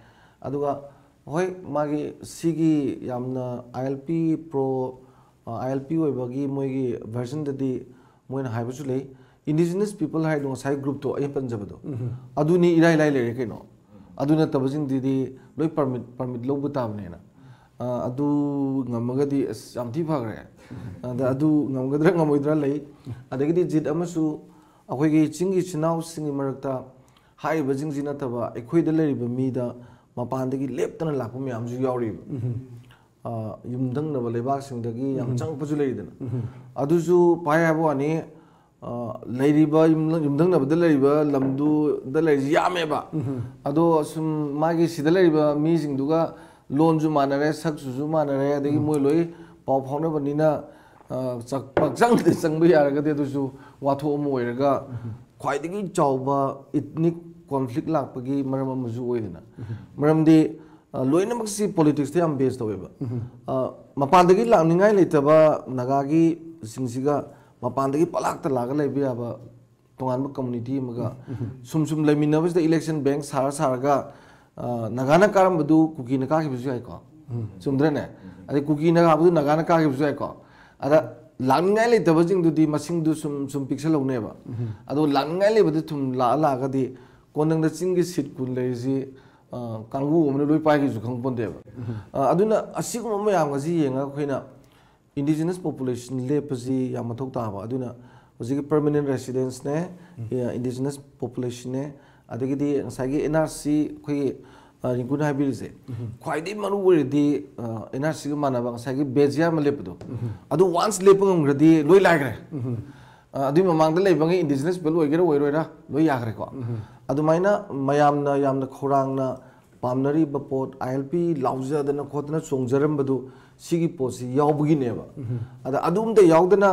ꯑꯗꯨꯒ ꯍꯣꯏ, ꯃꯥꯒꯤ ꯁꯤꯒꯤ ꯌꯥꯝꯅ ꯑꯥꯏ ꯑꯦꯜ ꯄꯤ ꯄ꯭ꯔꯣ, ꯑꯥꯏ ꯑꯦꯜ ꯄꯤ ꯑꯣꯏꯕꯒꯤ ꯃꯣꯏꯒꯤ ꯚꯔꯖꯟꯗꯗꯤ ꯃꯣꯏꯅ ꯍꯥꯏꯕꯁꯨ ꯂꯩ, ꯏꯟꯗꯤꯖꯤꯅꯁ ꯄꯤꯄꯜ ꯍꯥꯏꯗꯣ ꯉꯁꯥꯏ ꯒ꯭ꯔꯨꯞꯇꯣ ꯑꯩꯅ ꯄꯟꯖꯕꯗꯣ, ꯑꯗꯨꯅꯤ ꯏꯔꯥꯏ ꯂꯥꯏ ꯂꯩꯔꯦ ꯀꯩꯅꯣ꯫ ꯑꯗꯨ ꯅꯠꯇꯕꯁꯤꯡꯗꯨꯗꯤ ꯂꯣꯏ ꯄꯔꯃꯤꯠ, ꯄꯔꯃꯤꯠ ꯂꯧꯕ ꯇꯥꯕꯅꯦꯅ꯫ ꯑ, ꯑꯗꯨ ꯉꯝꯃꯒꯗꯤ ꯑꯁ ꯌꯥꯝ ꯊꯤ ꯐꯈ꯭ꯔꯦ꯫ ꯑꯗ ꯑꯗꯨ ꯉꯝꯒꯗ꯭ꯔꯥ ꯉꯝꯃꯣꯏꯗ꯭ꯔꯥ ꯂꯩ꯫ ꯑꯗꯒꯤꯗꯤ ꯖꯤꯠ ꯑꯃꯁꯨ, ꯑꯩꯈꯣꯏꯒꯤ ꯆꯤꯡꯒꯤ ꯏꯆꯤꯟ ꯏꯅꯥꯎꯁꯤꯡꯒꯤ ꯃꯔꯛꯇ ꯍꯥꯏꯔꯤꯕꯁꯤꯡꯁꯤ ꯅꯠꯇꯕ ꯑꯩꯈꯣꯏꯗ ꯂꯩꯔꯤꯕ ꯃꯤꯗ ꯃꯄꯥꯟꯗꯒꯤ ꯂꯦꯞꯇꯅ ꯂꯥꯛꯄ ꯃꯌꯥꯝꯁꯨ ꯌꯥꯎꯔꯤꯕ꯫ ꯑ, ꯌꯨꯝꯊꯪꯅꯕ ꯂꯩꯕꯥꯛꯁꯤꯡꯗꯒꯤ ꯌꯥꯝ ꯆꯪꯉꯛꯄꯁꯨ ꯂꯩꯔꯤꯗꯅ꯫ ꯑꯗꯨꯁꯨ ꯄꯥꯏ ꯍꯥꯏꯕ ꯋꯥꯅꯤ, ꯑ, ꯂꯩꯔꯤꯕ ꯌꯨꯝ-, ꯌꯨꯝꯊꯪꯅꯕꯗ ꯂꯩꯔꯤꯕ ꯂꯝꯗꯨꯗ ꯂꯩꯔꯤꯁꯤ ꯌꯥꯝꯃꯦꯕ꯫ ꯑꯗꯣ ꯁꯨꯝ ꯃꯥꯒꯤ ꯁꯤꯗ ꯂꯩꯔꯤꯕ ꯃꯤꯁꯤꯡꯗꯨꯒ ꯂꯣꯟꯁꯨ ꯃꯥꯟꯅꯔꯦ, ꯁꯛꯁꯨꯁꯨ ꯃꯥꯟꯅꯔꯦ, ꯑꯗꯒꯤ ꯃꯣꯏ ꯂꯣꯏ ꯄꯥꯎ ꯐꯥꯎꯅꯕꯅꯤꯅ, ꯑ, ꯆ-, ꯄꯥꯛꯆꯪꯗ ꯆꯪꯕ ꯌꯥꯔꯒꯗꯤ ꯑꯗꯨꯁꯨ ꯋꯥꯊꯣꯛ ꯑꯃ ꯑꯣꯏꯔꯒ ꯈ꯭ꯋꯥꯏꯗꯒꯤ ꯆꯥꯎꯕ ꯏꯊꯅꯤꯛ ꯀꯣꯟꯐ꯭ꯂꯤꯛ ꯂꯥꯛꯄꯒꯤ ꯃꯔꯝ ꯑꯃꯁꯨ ꯑꯣꯏꯗꯅ꯫ ꯃꯔꯝꯗꯤ, ꯑ, ꯂꯣꯏꯅꯃꯛꯁꯤ ꯄꯣꯂꯤꯇꯤꯛꯁꯇ ꯌꯥꯝ ꯕꯦꯁ ꯇꯧꯋꯦꯕ꯫ ꯑ, ꯃꯄꯥꯟꯗꯒꯤ ꯂꯥꯛꯅꯤꯡꯉꯥꯏ ꯂꯩꯇꯕ ꯅꯥꯒꯥꯒꯤꯁꯤꯡꯁꯤꯒ ꯃꯄꯥꯟꯗꯒꯤ ꯄꯂꯥꯛꯇ ꯂꯥꯛꯑꯒ ꯂꯩꯕ ꯌꯥꯕ ꯇꯣꯉꯥꯟꯕ ꯀꯝꯃꯨꯅꯤꯇꯤ ꯑꯃꯒ ꯁꯨꯝ ꯁꯨꯝ ꯂꯩꯃꯤꯟꯅꯕꯁꯤꯗ ꯏꯂꯦꯛꯁꯟ ꯕꯦꯡ ꯁꯥꯔ ꯁꯥꯔꯒ, ꯑ, ꯅꯥꯒꯥꯅ ꯀꯥꯔꯝꯕꯗꯨ ꯀꯨꯀꯤꯅ ꯀꯥꯈꯤꯕꯁꯨ ꯌꯥꯏꯀꯣ꯫ ꯆꯨꯝꯗ꯭ꯔꯅꯦ? ꯑꯗꯩ ꯀꯨꯀꯤꯅ ꯀꯥꯕꯗꯨ ꯅꯥꯒꯥꯅ ꯀꯥꯈꯤꯕꯁꯨ ꯌꯥꯏꯀꯣ꯫ ꯑꯗ ꯂꯥꯛꯅꯤꯡꯉꯥꯏ ꯂꯩꯇꯕꯁꯤꯡꯗꯨꯗꯤ ꯃꯁꯤꯡꯗꯨ ꯁꯨꯝ ꯁꯨꯝ ꯄꯤꯛꯁꯜꯍꯧꯅꯦꯕ꯫ ꯑꯗꯣ ꯂꯥꯛꯅꯤꯡꯉꯥꯏ ꯂꯩꯕꯗꯨ ꯊꯨꯝ ꯂꯥꯛꯑ ꯂꯥꯛꯑꯒꯗꯤ ꯀꯣꯟꯅꯪꯗ ꯆꯤꯡꯒꯤ ꯁꯤꯠ ꯀꯨꯟ ꯂꯩꯔꯤꯁꯤ, ꯑ, ꯀꯥꯡꯕꯨ ꯑꯃꯅ ꯂꯣꯏ ꯄꯥꯏꯈꯤꯕꯁꯨ ꯈꯪꯄꯣꯟꯇꯦꯕ꯫ ꯑ, ꯑꯗꯨꯅ ꯑꯁꯤꯒꯨꯝꯕ ꯃꯌꯥꯝ ꯑꯁꯤ ꯌꯦꯡꯉꯒ ꯑꯩꯈꯣꯏꯅ ꯏꯟꯗꯤꯖꯤꯅꯁ ꯄꯣꯄꯨꯂꯦꯁꯟ ꯂꯦꯞꯄꯁꯤ ꯌꯥꯝ ꯃꯊꯧ ꯇꯥꯕ꯫ ꯑꯗꯨꯅ ꯍꯧꯖꯤꯛꯀꯤ ꯄꯔꯃꯅꯦꯟ ꯔꯦꯁꯤꯗꯦꯟꯁꯅꯦ, ꯏꯟꯗꯤꯖꯤꯅꯁ ꯄꯣꯄꯨꯂꯦꯁꯟꯅꯦ, ꯑꯗꯒꯤꯗꯤ ꯉꯁꯥꯏꯒꯤ ꯑꯦꯟ ꯑꯥꯔ ꯁꯤ ꯑꯩꯈꯣꯏꯒꯤ, ꯑ, ꯔꯤꯡꯀꯨꯅ ꯍꯥꯏꯕꯤꯔꯤꯁꯦ, ꯈ꯭ꯋꯥꯏꯗꯒꯤ ꯃꯔꯨ ꯑꯣꯏꯔꯗꯤ, ꯑ, ꯑꯦꯟ ꯑꯥꯔ ꯁꯤꯒ ꯃꯥꯟꯅꯕ ꯉꯁꯥꯏꯒꯤ ꯕꯦꯖꯤꯌꯥ ꯑꯃ ꯂꯦꯞꯄꯗꯣ, ꯑꯗꯨ ꯋꯥꯟꯁ ꯂꯦꯞꯄ ꯉꯝꯈ꯭ꯔꯗꯤ ꯂꯣꯏ ꯂꯥꯏꯈ꯭ꯔꯦ꯫ ꯑ, ꯑꯗꯨꯏ ꯃꯃꯥꯡꯗ ꯂꯩꯕꯉꯩ ꯏꯟꯗꯤꯖꯤꯅꯁ ꯄꯤꯄꯜ ꯑꯣꯏꯒꯦꯔꯥ ꯑꯣꯏꯔꯣꯏꯔꯥ ꯂꯣꯏ ꯌꯥꯈ꯭ꯔꯦꯀꯣ꯫ ꯑꯗꯨꯃꯥꯏꯅ ꯃꯌꯥꯝꯅ ꯌꯥꯝꯅ ꯈꯧꯔꯥꯡꯅ ꯄꯥꯝꯅꯔꯤꯕ ꯄꯣꯠ, ꯑꯥꯏ ꯑꯦꯜ ꯄꯤ ꯂꯥꯎꯖꯗꯅ ꯈꯣꯠꯇꯅ ꯆꯣꯡꯖꯔꯝꯕꯗꯨ ꯁꯤꯒꯤ ꯄꯣꯠꯁꯤ ꯌꯥꯎꯕꯒꯤꯅꯦꯕ꯫ ꯑꯗ ꯑꯗꯨꯝꯇ ꯌꯥꯎꯗꯅ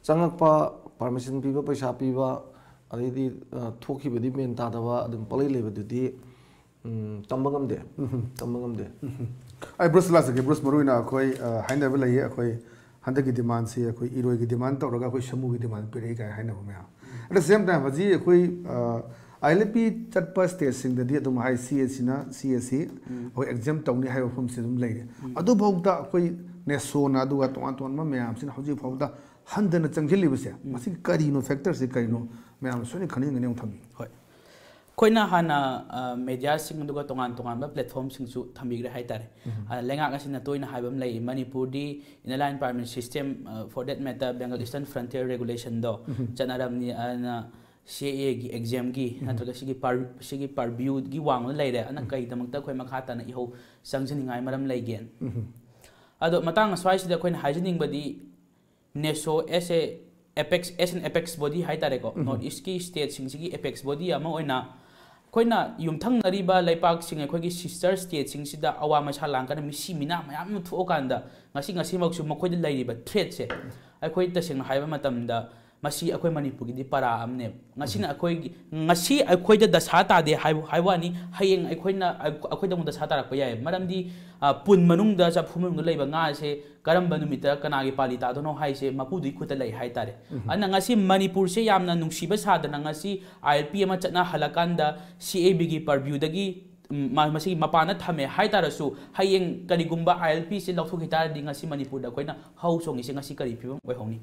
ꯆꯪꯉꯛꯄ, ꯄꯥꯔꯃꯤꯁꯟ ꯄꯤꯕ, ꯄꯩꯁꯥ ꯄꯤꯕ, ꯑꯗꯩꯗꯤ ꯑ, ꯊꯣꯛꯈꯤꯕꯗꯤ ꯃꯦꯟ ꯇꯥꯗꯕ ꯑꯗꯨꯝ ꯄꯪꯂꯩ ꯂꯩꯕꯗꯨꯗꯤ, ꯎꯝ, ꯇꯝꯕ ꯉꯝꯗꯦ꯫ ꯇꯝꯕ ꯉꯝꯗꯦ꯫ ꯑꯩ ꯕ꯭ꯔꯨꯁ ꯂꯥꯛꯆꯒꯦ꯫ ꯕ꯭ꯔꯨꯁ, ꯃꯔꯨ ꯑꯣꯏꯅ ꯑꯩꯈꯣꯏ ꯑ, ꯍꯥꯏꯅꯕ ꯂꯩꯌꯦ꯫ ꯑꯩꯈꯣꯏ ꯍꯟꯗꯛꯀꯤ ꯗꯤꯃꯥꯟꯁꯤ ꯑꯩꯈꯣꯏ ꯏꯔꯣꯏꯒꯤ ꯗꯤꯃꯥꯟ ꯇꯧꯔꯒ ꯑꯩꯈꯣꯏ ꯁꯃꯨꯒꯤ ꯗꯤꯃꯥꯟ ꯄꯤꯔꯛꯏ ꯀꯥꯏꯅ ꯍꯥꯏꯅꯕ ꯃꯌꯥꯝ꯫ At the same time, ꯍꯧꯖꯤꯛ ꯑꯩꯈꯣꯏ ꯑ, ILP ꯆꯠꯄ ꯁ꯭ꯇꯦꯠꯁꯤꯡꯗꯗꯤ ꯑꯗꯨꯝ ꯍꯥꯏ, CSCꯅ, CSC ꯑꯩꯈꯣꯏ ꯑꯦꯛꯖꯥꯝ ꯇꯧꯅꯤ ꯍꯥꯏꯕ ꯋꯥꯐꯝꯁꯤ ꯑꯗꯨꯝ ꯂꯩꯔꯦ꯫ ꯑꯗꯨꯐꯥꯎꯗ ꯑꯩꯈꯣꯏ NESOꯅ ꯑꯗꯨꯒ ꯇꯣꯉꯥꯟ ꯇꯣꯉꯥꯟꯕ ꯃꯌꯥꯝꯁꯤꯅ ꯍꯧꯖꯤꯛ ꯐꯥꯎꯗ ꯍꯟꯊꯅ ꯆꯪꯁꯤꯜꯂꯤꯕꯁꯦ, ꯃꯁꯤꯒꯤ ꯀꯔꯤꯅꯣ, ꯐꯦꯛꯇꯔꯁꯤ ꯀꯔꯤꯅꯣ, ꯃꯌꯥꯝꯅ ꯁꯣꯏꯅ ꯈꯪꯅꯤꯡꯒꯅꯤ ꯑꯃꯨꯛ ꯊꯝꯕꯤꯌꯨ꯫ ꯍꯣꯏ꯫ ꯑꯩꯈꯣꯏꯅ ꯍꯥꯟꯅ ꯃꯦꯗꯤꯌꯥꯁꯤꯡ ꯑꯗꯨꯒ ꯇꯣꯉꯥꯟ ꯇꯣꯉꯥꯟꯕ ꯄ꯭ꯂꯦꯠꯐꯣꯝꯁꯤꯡꯁꯨ ꯊꯝꯕꯤꯈ꯭ꯔꯦ ꯍꯥꯏꯇꯥꯔꯦ꯫ ꯑ, ꯂꯩꯉꯥꯛ ꯑꯁꯤꯅ ꯇꯣꯏꯅ ꯍꯥꯏꯕ ꯑꯃ ꯂꯩ, ꯃꯅꯤꯄꯨꯔꯗꯤ Inner Line Permit System, ꯑ, for that matter, Bengal Eastern Frontier Regulationꯗꯣ ꯆꯠꯅꯔꯝꯅꯤ, ꯑꯗꯨꯅ CAAꯒꯤ ꯑꯦꯛꯖꯥꯝꯒꯤ ꯅꯠꯇ꯭ꯔꯒ ꯁꯤꯒꯤ ꯄꯔ-, ꯁꯤꯒꯤ ꯄꯔꯚ꯭ꯌꯨꯒꯤ ꯋꯥꯡꯃꯗ ꯂꯩꯔꯦ, ꯑꯗꯨꯅ ꯀꯩꯗꯃꯛꯇ ꯑꯩꯈꯣꯏ ꯃꯈꯥ ꯇꯥꯅ ꯏꯍꯧ ꯆꯪꯖꯅꯤꯡꯉꯥꯏ ꯃꯔꯝ ꯂꯩꯒꯦ? ꯑꯗꯣ ꯃꯇꯥꯡ ꯑꯁ꯭ꯋꯥꯏꯁꯤꯗ ꯑꯩꯈꯣꯏꯅ ꯍꯥꯏꯖꯅꯤꯡꯕꯗꯤ, NESO as a apex, as an apex body ꯍꯥꯏꯇꯥꯔꯦꯀꯣ, ꯅꯣꯔꯠ ꯏꯁꯀꯤ ꯁ꯭ꯇꯦꯠꯁꯤꯡꯁꯤꯒꯤ ꯑꯦꯄꯦꯛꯁ ꯕꯣꯗꯤ ꯑꯃ ꯑꯣꯏꯅ ꯑꯩꯈꯣꯏꯅ ꯌꯨꯝꯊꯪꯅꯔꯤꯕ ꯂꯩꯄꯥꯛꯁꯤꯡ, ꯑꯩꯈꯣꯏꯒꯤ ꯁꯤꯁꯇꯔ ꯁ꯭ꯇꯦꯠꯁꯤꯡꯁꯤꯗ ꯑꯋꯥ ꯃꯁꯥ ꯂꯥꯡꯀꯥꯟꯗ, ꯃꯤꯁꯤ ꯃꯤꯅꯥ ꯃꯌꯥꯝ ꯑꯃ ꯊꯣꯛꯑꯀꯥꯟꯗ, ꯉꯁꯤ, ꯉꯁꯤꯃꯛꯁꯨ ꯃꯈꯣꯏꯗ ꯂꯩꯔꯤꯕ ꯊ꯭ꯔꯦꯠꯁꯦ ꯑꯩꯈꯣꯏ ꯇꯁꯦꯡꯅ ꯍꯥꯏꯕ ꯃꯇꯝꯗ ꯃꯁꯤ ꯑꯩꯈꯣꯏ ꯃꯅꯤꯄꯨꯔꯒꯤꯗꯤ ꯄꯔꯥ ꯑꯃꯅꯦꯕ꯫ ꯉꯁꯤꯅ ꯑꯩꯈꯣꯏꯒꯤ, ꯉꯁꯤ ꯑꯩꯈꯣꯏꯗ ꯗꯁꯥ ꯇꯥꯗꯦ ꯍꯥꯏꯕ, ꯍꯥꯏꯕ ꯋꯥꯅꯤ, ꯍꯌꯦꯡ ꯑꯩꯈꯣꯏꯅ, ꯑꯩꯈꯣꯏꯗ ꯑꯃꯨꯛ ꯗꯁꯥ ꯇꯥꯔꯛꯄ ꯌꯥꯏ꯫ ꯃꯔꯝꯗꯤ, ꯑ, ꯄꯨꯟ ꯃꯅꯨꯡꯗ, ꯆꯐꯨ ꯃꯅꯨꯡꯗ ꯂꯩꯕ ꯉꯥꯁꯦ ꯀꯔꯝꯕ ꯅꯨꯃꯤꯠꯇ ꯀꯅꯥꯒꯤ ꯄꯥꯂꯤ ꯇꯥꯗꯣꯏꯅꯣ ꯍꯥꯏꯁꯦ ꯃꯄꯨꯗꯨꯒꯤ ꯈꯨꯠꯇ ꯂꯩ ꯍꯥꯏꯇꯥꯔꯦ꯫ ꯑꯗꯨꯅ ꯉꯁꯤ ꯃꯅꯤꯄꯨꯔꯁꯦ ꯌꯥꯝꯅ ꯅꯨꯡꯁꯤꯕ ꯁꯥꯗꯅ ꯉꯁꯤ ILP ꯑꯃ ꯆꯠꯅꯍꯜꯂꯀꯥꯟꯗ CABꯒꯤ ꯄꯔꯚ꯭ꯌꯨꯗꯒꯤ, ꯎꯝ, ꯃꯥ-, ꯃꯁꯤꯒꯤ ꯃꯄꯥꯟꯗ ꯊꯝꯃꯦ ꯍꯥꯏꯇꯥꯔꯁꯨ, ꯍꯌꯦꯡ ꯀꯔꯤꯒꯨꯝꯕ ILPꯁꯦ ꯂꯧꯊꯣꯛꯈꯤ ꯇꯥꯔꯗꯤ ꯉꯁꯤ ꯃꯅꯤꯄꯨꯔꯗ ꯑꯩꯈꯣꯏꯅ ꯍꯧ ꯆꯣꯡꯉꯤꯁꯦ ꯉꯁꯤ ꯀꯔꯤ ꯐꯤꯕꯝ ꯑꯣꯏꯍꯧꯅꯤ?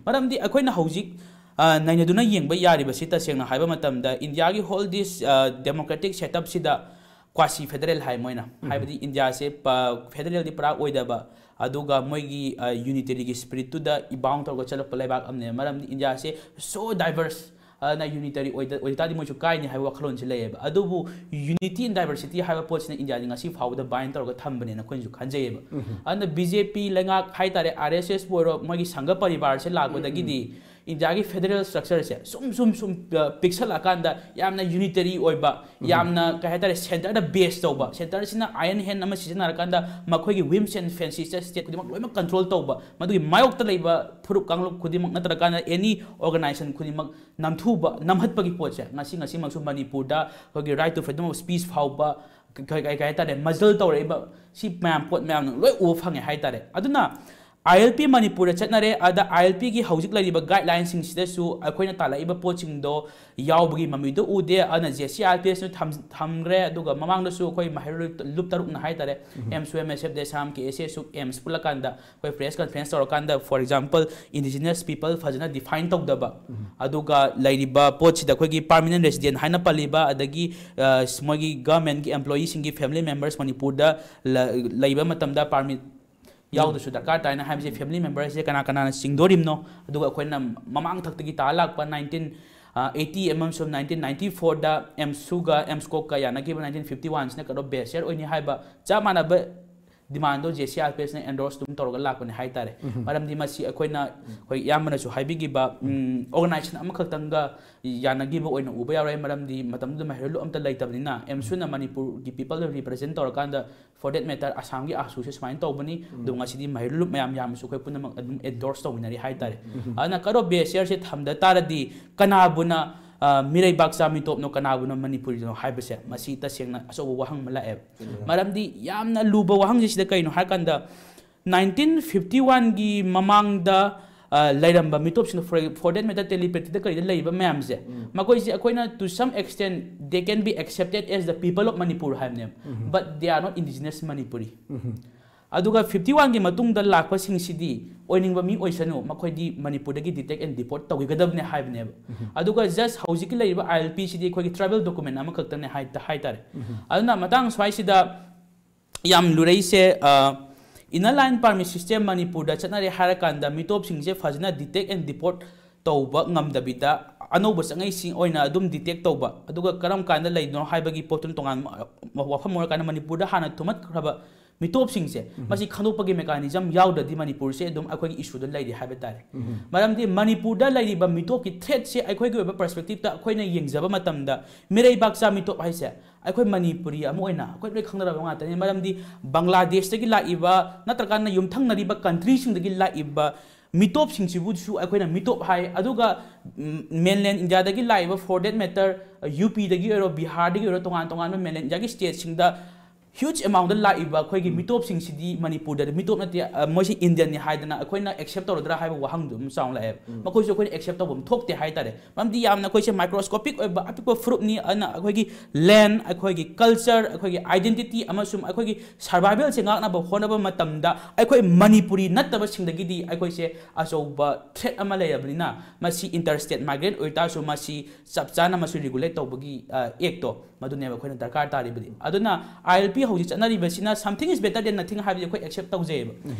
ꯃꯔꯝꯗꯤ ꯑꯩꯈꯣꯏꯅ ꯍꯧꯖꯤꯛ, ꯑ, ꯅꯩꯅꯗꯨꯅ ꯌꯦꯡꯕ ꯌꯥꯔꯤꯕꯁꯤ, ꯇꯁꯦꯡꯅ ꯍꯥꯏꯕ ꯃꯇꯝꯗ, ꯏꯟꯗꯤꯌꯥꯒꯤ ꯍꯣꯜ ꯗꯤꯁ, ꯑ, ꯗꯦꯃꯣꯀ꯭ꯔꯦꯇꯤꯛ ꯁꯦꯠꯑꯞꯁꯤꯗ ꯀ꯭ꯋꯥꯁꯤ ꯐꯦꯗꯔꯦꯜ ꯍꯥꯏ ꯃꯣꯏꯅ꯫ ꯍꯥꯏꯕꯗꯤ ꯏꯟꯗꯤꯌꯥꯁꯦ ꯄ-, ꯐꯦꯗꯔꯦꯜꯗꯤ ꯄꯨꯔꯥ ꯑꯣꯏꯗꯕ, ꯑꯗꯨꯒ ꯃꯣꯏꯒꯤ, ꯑ, ꯌꯨꯅꯤꯇꯦꯔꯤꯒꯤ ꯁ꯭ꯄꯤꯔꯤꯠꯇꯨꯗ ꯏꯕꯥꯎꯟ ꯇꯧꯔꯒ ꯆꯠꯂꯛꯄ ꯂꯩꯕꯥꯛ ꯑꯃꯅꯦ꯫ ꯃꯔꯝꯗꯤ ꯏꯟꯗꯤꯌꯥꯁꯦ so diverse, ꯑꯗꯨꯅ ꯌꯨꯅꯤꯇꯔꯤ ꯑꯣꯏꯗ-, ꯑꯣꯏꯗ ꯇꯥꯔꯗꯤ ꯃꯣꯏꯁꯨ ꯀꯥꯏꯅꯤ ꯍꯥꯏꯕ ꯋꯥꯈꯜꯂꯣꯟꯁꯤ ꯂꯩꯌꯦꯕ꯫ ꯑꯗꯨꯕꯨ unity in diversity ꯍꯥꯏꯕ ꯄꯣꯠꯁꯤꯅ ꯏꯟꯗꯤꯌꯥꯗꯤ ꯉꯁꯤ ꯐꯥꯎꯕꯗ ꯕꯥꯏꯟ ꯇꯧꯔꯒ ꯊꯝꯕꯅꯦꯅ ꯑꯩꯈꯣꯏꯅꯁꯨ ꯈꯟꯖꯩꯌꯦꯕ꯫ ꯑꯗꯨꯅ BJP ꯂꯩꯉꯥꯛ ꯍꯥꯏꯇꯥꯔꯦ, RSSꯄꯨ ꯑꯣꯏꯔꯣ, ꯃꯣꯏꯒꯤ ꯁꯪꯘ ꯄꯔꯤꯕꯥꯔꯁꯦ ꯂꯥꯛꯄꯗꯒꯤꯗꯤ ꯏꯟꯗꯤꯌꯥꯒꯤ ꯐꯦꯗꯔꯦꯜ ꯁ꯭ꯇ꯭ꯔꯛꯆꯔꯁꯦ ꯁꯨꯝ ꯁꯨꯝ ꯁꯨꯝ ꯑ, ꯄꯤꯛꯁꯜꯂꯛꯑꯀꯥꯟꯗ ꯌꯥꯝꯅ ꯌꯨꯅꯤꯇꯔꯤ ꯑꯣꯏꯕ, ꯌꯥꯝꯅ ꯀꯩ ꯍꯥꯏꯇꯥꯔꯦ, ꯁꯦꯟꯇꯔꯗ ꯕꯦꯁ ꯇꯧꯕ, ꯁꯦꯟꯇꯔꯁꯤꯅ ꯑꯥꯏꯔꯟ ꯍꯦꯟ ꯑꯃ ꯁꯤꯖꯤꯟꯅꯔꯀꯥꯟꯗ ꯃꯈꯣꯏꯒꯤ ꯋꯤꯝꯁ ꯑꯦꯟ ꯐꯦꯟꯁꯤꯁꯇ ꯁ꯭ꯇꯦꯠ ꯈꯨꯗꯤꯡꯃꯛ ꯂꯣꯏꯅꯃꯛ ꯀꯟꯇ꯭ꯔꯣꯜ ꯇꯧꯕ, ꯃꯗꯨꯒꯤ ꯃꯥꯌꯣꯛꯇ ꯂꯩꯕ ꯐꯨꯔꯨꯞ ꯀꯥꯡꯂꯨꯞ ꯈꯨꯗꯤꯡꯃꯛ ꯅꯠꯇ꯭ꯔꯀꯥꯟꯗ ꯑꯦꯅꯤ ꯑꯣꯔꯒꯅꯥꯏꯖꯦꯁꯟ ꯈꯨꯗꯤꯡꯃꯛ ꯅꯝꯊꯨꯕ, ꯅꯝꯍꯠꯄꯒꯤ ꯄꯣꯠꯁꯦ ꯉꯁꯤ ꯉꯁꯤꯃꯛꯁꯨ ꯃꯅꯤꯄꯨꯔꯗ ꯑꯩꯈꯣꯏꯒꯤ right to freedom of speech ꯐꯥꯎꯕ ꯀꯩ ꯀꯩ ꯀꯩ ꯍꯥꯏꯇꯥꯔꯦ, ꯃꯖꯜ ꯇꯧꯔꯛꯏꯕ ꯁꯤ ꯃꯌꯥꯝ, ꯄꯣꯠ ꯃꯌꯥꯝꯅ ꯂꯣꯏ ꯎꯕ ꯐꯪꯉꯦ ꯍꯥꯏꯇꯥꯔꯦ꯫ ꯑꯗꯨꯅ ꯑꯥꯏ ꯑꯦꯜ ꯄꯤ ꯃꯅꯤꯄꯨꯔꯗ ꯆꯠꯅꯔꯦ꯫ ꯑꯗ ꯑꯥꯏ ꯑꯦꯜ ꯄꯤꯒꯤ ꯍꯧꯖꯤꯛ ꯂꯩꯔꯤꯕ ꯒꯥꯏꯗꯂꯥꯏꯟꯁꯤꯡꯁꯤꯗꯁꯨ ꯑꯩꯈꯣꯏꯅ ꯇꯥꯜꯂꯛꯏꯕ ꯄꯣꯠꯁꯤꯡꯗꯣ ꯌꯥꯎꯕꯒꯤ ꯃꯃꯤꯗꯣ ꯎꯗꯦ꯫ ꯑꯗꯨꯅ J C I L P ꯑꯦꯁꯅ ꯊꯝ-, ꯊꯝꯈ꯭ꯔꯦ꯫ ꯑꯗꯨꯒ ꯃꯃꯥꯡꯗꯁꯨ ꯑꯩꯈꯣꯏ ꯃꯍꯩꯔꯣꯏ ꯂꯨꯞ ꯇꯔꯨꯛꯅ ꯍꯥꯏꯇꯥꯔꯦ, ꯑꯦꯝꯁꯨ, ꯑꯦꯝ ꯑꯦꯁ ꯑꯦꯐ, ꯗꯦꯁꯥꯝ, ꯀꯦ ꯑꯦꯁ ꯑꯦꯁꯨ, ꯑꯦꯝꯁ ꯄꯨꯜꯂꯀꯥꯟꯗ ꯑꯩꯈꯣꯏ ꯄ꯭ꯔꯦꯁ ꯀꯟꯐ꯭ꯔꯦꯟꯁ ꯇꯧꯔꯀꯥꯟꯗ, for example, indigenous people ꯐꯖꯅ ꯗꯤꯐꯥꯏꯟ ꯇꯧꯗꯕ, ꯑꯗꯨꯒ ꯂꯩꯔꯤꯕ ꯄꯣꯠꯁꯤꯗ ꯑꯩꯈꯣꯏꯒꯤ ꯄꯥꯔꯃꯤꯅꯦꯟ ꯔꯦꯁꯤꯗꯦꯟ ꯍꯥꯏꯅ ꯄꯜꯂꯤꯕ, ꯑꯗꯒꯤ ꯑ, ꯃꯣꯏꯒꯤ ꯒꯚꯔꯟꯃꯦꯟꯠꯀꯤ ꯑꯦꯝꯄ꯭ꯂꯣꯌꯤꯁꯤꯡꯒꯤ ꯐꯦꯃꯤꯂꯤ ꯃꯦꯝꯕꯔꯁ ꯃꯅꯤꯄꯨꯔꯗ ꯂ-, ꯂꯩꯕ ꯃꯇꯝꯗ ꯄꯥꯔꯃꯤꯠ ꯌꯥꯎꯗ꯭ꯔꯁꯨ ꯗꯔꯀꯥꯔ ꯇꯥꯏꯅ ꯍꯥꯏꯕꯁꯦ, ꯐꯦꯃꯤꯂꯤ ꯃꯦꯝꯕꯔꯁꯦ ꯀꯅꯥ ꯀꯅꯥꯅ ꯆꯤꯡꯗꯣꯔꯤꯕꯅꯣ, ꯑꯗꯨꯒ ꯑꯩꯈꯣꯏꯅ ꯃꯃꯥꯡ ꯊꯛꯇꯒꯤ ꯇꯥ ꯂꯥꯛꯄ ꯅꯥꯏꯟꯇꯤꯟ ꯑꯩꯠꯇꯤ ꯑꯃꯁꯨꯡ ꯅꯥꯏꯟꯇꯤꯟ ꯅꯥꯏꯟꯇꯤ ꯐꯣꯔꯗ ꯑꯦꯝꯁꯨꯒ ꯑꯦꯝꯁꯀꯣꯛꯀ ꯌꯥꯅꯈꯤꯕ ꯅꯥꯏꯟꯇꯤꯟ ꯐꯤꯐꯇꯤ ꯋꯥꯟꯁꯤꯅ ꯀꯠ ꯑꯣꯐ ꯕꯦꯁ ꯌꯔ ꯑꯣꯏꯅꯤ ꯍꯥꯏꯕ ꯆꯞ ꯃꯥꯟꯅꯕ ꯗꯤꯃꯥꯟꯗꯣ ꯖꯦ ꯁꯤ ꯑꯥꯔ ꯄꯤ ꯑꯦꯁꯅ ꯑꯦꯟꯗꯣꯔꯁ ꯑꯗꯨꯝ ꯇꯧꯔꯒ ꯂꯥꯛꯄꯅꯦ ꯍꯥꯏꯇꯥꯔꯦ꯫ ꯃꯔꯝꯗꯤ ꯃꯁꯤ ꯑꯩꯈꯣꯏꯅ, ꯑꯩꯈꯣꯏ ꯏꯌꯥꯝꯕꯅꯁꯨ ꯍꯥꯏꯕꯤꯈꯤꯕ, ꯎꯝ, ꯑꯣꯔꯒꯅꯥꯏꯖꯦꯁꯟ ꯑꯃꯈꯛꯇꯪꯒ ꯌꯥꯅꯈꯤꯕ ꯑꯣꯏꯅ ꯎꯕ ꯌꯥꯔꯣꯏ, ꯃꯔꯝꯗꯤ ꯃꯇꯝꯗꯨꯗ ꯃꯍꯩꯔꯣꯏ ꯂꯨꯞ ꯑꯝꯇ ꯂꯩꯇꯕꯅꯤꯅ, ꯑꯦꯝꯁꯨꯅ ꯃꯅꯤꯄꯨꯔꯒꯤ ꯄꯤꯄꯜꯗ ꯔꯤꯄ꯭ꯔꯖꯦꯟ ꯇꯧꯔꯀꯥꯟꯗ, for that matter, ꯑꯁꯥꯝꯒꯤ ꯑꯥꯁꯨꯁꯦ ꯁꯨꯃꯥꯏꯅ ꯇꯧꯕꯅꯤ, ꯑꯗꯨ ꯉꯁꯤꯗꯤ ꯃꯍꯩꯔꯣꯏ ꯂꯨꯞ ꯃꯌꯥꯝ ꯌꯥꯝꯅꯁꯨ ꯑꯩꯈꯣꯏ ꯄꯨꯝꯅꯃꯛ ꯑꯗꯨꯝ ꯑꯦꯟꯗꯣꯔꯁ ꯇꯧꯃꯤꯟꯅꯔꯤ ꯍꯥꯏꯇꯥꯔꯦ꯫ ꯑꯗꯨꯅ ꯀꯠ ꯑꯣꯐ ꯕꯦꯁ ꯌꯔꯁꯦ ꯊꯝꯗ ꯇꯥꯔꯗꯤ ꯀꯅꯥꯕꯨꯅ, ꯑ, ꯃꯤꯔꯩꯕꯥꯛꯆꯥ ꯃꯤꯇꯣꯞꯅꯣ, ꯀꯅꯥꯕꯨꯅ ꯃꯅꯤꯄꯨꯔꯤꯅꯣ ꯍꯥꯏꯕꯁꯦ ꯃꯁꯤ ꯇꯁꯦꯡꯅ ꯑꯆꯧꯕ ꯋꯥꯍꯪ ꯑꯃ ꯂꯥꯛꯑꯦꯕ꯫ ꯃꯔꯝꯗꯤ ꯌꯥꯝꯅ ꯂꯨꯕ ꯋꯥꯍꯪꯁꯦ ꯁꯤꯗ ꯀꯩꯅꯣ ꯍꯥꯏꯔꯀꯥꯟꯗ, ꯅꯥꯏꯟꯇꯤꯟ ꯐꯤꯐꯇꯤ ꯋꯥꯟꯒꯤ ꯃꯃꯥꯡꯗ, ꯑ, ꯂꯩꯔꯝꯕ ꯃꯤꯇꯣꯞꯁꯤꯡꯗꯣ, for, for that matter, ꯇꯦꯂꯤꯄꯦꯊꯤꯗ ꯀꯔꯤꯗ ꯂꯩꯕ ꯃꯌꯥꯝꯁꯦ, ꯃꯈꯣꯏꯁꯦ ꯑꯩꯈꯣꯏꯅ to some extent they can be accepted as the people of Manipur ꯍꯥꯏꯕꯅꯦꯕ, but they are not indigenous Manipuri꯫ ꯑꯗꯨꯒ ꯐꯤꯐꯇꯤ ꯋꯥꯟꯒꯤ ꯃꯇꯨꯡꯗ ꯂꯥꯛꯄꯁꯤꯡꯁꯤꯗꯤ ꯑꯣꯏꯅꯤꯡꯕ ꯃꯤ ꯑꯣꯏꯁꯅꯨ, ꯃꯈꯣꯏꯗꯤ ꯃꯅꯤꯄꯨꯔꯗꯒꯤ detect and deport ꯇꯧꯈꯤꯒꯗꯕꯅꯦ ꯍꯥꯏꯕꯅꯦꯕ꯫ ꯑꯗꯨꯒ just ꯍꯧꯖꯤꯛꯀꯤ ꯂꯩꯔꯤꯕ ꯑꯥꯏ ꯑꯦꯜ ꯄꯤꯁꯤꯗꯤ ꯑꯩꯈꯣꯏꯒꯤ ꯇ꯭ꯔꯥꯏꯕꯦꯜ ꯗꯣꯀꯨꯃꯦꯟ ꯑꯃꯈꯛꯇꯅꯦ ꯍꯥꯏ-, ꯍꯥꯏꯇꯥꯔꯦ꯫ ꯑꯗꯨꯅ ꯃꯇꯥꯡ ꯁ꯭ꯋꯥꯏꯁꯤꯗ ꯌꯥꯝ ꯂꯨꯔꯛꯏꯁꯦ, ꯑ, inner line permit system ꯃꯅꯤꯄꯨꯔꯗ ꯆꯠꯅꯔꯦ ꯍꯥꯏꯔꯀꯥꯟꯗ ꯃꯤꯇꯣꯞꯁꯤꯡꯁꯦ ꯐꯖꯅ detect and deport ꯇꯧꯕ ꯉꯝꯗꯕꯤꯗ ꯑꯅꯧꯕ ꯆꯪꯉꯛꯏꯁꯤꯡ ꯑꯣꯏꯅ ꯑꯗꯨꯝ detect ꯇꯧꯕ, ꯑꯗꯨꯒ ꯀꯔꯝ ꯀꯥꯟꯗ ꯂꯩꯗꯣꯏꯅꯣ ꯍꯥꯏꯕꯒꯤ ꯄꯣꯠꯇꯨꯅ ꯇꯣꯉꯥꯟꯕ ꯋꯥꯐꯝ ꯑꯣꯏꯔꯀꯥꯟꯗ ꯃꯅꯤꯄꯨꯔꯗ ꯍꯥꯟꯅ ꯊꯨꯝꯃꯠꯈ꯭ꯔꯕ ꯃꯤꯇꯣꯞꯁꯤꯡꯁꯦ ꯃꯁꯤ ꯈꯟꯗꯣꯛꯄꯒꯤ mechanism ꯌꯥꯎꯗ꯭ꯔꯗꯤ ꯃꯅꯤꯄꯨꯔꯁꯦ ꯑꯗꯨꯝ ꯑꯩꯈꯣꯏꯒꯤ ꯏꯁꯨꯗ ꯂꯩꯔꯤ ꯍꯥꯏꯕ ꯇꯥꯔꯦ꯫ ꯃꯔꯝꯗꯤ ꯃꯅꯤꯄꯨꯔꯗ ꯂꯩꯔꯤꯕ ꯃꯤꯇꯣꯞꯀꯤ threatꯁꯦ ꯑꯩꯈꯣꯏꯒꯤ ꯑꯣꯏꯕ perspectiveꯇ ꯑꯩꯈꯣꯏꯅ ꯌꯦꯡꯖꯕ ꯃꯇꯝꯗ ꯃꯤꯔꯩꯕꯥꯛꯆꯥ ꯃꯤꯇꯣꯞ ꯍꯥꯏꯁꯦ ꯑꯩꯈꯣꯏ ꯃꯅꯤꯄꯨꯔꯤ ꯑꯃ ꯑꯣꯏꯅ ꯑꯩꯈꯣꯏ ꯂꯣꯏ ꯈꯪꯅꯔꯕ ꯉꯥꯛꯇꯅꯤ꯫ ꯃꯔꯝꯗꯤ ꯕꯪꯒ꯭ꯂꯥꯗꯦꯁꯇꯒꯤ ꯂꯥꯛꯏꯕ ꯅꯠꯇ꯭ꯔꯒꯅ ꯌꯨꯝꯊꯪꯅꯔꯤꯕ countryꯁꯤꯡꯗꯒꯤ ꯂꯥꯛꯏꯕ ꯃꯤꯇꯣꯞꯁꯤꯡꯁꯤꯕꯨꯁꯨ ꯑꯩꯈꯣꯏꯅ ꯃꯤꯇꯣꯞ ꯍꯥꯏ꯫ ꯑꯗꯨꯒ mainland Indiaꯗꯒꯤ ꯂꯥꯛꯏꯕ, for that matter, UPꯗꯒꯤ ꯑꯣꯏꯔꯣ, ꯕꯤꯍꯥꯔꯗꯒꯤ ꯑꯣꯏꯔꯣ, ꯇꯣꯉꯥꯟ ꯇꯣꯉꯥꯟꯕ mainland Indiaꯒꯤ stateꯁꯤꯡꯗ huge amountꯗ ꯂꯥꯛꯏꯕ ꯑꯩꯈꯣꯏꯒꯤ ꯃꯤꯇꯣꯞꯁꯤꯡꯁꯤꯗꯤ ꯃꯅꯤꯄꯨꯔꯗꯗꯤ ꯃꯤꯇꯣꯞ ꯅꯠꯇꯦ, ꯑ, ꯃꯣꯏꯁꯤ Indianꯅꯤ ꯍꯥꯏꯗꯅ ꯑꯩꯈꯣꯏꯅ accept ꯇꯧꯔꯗ꯭ꯔꯥ ꯍꯥꯏꯕ ꯋꯥꯍꯪꯗꯨ ꯑꯗꯨꯝ ꯆꯥꯎꯅ ꯂꯥꯛꯑꯦꯕ꯫ ꯃꯈꯣꯏꯁꯨ ꯑꯩꯈꯣꯏꯅ accept ꯇꯧꯐꯝ ꯊꯣꯛꯇꯦ ꯍꯥꯏꯇꯥꯔꯦ꯫ ꯃꯔꯝꯗꯤ ꯌꯥꯝꯅ ꯑꯩꯈꯣꯏꯁꯦ microscopic ꯑꯣꯏꯕ ꯑꯄꯤꯛꯄ ꯐꯨꯔꯨꯞꯅꯤ꯫ ꯑꯗꯨꯅ ꯑꯩꯈꯣꯏꯒꯤ land, ꯑꯩꯈꯣꯏꯒꯤ culture, ꯑꯩꯈꯣꯏꯒꯤ identity ꯑꯃꯁꯨꯡ ꯑꯩꯈꯣꯏꯒꯤ survivalꯁꯦ ꯉꯥꯛꯅꯕ ꯍꯣꯠꯅꯕ ꯃꯇꯝꯗ ꯑꯩꯈꯣꯏ ꯃꯅꯤꯄꯨꯔꯤ ꯅꯠꯇꯕꯁꯤꯡꯗꯒꯤꯗꯤ ꯑꯩꯈꯣꯏꯁꯦ ꯑꯆꯧꯕ threat ꯑꯃ ꯂꯩꯔꯕꯅꯤꯅ ꯃꯁꯤ interstate migrant ꯑꯣꯏꯇꯥꯔꯁꯨ ꯃꯁꯤ ꯆꯞ ꯆꯥꯅ ꯃꯁꯤ regulate ꯇꯧꯕꯒꯤ, ꯑ, actꯇꯣ ꯃꯗꯨꯅꯦꯕ ꯑꯩꯈꯣꯏꯅ ꯗꯔꯀꯥꯔ ꯇꯥꯔꯤꯕꯗꯤ꯫ ꯑꯗꯨꯅ ILP ꯍꯧꯖꯤꯛ ꯆꯠꯅꯔꯤꯕꯁꯤꯅ something is better than nothing ꯍꯥꯏꯕꯗꯤ ꯑꯩꯈꯣꯏ accept ꯇꯧꯖꯩꯌꯦꯕ꯫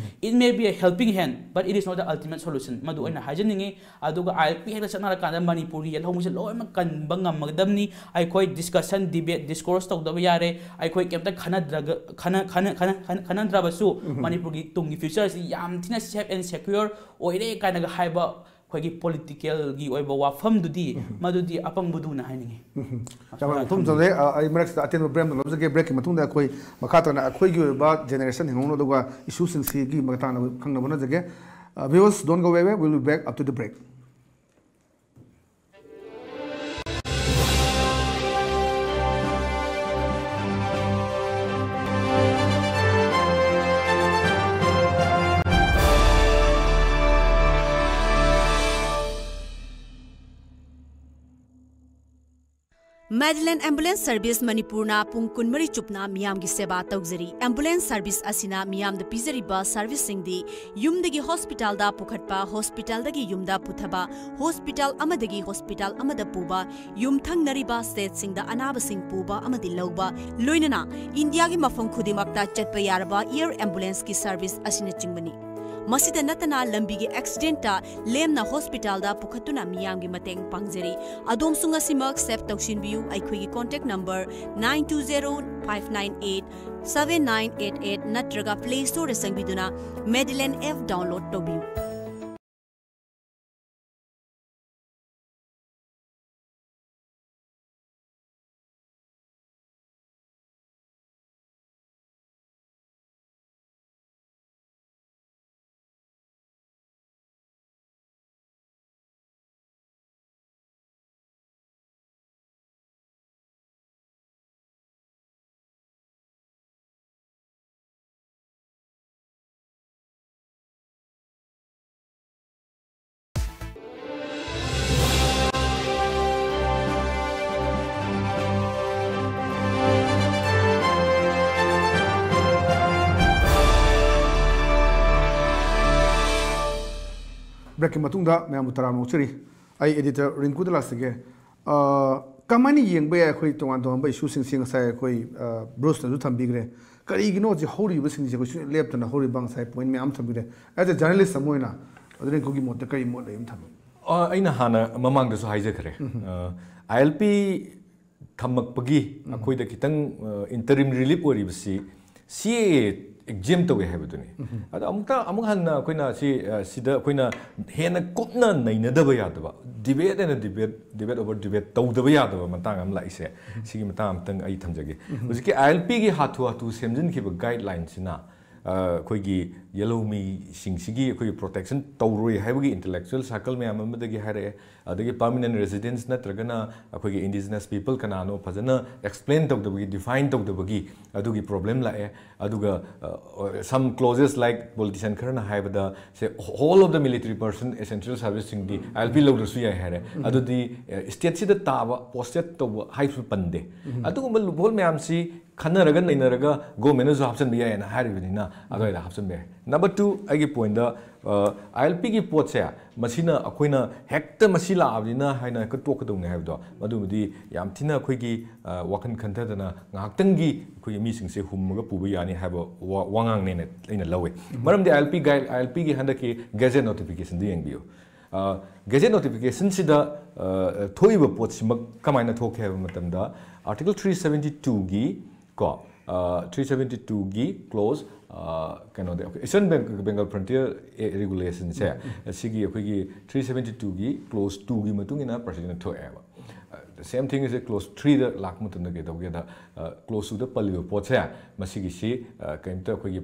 It may be a helping hand, but it is not the ultimate solution꯫ ꯃꯗꯨ ꯑꯣꯏꯅ ꯍꯥꯏꯖꯅꯤꯡꯉꯤ꯫ ꯑꯗꯨꯒ ILP ꯍꯦꯛꯇ ꯆꯠꯅꯔꯀꯥꯟꯗ ꯃꯅꯤꯄꯨꯔꯒꯤ ꯌꯦꯜꯍꯧꯕꯁꯦ ꯂꯣꯏꯅꯃꯛ ꯀꯟꯕ ꯉꯝꯃꯒꯗꯕꯅꯤ꯫ ꯑꯩꯈꯣꯏ discussion, debate, discourse ꯇꯧꯗꯕ ꯌꯥꯔꯦ꯫ ꯑꯩꯈꯣꯏ ꯀꯩꯝꯇ ꯈꯟꯅꯗ꯭ꯔꯒ, ꯈꯟꯅ-, ꯈꯟꯅ-, ꯈꯟꯅ-, ꯈꯟꯅ-, ꯈꯟꯅꯗ꯭ꯔꯕꯁꯨ ꯃꯅꯤꯄꯨꯔꯒꯤ ꯇꯨꯡꯒꯤ futureꯁꯤ ꯌꯥꯝ ꯊꯤꯅ safe and secure ꯑꯣꯏꯔꯦ ꯀꯥꯏꯅꯒ ꯍꯥꯏꯕ ꯑꯩꯈꯣꯏꯒꯤ politicalꯒꯤ ꯑꯣꯏꯕ ꯋꯥꯐꯝꯗꯨꯗꯤ ꯃꯗꯨꯗꯤ ꯑꯄꯪꯕꯗꯨꯅ ꯍꯥꯏꯅꯤꯡꯉꯤ꯫ ꯌꯥꯝꯅ ꯃꯐꯝ ꯆꯥꯎꯖꯩ꯫ ꯑ, ꯑꯩ ꯃꯔꯛꯁꯤꯗ ꯑꯇꯦꯟꯕ break ꯑꯃ ꯂꯧꯖꯒꯦ꯫ Breakꯀꯤ ꯃꯇꯨꯡꯗ ꯑꯩꯈꯣꯏ ꯃꯈꯥ ꯇꯥꯅ ꯑꯩꯈꯣꯏꯒꯤ ꯑꯣꯏꯕ generation ꯍꯤꯡꯍꯧꯅꯕ ꯑꯗꯨꯒ issueꯁꯤꯡꯁꯤꯒꯤ ꯃꯇꯥꯡꯗ ꯈꯪꯅꯕ ꯍꯣꯠꯅꯖꯒꯦ꯫ ꯑ, viewers, don't go away, we'll be back after the break꯫ Madeline Ambulance Service ꯃꯅꯤꯄꯨꯔꯅ ꯄꯨꯡ ꯀꯨꯟꯃꯔꯤ ꯆꯨꯞꯅ ꯃꯤꯌꯥꯝꯒꯤ ꯁꯦꯕꯥ ꯇꯧꯖꯔꯤ꯫ Ambulance service ꯑꯁꯤꯅ ꯃꯤꯌꯥꯝꯗ ꯄꯤꯖꯔꯤꯕ serviceꯁꯤꯡꯗꯤ ꯌꯨꯝꯗꯒꯤ hospitalꯗ ꯄꯨꯈꯠꯄ, hospitalꯗꯒꯤ ꯌꯨꯝꯗ ꯄꯨꯊꯕ, hospital ꯑꯃꯗꯒꯤ hospital ꯑꯃꯗ ꯄꯨꯕ, ꯌꯨꯝꯊꯪꯅꯔꯤꯕ stateꯁꯤꯡꯗ ꯑꯅꯥꯕꯁꯤꯡ ꯄꯨꯕ ꯑꯃꯗꯤ ꯂꯧꯕ, ꯂꯣꯏꯅꯅ ꯏꯟꯗꯤꯌꯥꯒꯤ ꯃꯐꯝ ꯈꯨꯗꯤꯡꯃꯛꯇ ꯆꯠꯄ ꯌꯥꯔꯕ air ambulanceꯀꯤ service ꯑꯁꯤꯅꯆꯤꯡꯕꯅꯤ꯫ ꯃꯁꯤꯗ ꯅꯠꯇꯅ ꯂꯝꯕꯤꯒꯤ ꯑꯦꯛꯁꯤꯗꯦꯟꯇ ꯂꯦꯝꯅ ꯍꯣꯁꯄꯤꯇꯥꯜꯗ ꯄꯨꯈꯠꯇꯨꯅ ꯃꯤꯌꯥꯝꯒꯤ ꯃꯇꯦꯡ ꯄꯥꯡꯖꯔꯤ꯫ ꯑꯗꯣꯝꯁꯨ ꯉꯁꯤꯃꯛ ꯁꯦꯚ ꯇꯧꯁꯤꯟꯕꯤꯌꯨ꯫ ꯑꯩꯈꯣꯏꯒꯤ contact number nine two zero five nine eight seven nine eight eight ꯅꯠꯇ꯭ꯔꯒ Play Storeꯗ ꯆꯪꯕꯤꯗꯨꯅ Medilane app download ꯇꯧꯕꯤꯌꯨ꯫ ꯕ꯭ꯔꯦꯛꯀꯤ ꯃꯇꯨꯡꯗ ꯃꯌꯥꯝꯕꯨ ꯇꯔꯥꯝꯅ ꯑꯣꯛꯆꯔꯤ꯫ ꯑꯩ ꯑꯦꯗꯤꯇꯔ ꯔꯤꯡꯀꯨꯗ ꯂꯥꯛꯆꯒꯦ꯫ ꯑ, ꯀꯃꯥꯏꯅ ꯌꯦꯡꯕ ꯌꯥꯏ ꯑꯩꯈꯣꯏ ꯇꯣꯉꯥꯟ ꯇꯣꯉꯥꯟꯕ ꯏꯁꯨꯁꯤꯡꯁꯤ? ꯉꯁꯥꯏ ꯑꯩꯈꯣꯏ, ꯑ, ꯕ꯭ꯔꯨꯁꯅꯁꯨ ꯊꯝꯕꯤꯈ꯭ꯔꯦ꯫ ꯀꯔꯤꯒꯤꯅꯣ ꯍꯧꯖꯤꯛ ꯍꯧꯔꯤꯕꯁꯤꯡꯁꯦ ꯑꯩꯈꯣꯏ ꯁꯨꯡꯂꯦꯞ ꯂꯦꯞꯇꯅ ꯍꯧꯔꯤꯕ? ꯉꯁꯥꯏ ꯄꯣꯏꯟ ꯃꯌꯥꯝ ꯊꯝꯕꯤꯈ꯭ꯔꯦ꯫ As a journalist ꯑꯃ ꯑꯣꯏꯅ, ꯑꯗꯨ ꯔꯤꯡꯀꯨꯒꯤ ꯃꯣꯠꯇ ꯀꯔꯤ ꯃꯣꯠ ꯂꯩ ꯑꯃ ꯊꯝꯕꯤꯌꯨ꯫ ꯑ, ꯑꯩꯅ ꯍꯥꯟꯅ ꯃꯃꯥꯡꯗꯁꯨ ꯍꯥꯏꯖꯈ꯭ꯔꯦ꯫ ꯑ, ꯑꯥꯏ ꯑꯦꯜ ꯄꯤ ꯊꯝꯃꯛꯄꯒꯤ ꯑꯩꯈꯣꯏꯗ ꯈꯤꯇꯪ, ꯑ, interim relief ꯑꯣꯏꯔꯤꯕꯁꯤ ꯁꯤ ꯑꯦ ꯑꯦ ꯑꯦꯛꯖꯦꯝ ꯇꯧꯋꯦ ꯍꯥꯏꯕꯗꯨꯅꯤ꯫ ꯑꯗꯣ ꯑꯃꯨꯛꯇ, ꯑꯃꯨꯛ ꯍꯟꯅ ꯑꯩꯈꯣꯏꯅ ꯁꯤ, ꯑ, ꯁꯤꯗ ꯑꯩꯈꯣꯏꯅ ꯍꯦꯟꯅ ꯀꯨꯞꯅ ꯅꯩꯅꯗꯕ ꯌꯥꯗꯕ, debate and debate, debate over debate ꯇꯧꯗꯕ ꯌꯥꯗꯕ ꯃꯇꯥꯡ ꯑꯃ ꯂꯥꯛꯏꯁꯦ꯫ ꯁꯤꯒꯤ ꯃꯇꯥꯡ ꯑꯃꯇꯪ ꯑꯩ ꯊꯝꯖꯒꯦ꯫ ꯍꯧꯖꯤꯛꯀꯤ ꯑꯥꯏ ꯑꯦꯜ ꯄꯤꯒꯤ ꯍꯥꯊꯨ ꯍꯥꯊꯨ ꯁꯦꯝꯖꯤꯟꯈꯤꯕ ꯒꯥꯏꯗꯂꯥꯏꯟꯁꯤꯅ, ꯑ, ꯑꯩꯈꯣꯏꯒꯤ ꯌꯦꯜꯍꯧꯃꯤꯁꯤꯡꯁꯤꯒꯤ ꯑꯩꯈꯣꯏꯒꯤ protection ꯇꯧꯔꯣꯏ ꯍꯥꯏꯕꯒꯤ intellectual circle ꯃꯌꯥꯝ ꯑꯃꯗꯒꯤ ꯍꯥꯏꯔꯛꯑꯦ꯫ ꯑꯗꯒꯤ permanent residence ꯅꯠꯇ꯭ꯔꯒꯅ ꯑꯩꯈꯣꯏꯒꯤ indigenous people ꯀꯅꯥꯅꯣ ꯐꯖꯅ explain ꯇꯧꯗꯕꯒꯤ, define ꯇꯧꯗꯕꯒꯤ ꯑꯗꯨꯒꯤ problem ꯂꯥꯛꯑꯦ꯫ ꯑꯗꯨꯒ, ꯑ, some clauses like politician ꯈꯔꯅ ꯍꯥꯏꯕꯗ, say, whole of the military person essential service ꯁꯤꯡꯗꯤ ꯑꯥꯏ ꯑꯦꯜ ꯄꯤ ꯂꯧꯗ꯭ꯔꯁꯨ ꯌꯥꯏ ꯍꯥꯏꯔꯦ꯫ ꯑꯗꯨꯗꯤ, ꯑ, state ꯁꯤꯗ ꯇꯥꯕ, posted ꯇꯧꯕ ꯍꯥꯏꯕꯁꯨ ꯄꯟꯗꯦ꯫ ꯑꯗꯨꯒꯨꯝꯕ loophole ꯃꯌꯥꯝꯁꯤ ꯈꯟꯅꯔꯒ ꯅꯩꯅꯔꯒ ꯒꯣꯔꯃꯦꯟꯅꯁꯨ ꯍꯥꯞꯆꯤꯟꯕ ꯌꯥꯏꯌꯦꯅ ꯍꯥꯏꯔꯤꯕꯅꯤꯅ ꯑꯗꯨꯋꯥꯏꯗ ꯍꯥꯞꯆꯤꯟꯕ ꯌꯥꯏ꯫ ꯅꯝꯕꯔ ꯇꯨ, ꯑꯩꯒꯤ ꯄꯣꯏꯟꯗ ꯑꯥꯏ ꯑꯦꯜ ꯄꯤꯒꯤ ꯄꯣꯠꯁꯦ, ꯃꯁꯤꯅ ꯑꯩꯈꯣꯏꯅ ꯍꯦꯛꯇ ꯃꯁꯤ ꯂꯥꯛꯑꯕꯅꯤꯅ ꯍꯥꯏꯅ ꯍꯦꯛꯇ ꯇꯣꯛꯀꯗꯧꯅꯤ ꯍꯥꯏꯕꯗꯣ, ꯃꯗꯨꯕꯨꯗꯤ ꯌꯥꯝ ꯊꯤꯅ ꯑꯩꯈꯣꯏꯒꯤ ꯑ, ꯋꯥꯈꯜ ꯈꯟꯊꯗꯅ ꯉꯥꯏꯍꯥꯛꯇꯪꯒꯤ ꯑꯩꯈꯣꯏꯒꯤ ꯃꯤꯁꯤꯡꯁꯦ ꯍꯨꯝꯃꯒ ꯄꯨꯕ ꯌꯥꯅꯤ ꯍꯥꯏꯕ ꯋꯥ- ꯋꯥꯉꯥꯡꯅꯦꯅ ꯑꯩꯅ ꯂꯧꯋꯦ꯫ ꯃꯔꯝꯗꯤ ꯑꯥꯏ ꯑꯦꯜ ꯄꯤ ꯒꯥꯏ ꯑꯥꯏ ꯑꯦꯜ ꯄꯤꯒꯤ ꯍꯟꯗꯛꯀꯤ ꯒꯦꯖꯦꯠ ꯅꯣꯇꯤꯐꯤꯀꯦꯁꯟꯗꯨ ꯌꯦꯡꯕꯤꯌꯨ꯫ ꯒꯦꯖꯦꯠ ꯅꯣꯇꯤꯐꯤꯀꯦꯁꯟꯁꯤꯗ ꯊꯣꯛꯏꯕ ꯄꯣꯠꯁꯤꯃꯛ ꯀꯃꯥꯏꯅ ꯊꯣꯛꯀꯦ ꯍꯥꯏꯕ ꯃꯇꯝꯗ, ꯑꯥꯔꯇꯤꯀꯜ ꯊ꯭ꯔꯤ ꯁꯕꯦꯟꯇꯤ ꯇꯨꯒꯤ ꯀꯣ, ꯊ꯭ꯔꯤ ꯁꯕꯦꯟꯇꯤ ꯇꯨꯒꯤ ꯀ꯭ꯂꯣꯖ, ꯀꯩꯅꯣꯗ, ꯑꯩꯈꯣꯏ ꯏꯁꯇꯔꯟ ꯕꯦꯡꯒꯜ ꯐ꯭ꯔꯟꯇꯤꯌꯔ ꯔꯤꯒꯨꯂꯦꯁꯟꯁꯦ, ꯁꯤꯒꯤ ꯑꯩꯈꯣꯏꯒꯤ ꯊ꯭ꯔꯤ ꯁꯕꯦꯟꯇꯤ ꯇꯨꯒꯤ ꯀ꯭ꯂꯣꯖ ꯇꯨꯒꯤ ꯃꯇꯨꯡ ꯏꯟꯅ ꯄ꯭ꯔꯁꯤꯗꯦꯟ ꯊꯣꯛꯑꯦꯕ꯫ ꯁꯦꯝ ꯊꯤꯡ ꯑꯁꯦ ꯀ꯭ꯂꯣꯖ ꯊ꯭ꯔꯤꯗ ꯂꯥꯛꯄ ꯃꯇꯝꯗ ꯀꯩꯗꯧꯒꯦꯗ, ꯀ꯭ꯂꯣꯖ ꯇꯨꯗ ꯄꯜꯂꯤꯕ ꯄꯣꯠꯁꯦ, ꯃꯁꯤꯒꯤꯁꯤ ꯀꯩꯝꯇ ꯑꯩꯈꯣꯏꯒꯤ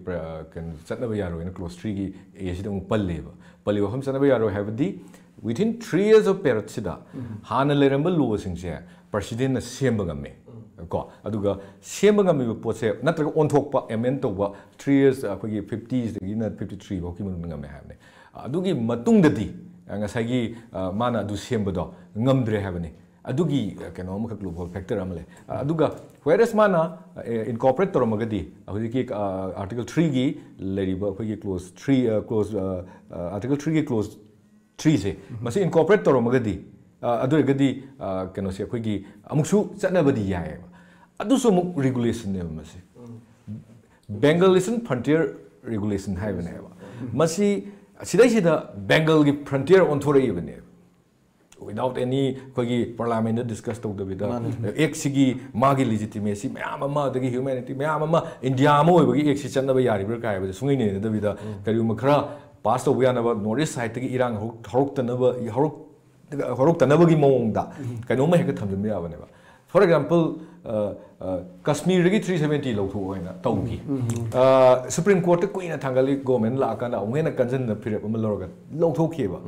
ꯀꯩꯅꯣ ꯆꯠꯅꯕ ꯌꯥꯔꯣꯏꯅ ꯀ꯭ꯂꯣꯖ ꯊ꯭ꯔꯤꯒꯤ ꯑꯦꯁꯤꯗ ꯑꯃꯨꯛ ꯄꯜꯂꯦꯕ꯫ ꯄꯜꯂꯤꯕ ꯋꯥꯐꯝ ꯆꯠꯅꯕ ꯌꯥꯔꯣꯏ ꯍꯥꯏꯕꯗꯤ, within three years of periodꯁꯤꯗ ꯍꯥꯟꯅ ꯂꯩꯔꯝꯕ ꯂꯣꯁꯤꯡꯁꯦ ꯄ꯭ꯔꯁꯤꯗꯦꯟꯅ ꯁꯦꯝꯕ ꯉꯝꯃꯦ꯫ ꯀꯣ, ꯑꯗꯨꯒ ꯁꯦꯝꯕ ꯉꯝꯃꯤꯕ ꯄꯣꯠꯁꯦ, ꯅꯠꯇ꯭ꯔꯒ ꯑꯣꯟꯊꯣꯛꯄ, ꯑꯦꯃꯦꯟ ꯇꯧꯕ, ꯊ꯭ꯔꯤ ꯌꯔꯁ, ꯑꯩꯈꯣꯏꯒꯤ ꯐꯤꯐꯇꯤꯗꯒꯤꯅ ꯐꯤꯐꯇꯤ ꯊ꯭ꯔꯤ ꯐꯥꯎꯒꯤ ꯃꯅꯨꯡꯗ ꯉꯝꯃꯦ ꯍꯥꯏꯕꯅꯦ꯫ ꯑꯗꯨꯒꯤ ꯃꯇꯨꯡꯗꯗꯤ, ꯑ, ꯉꯁꯥꯏꯒꯤ, ꯑ, ꯃꯥꯅ ꯑꯗꯨ ꯁꯦꯝꯕꯗꯣ ꯉꯝꯗ꯭ꯔꯦ ꯍꯥꯏꯕꯅꯤ꯫ ꯑꯗꯨꯒꯤ, ꯑ, ꯀꯩꯅꯣ ꯑꯃꯈꯛ ꯂꯨꯞꯍꯣꯜ ꯐꯦꯛꯇꯔ ꯑꯃ ꯂꯩ꯫ ꯑ, ꯑꯗꯨꯒ whereas ꯃꯥꯅ, ꯑ, ꯏꯟꯀꯣꯔꯄꯣꯔꯦꯠ ꯇꯧꯔꯝꯃꯒꯗꯤ, ꯍꯧꯖꯤꯛꯀꯤ, ꯑ, ꯑꯥꯔꯇꯤꯀꯜ ꯊ꯭ꯔꯤꯒꯤ ꯂꯩꯔꯤꯕ ꯑꯩꯈꯣꯏꯒꯤ ꯀ꯭ꯂꯣꯖ ꯊ꯭ꯔꯤ, ꯑ, ꯀ꯭ꯂꯣꯖ, ꯑ, ꯑ, ꯑꯥꯔꯇꯤꯀꯜ ꯊ꯭ꯔꯤꯒꯤ ꯀ꯭ꯂꯣꯖ ꯊ꯭ꯔꯤꯁꯦ, ꯃꯁꯤ ꯏꯟꯀꯣꯔꯄꯣꯔꯦꯠ ꯇꯧꯔꯝꯃꯒꯗꯤ, ꯑ, ꯑꯗꯨ ꯑꯣꯏꯔꯒꯗꯤ, ꯑ, ꯀꯩꯅꯣꯁꯦ ꯑꯩꯈꯣꯏꯒꯤ ꯑꯃꯨꯛꯁꯨ ꯆꯠꯅꯕꯗꯤ ꯌꯥꯏꯌꯦꯕ꯫ ꯑꯗꯨꯁꯨ ꯑꯃꯨꯛ ꯔꯤꯒꯨꯂꯦꯁꯟꯅꯦꯕ ꯃꯁꯤ꯫ ꯕꯦꯡꯒꯜ ꯏꯁꯇꯔꯟ ꯐ꯭ꯔꯟꯇꯤꯌꯔ ꯔꯤꯒꯨꯂꯦꯁꯟ ꯍꯥꯏꯕꯅꯦꯕ꯫ ꯃꯁꯤ, ꯁꯤꯗꯩꯁꯤꯗ ꯕꯦꯡꯒꯜꯒꯤ ꯐ꯭ꯔꯟꯇꯤꯌꯔ ꯑꯣꯟꯊꯣꯔꯛꯏꯕꯅꯦꯕ꯫ Without any ꯑꯩꯈꯣꯏꯒꯤ ꯄꯥꯔꯂꯥꯃꯦꯟꯗ ꯗꯤꯁꯀꯁ ꯇꯧꯗꯕꯤꯗ, ꯃꯥꯅꯦ꯫ ꯑꯦꯛꯁꯤꯒꯤ ꯃꯥꯒꯤ ꯂꯤꯖꯤꯇꯤꯃꯦꯁꯤ ꯃꯌꯥꯝ ꯑꯃ, ꯑꯗꯒꯤ ꯍ꯭ꯌꯨꯃꯦꯅꯤꯇꯤ ꯃꯌꯥꯝ ꯑꯃ, ꯏꯟꯗꯤꯌꯥ ꯑꯃ ꯑꯣꯏꯕꯒꯤ ꯑꯦꯛꯁꯤ ꯆꯠꯅꯕ ꯌꯥꯔꯤꯕ꯭ꯔꯥ ꯀꯥꯏ ꯍꯥꯏꯕꯁꯦ ꯁꯨꯡꯅꯩ ꯅꯩꯅꯗꯕꯤꯗ, ꯀꯔꯤꯒꯨꯝꯕ ꯈꯔ ꯄꯥꯁ ꯇꯧꯕ ꯌꯥꯅꯕ, ꯅꯣꯔꯠ ꯏꯁ ꯁꯥꯏꯠꯇꯒꯤ ꯏꯔꯥꯡ ꯍꯧꯔꯛ-, ꯍꯧꯔꯛꯇꯅꯕ, ꯍꯧꯔꯛ-, ꯍꯧꯔꯛꯇꯅꯕꯒꯤ ꯃꯑꯣꯡꯗ ꯀꯩꯅꯣꯝꯃ ꯍꯦꯛꯇ ꯊꯝꯖꯤꯟꯕ ꯌꯥꯕꯅꯦꯕ꯫ For example, ꯑ, ꯑ, ꯀꯁꯃꯤꯔꯗꯒꯤ ꯊ꯭ꯔꯤ ꯁꯕꯦꯟꯇꯤ ꯂꯧꯊꯣꯛꯑꯣ ꯍꯥꯏꯅ ꯇꯧꯈꯤ꯫ ꯑ, ꯁꯨꯄ꯭ꯔꯤꯝ ꯀꯣꯔꯠꯇ ꯀꯨꯏꯅ ꯊꯥꯡꯒꯠꯂꯤ, ꯒꯣꯔꯃꯦꯟ ꯂꯥꯛꯑꯀꯥꯟꯗ ꯑꯃꯨꯛ ꯍꯦꯟꯅ ꯀꯟꯖꯟꯅ ꯐꯤꯔꯦꯞ ꯑꯃ ꯂꯧꯔꯒ ꯂꯧꯊꯣꯛꯈꯤꯑꯕ꯫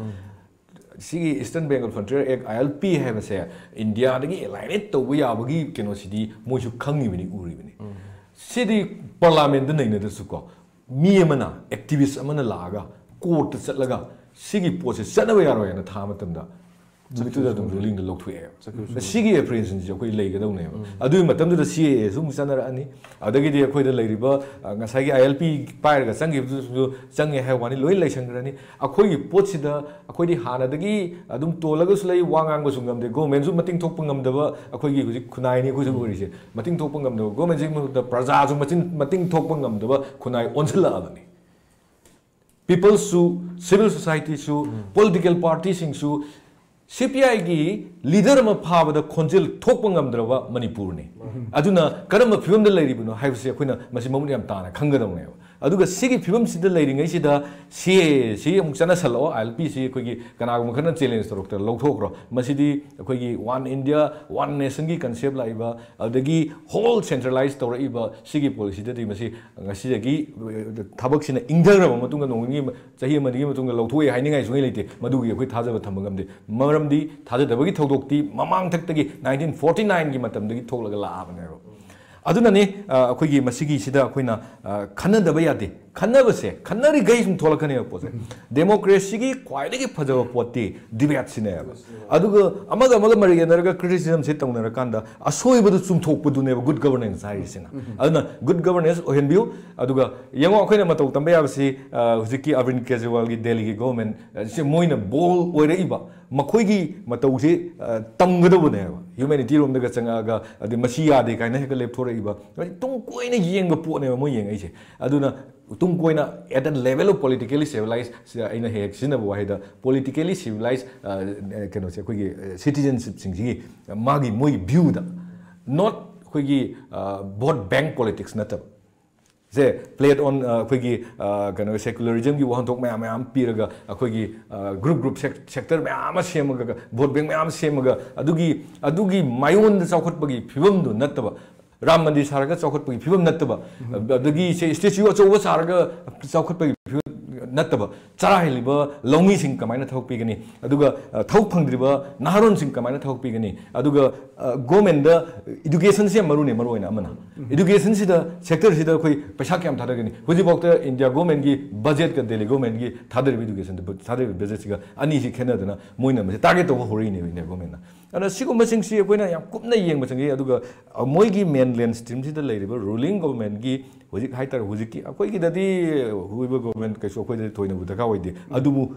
ꯁꯤꯒꯤ ꯏꯁꯇꯔꯟ ꯕꯦꯡꯒꯜ ꯐ꯭ꯔꯟꯇꯤꯌꯔ ꯑꯦꯛ, ꯑꯥꯏ ꯑꯦꯜ ꯄꯤ ꯍꯥꯏꯕꯁꯦ ꯏꯟꯗꯤꯌꯥꯗꯒꯤ ꯑꯦꯂꯥꯏꯅꯦꯠ ꯇꯧꯕ ꯌꯥꯕꯒꯤ ꯀꯩꯅꯣꯁꯤꯗꯤ ꯃꯣꯏꯁꯨ ꯈꯪꯉꯤꯕꯅꯤ, ꯎꯔꯤꯕꯅꯤ꯫ ꯁꯤꯗꯤ ꯄꯥꯔꯂꯥꯃꯦꯟꯗ ꯅꯩꯅꯗ꯭ꯔꯁꯨꯀꯣ, ꯃꯤ ꯑꯃꯅ, ꯑꯦꯛꯇꯤꯚꯤꯁ ꯑꯃꯅ ꯂꯥꯛꯑꯒ ꯀꯣꯔꯠꯇ ꯆꯠꯂꯒ ꯁꯤꯒꯤ ꯄꯣꯠꯁꯦ ꯆꯠꯅꯕ ꯌꯥꯔꯣꯏ ꯍꯥꯏꯅ ꯊꯥ ꯃꯇꯝꯗ ꯅꯨꯃꯤꯠꯇꯨꯗ ꯑꯗꯨꯝ ꯔꯨꯂꯤꯡꯗꯣ ꯂꯧꯊꯣꯛꯑꯦꯕ꯫ ꯁꯤꯒꯤ ꯑꯦꯄ꯭ꯔꯤꯍꯦꯟꯁꯟꯁꯤ ꯑꯩꯈꯣꯏ ꯂꯩꯒꯗꯧꯅꯦꯕ꯫ ꯑꯗꯨꯒꯤ ꯃꯇꯝꯗꯨꯗ ꯁꯤ ꯑꯦ ꯑꯦꯁꯨ ꯑꯃꯨꯛ ꯆꯠꯅꯔꯛꯑꯅꯤ꯫ ꯑꯗꯒꯤꯗꯤ ꯑꯩꯈꯣꯏꯗ ꯂꯩꯔꯤꯕ, ꯑ, ꯉꯁꯥꯏꯒꯤ ꯑꯥꯏ ꯑꯦꯜ ꯄꯤ ꯄꯥꯏꯔꯒ ꯆꯪꯈꯤꯕꯗꯨꯁꯨ ꯆꯪꯉꯦ ꯍꯥꯏꯕ ꯋꯥꯅꯤ, ꯂꯣꯏ ꯂꯩꯁꯟꯈ꯭ꯔꯅꯤ꯫ ꯑꯩꯈꯣꯏꯒꯤ ꯄꯣꯠꯁꯤꯗ ꯑꯩꯈꯣꯏꯗꯤ ꯍꯥꯟꯅꯗꯒꯤ ꯑꯗꯨꯝ ꯇꯣꯜꯂꯒꯁꯨ ꯂꯩ, ꯋꯥ ꯉꯥꯡꯕꯁꯨ ꯉꯝꯗꯦ, ꯒꯣꯔꯃꯦꯟꯁꯨ ꯃꯇꯤꯡ ꯊꯣꯛꯄ ꯉꯝꯗꯕ, ꯑꯩꯈꯣꯏꯒꯤ ꯍꯧꯖꯤꯛ ꯈꯨꯟꯅꯥꯏꯅꯤ ꯑꯩꯈꯣꯏꯁꯨ ꯑꯣꯏꯔꯤꯁꯦ, ꯃꯇꯤꯡ ꯊꯣꯛꯄ ꯉꯝꯗꯕ ꯒꯣꯔꯃꯦꯟꯁꯤꯒꯤ ꯃꯍꯨꯠꯇ ꯄ꯭ꯔꯖꯥꯁꯨ ꯃꯆꯤꯟ-, ꯃꯇꯤꯡ ꯊꯣꯛꯄ ꯉꯝꯗꯕ ꯈꯨꯟꯅꯥꯏ ꯑꯣꯟꯁꯤꯜꯂꯛꯑꯕꯅꯤ꯫ ꯄꯤꯄꯜꯁꯁꯨ, ꯁꯤꯚꯤꯜ ꯁꯣꯁꯥꯏꯇꯤꯁꯨ, ꯄꯣꯂꯤꯇꯤꯀꯦꯜ ꯄꯥꯔꯇꯤꯁꯤꯡꯁꯨ ꯁꯤ ꯄꯤ ꯑꯥꯏꯒꯤ ꯂꯤꯗꯔ ꯑꯃ ꯐꯥꯕꯗ ꯈꯣꯟꯖꯦꯜ ꯊꯣꯛꯄ ꯉꯝꯗ꯭ꯔꯕ ꯃꯅꯤꯄꯨꯔꯅꯤ꯫ ꯑꯗꯨꯅ ꯀꯔꯝꯕ ꯐꯤꯕꯝꯗ ꯂꯩꯔꯤꯕꯅꯣ ꯍꯥꯏꯕꯁꯤ ꯑꯩꯈꯣꯏꯅ ꯃꯁꯤ ꯃꯃꯨꯠ ꯌꯥꯝ ꯇꯥꯅ ꯈꯪꯒꯗꯧꯅꯦꯕ꯫ ꯑꯗꯨꯒ ꯁꯤꯒꯤ ꯐꯤꯕꯝꯁꯤꯗ ꯂꯩꯔꯤꯉꯩꯁꯤꯗ ꯁꯤ ꯑꯦ ꯑꯦ ꯁꯤ ꯑꯃꯨꯛ ꯆꯠꯅꯁꯜꯂꯛꯑꯣ, ꯑꯥꯏ ꯑꯦꯜ ꯄꯤ ꯁꯤ ꯑꯩꯈꯣꯏꯒꯤ ꯀꯅꯥꯒꯨꯝꯕ ꯈꯔꯅ ꯆꯦꯂꯦꯟꯖ ꯇꯧꯔꯛꯇꯅ ꯂꯧꯊꯣꯛꯈ꯭ꯔꯣ꯫ ꯃꯁꯤꯗꯤ ꯑꯩꯈꯣꯏꯒꯤ ꯋꯥꯟ ꯏꯟꯗꯤꯌꯥ, ꯋꯥꯟ ꯅꯦꯁꯟꯒꯤ ꯀꯟꯁꯦꯞ ꯂꯥꯛꯏꯕ, ꯑꯗꯨꯗꯒꯤ ꯍꯣꯜ ꯁꯦꯟꯇ꯭ꯔꯦꯂꯥꯏꯁ ꯇꯧꯔꯛꯏꯕ ꯁꯤꯒꯤ ꯄꯣꯂꯤꯁꯤꯗꯗꯤ ꯃꯁꯤ ꯉꯁꯤꯗꯒꯤ ꯊꯕꯛꯁꯤꯅ ꯏꯪꯊꯈ꯭ꯔꯕ ꯃꯇꯨꯡꯗ ꯅꯣꯡ ꯅꯤꯅꯤ ꯆꯍꯤ ꯑꯃꯅꯤꯒꯤ ꯃꯇꯨꯡꯗ ꯂꯧꯊꯣꯛꯑꯦ ꯍꯥꯏꯅꯤꯡꯉꯥꯏ ꯁꯨꯡꯂꯩ ꯂꯩꯇꯦ꯫ ꯃꯗꯨꯒꯤ ꯑꯩꯈꯣꯏ ꯊꯥꯖꯕ ꯊꯝꯕ ꯉꯝꯗꯦ꯫ ꯃꯔꯝꯗꯤ ꯊꯥꯖꯗꯕꯒꯤ ꯊꯧꯗꯣꯛꯇꯤ ꯃꯃꯥꯡꯊꯛꯇꯒꯤ ꯅꯥꯏꯟꯇꯤꯟ ꯐꯣꯔꯇꯤ ꯅꯥꯏꯟꯒꯤ ꯃꯇꯝꯗꯒꯤ ꯊꯣꯛꯂꯒ ꯂꯥꯛꯑꯕꯅꯦꯕ꯫ ꯑꯗꯨꯅꯅꯤ, ꯑ, ꯑꯩꯈꯣꯏꯒꯤ ꯃꯁꯤꯒꯤꯁꯤꯗ ꯑꯩꯈꯣꯏꯅ, ꯑ, ꯈꯟꯅꯗꯕ ꯌꯥꯗꯦ꯫ ꯈꯟꯅꯕꯁꯦ, ꯈꯟꯅꯔꯤꯈꯩ ꯁꯨꯝ ꯊꯣꯛꯂꯛꯀꯅꯦꯕ ꯄꯣꯠꯁꯦ꯫ ꯗꯦꯃꯣꯀ꯭ꯔꯦꯁꯤꯒꯤ ꯈ꯭ꯋꯥꯏꯗꯒꯤ ꯐꯖꯕ ꯄꯣꯠꯇꯤ ꯗꯤꯕꯦꯠꯁꯤꯅꯦꯕ꯫ ꯑꯗꯨꯒ ꯑꯃꯒ ꯑꯃꯒ ꯃꯔꯩ ꯌꯦꯠꯅꯔꯒ ꯀ꯭ꯔꯤꯇꯤꯁꯤꯖꯝꯁꯦ ꯇꯧꯅꯔꯀꯥꯟꯗ ꯑꯁꯣꯏꯕꯗꯨ ꯆꯨꯝꯊꯣꯛꯄꯗꯨꯅꯦꯕ ꯒꯨꯗ ꯒꯕꯔꯅꯦꯟꯁ ꯍꯥꯏꯔꯤꯁꯤꯅ꯫ ꯑꯗꯨꯅ ꯒꯨꯗ ꯒꯕꯔꯅꯦꯟꯁ ꯑꯣꯏꯍꯟꯕꯤꯌꯨ꯫ ꯑꯗꯨꯒ ꯌꯦꯡꯉꯣ, ꯑꯩꯈꯣꯏꯅ ꯃꯇꯧ ꯇꯝꯕ ꯌꯥꯕꯁꯤ, ꯑ, ꯍꯧꯖꯤꯛꯀꯤ ꯑꯔꯕꯤꯟ ꯀꯦꯖꯔꯤꯋꯥꯜꯒꯤ ꯗꯦꯜꯂꯤꯒꯤ ꯒꯣꯚꯔꯟꯃꯦꯟ, ꯑ, ꯁꯤ ꯃꯣꯏꯅ ꯕꯣꯜ ꯑꯣꯏꯔꯛꯏꯕ, ꯃꯈꯣꯏꯒꯤ ꯃꯇꯧꯁꯤ, ꯑ, ꯇꯝꯒꯗꯧꯕꯅꯦꯕ꯫ ꯍ꯭ꯌꯨꯃꯦꯅꯤꯇꯤ ꯔꯣꯝꯗꯒ ꯆꯪꯉꯛꯑꯒ, ꯑꯗꯩ ꯃꯁꯤ ꯌꯥꯗꯦ ꯀꯥꯏꯅ ꯍꯦꯛꯇ ꯂꯦꯞꯊꯣꯔꯛꯏꯕ, ꯇꯨꯡ ꯀꯣꯏꯅ ꯌꯦꯡꯕ ꯄꯣꯠꯅꯦꯕ ꯃꯣꯏ ꯌꯦꯡꯉꯛꯏꯁꯦ꯫ ꯑꯗꯨꯅ ꯇꯨꯡ ꯀꯣꯏꯅ, at the level of politically civilized, ꯁꯤꯗ ꯑꯩꯅ ꯍꯦꯛ ꯍꯦꯛ ꯁꯤꯖꯤꯟꯅꯕ ꯋꯥꯍꯩꯗ, politically civilized, ꯑ, ꯀꯩꯅꯣꯁꯦ, ꯑꯩꯈꯣꯏꯒꯤ, ꯑ, citizenshipꯁꯤꯡꯁꯤꯒꯤ ꯃꯥꯒꯤ, ꯃꯣꯏꯒꯤ viewꯗ, not ꯑꯩꯈꯣꯏꯒꯤ, ꯑ, vote bank politics ꯅꯠꯇꯕ꯫ ꯁꯦ, played on, ꯑ, ꯑꯩꯈꯣꯏꯒꯤ, ꯑ, ꯀꯩꯅꯣ, secularismꯒꯤ ꯋꯥꯍꯟꯊꯣꯛ ꯃꯌꯥꯝ ꯃꯌꯥꯝ ꯄꯤꯔꯒ, ꯑꯩꯈꯣꯏꯒꯤ, ꯑ, group group sec-, sector ꯃꯌꯥꯝ ꯑꯃ ꯁꯦꯝꯃꯒ, vote bank ꯃꯌꯥꯝ ꯁꯦꯝꯃꯒ, ꯑꯗꯨꯒꯤ, ꯑꯗꯨꯒꯤ ꯃꯥꯏꯌꯣꯟꯗ ꯆꯥꯎꯈꯠꯄꯒꯤ ꯐꯤꯕꯝꯗꯨ ꯅꯠꯇꯕ, ꯔꯥꯝ ꯃꯟꯗꯤꯔ ꯁꯥꯔꯒ ꯆꯥꯎꯈꯠꯄꯒꯤ ꯐꯤꯕꯝ ꯅꯠꯇꯕ, ꯑꯗꯒꯤ ꯁꯦ, statue ꯑꯆꯧꯕ ꯁꯥꯔꯒ ꯆꯥꯎꯈꯠꯄꯒꯤ ꯐꯤꯕꯝ ꯅꯠꯇꯕ ꯆꯔꯥ ꯍꯦꯜꯂꯤꯕ ꯂꯧꯃꯤꯁꯤꯡ ꯀꯃꯥꯏꯅ ꯊꯕꯛ ꯄꯤꯒꯅꯤ? ꯑꯗꯨꯒ, ꯑ, ꯊꯕꯛ ꯐꯪꯗ꯭ꯔꯤꯕ ꯅꯍꯥꯔꯣꯟꯁꯤꯡ ꯀꯃꯥꯏꯅ ꯊꯕꯛ ꯄꯤꯒꯅꯤ? ꯑꯗꯨꯒ, ꯑ, ꯒꯣꯔꯃꯦꯟꯗ education ꯁꯦ ꯌꯥꯝ ꯃꯔꯨꯅꯦ, ꯃꯔꯨ ꯑꯣꯏꯅ ꯑꯃꯅ꯫ Education ꯁꯤꯗ, sector ꯁꯤꯗ ꯑꯩꯈꯣꯏ ꯄꯩꯁꯥ ꯀꯌꯥꯝ ꯊꯥꯗꯒꯅꯤ? ꯍꯧꯖꯤꯛꯐꯥꯎꯗ ꯏꯟꯗꯤꯌꯥ ꯒꯣꯔꯃꯦꯟꯒꯤ ꯕꯖꯦꯠꯀ ꯗꯦꯜꯂꯤ ꯒꯣꯔꯃꯦꯟꯒꯤ ꯊꯥꯗꯔꯤꯕ education ꯗ ꯊꯥꯗꯔꯤꯕ ꯕꯖꯦꯠꯁꯤꯒ ꯑꯅꯤꯁꯤ ꯈꯦꯠꯅꯗꯅ ꯃꯣꯏꯅ ꯃꯁꯤ target ꯇꯧꯕ ꯍꯧꯔꯛꯏꯅꯦꯕ ꯏꯟꯗꯤꯌꯥ ꯒꯣꯔꯃꯦꯟꯅ꯫ ꯑꯗꯨꯅ ꯁꯤꯒꯨꯝꯕꯁꯤꯡꯁꯤ ꯑꯩꯈꯣꯏꯅ ꯌꯥꯝ ꯀꯨꯞꯅ ꯌꯦꯡꯕ ꯆꯪꯏ꯫ ꯑꯗꯨꯒ, ꯑ, ꯃꯣꯏꯒꯤ mainland stream ꯁꯤꯗ ꯂꯩꯔꯤꯕ ruling government ꯒꯤ ꯍꯧꯖꯤꯛ ꯍꯥꯏꯇꯥꯔꯦ, ꯍꯧꯖꯤꯛꯀꯤ ꯑꯩꯈꯣꯏꯒꯤꯗꯗꯤ ꯍꯧꯕ ꯒꯣꯔꯃꯦꯟ ꯀꯩꯁꯨ ꯑꯩꯈꯣꯏꯗ ꯊꯣꯏꯅꯕꯨ ꯗꯔꯀꯥꯔ ꯑꯣꯏꯗꯦ꯫ ꯑꯗꯨꯕꯨ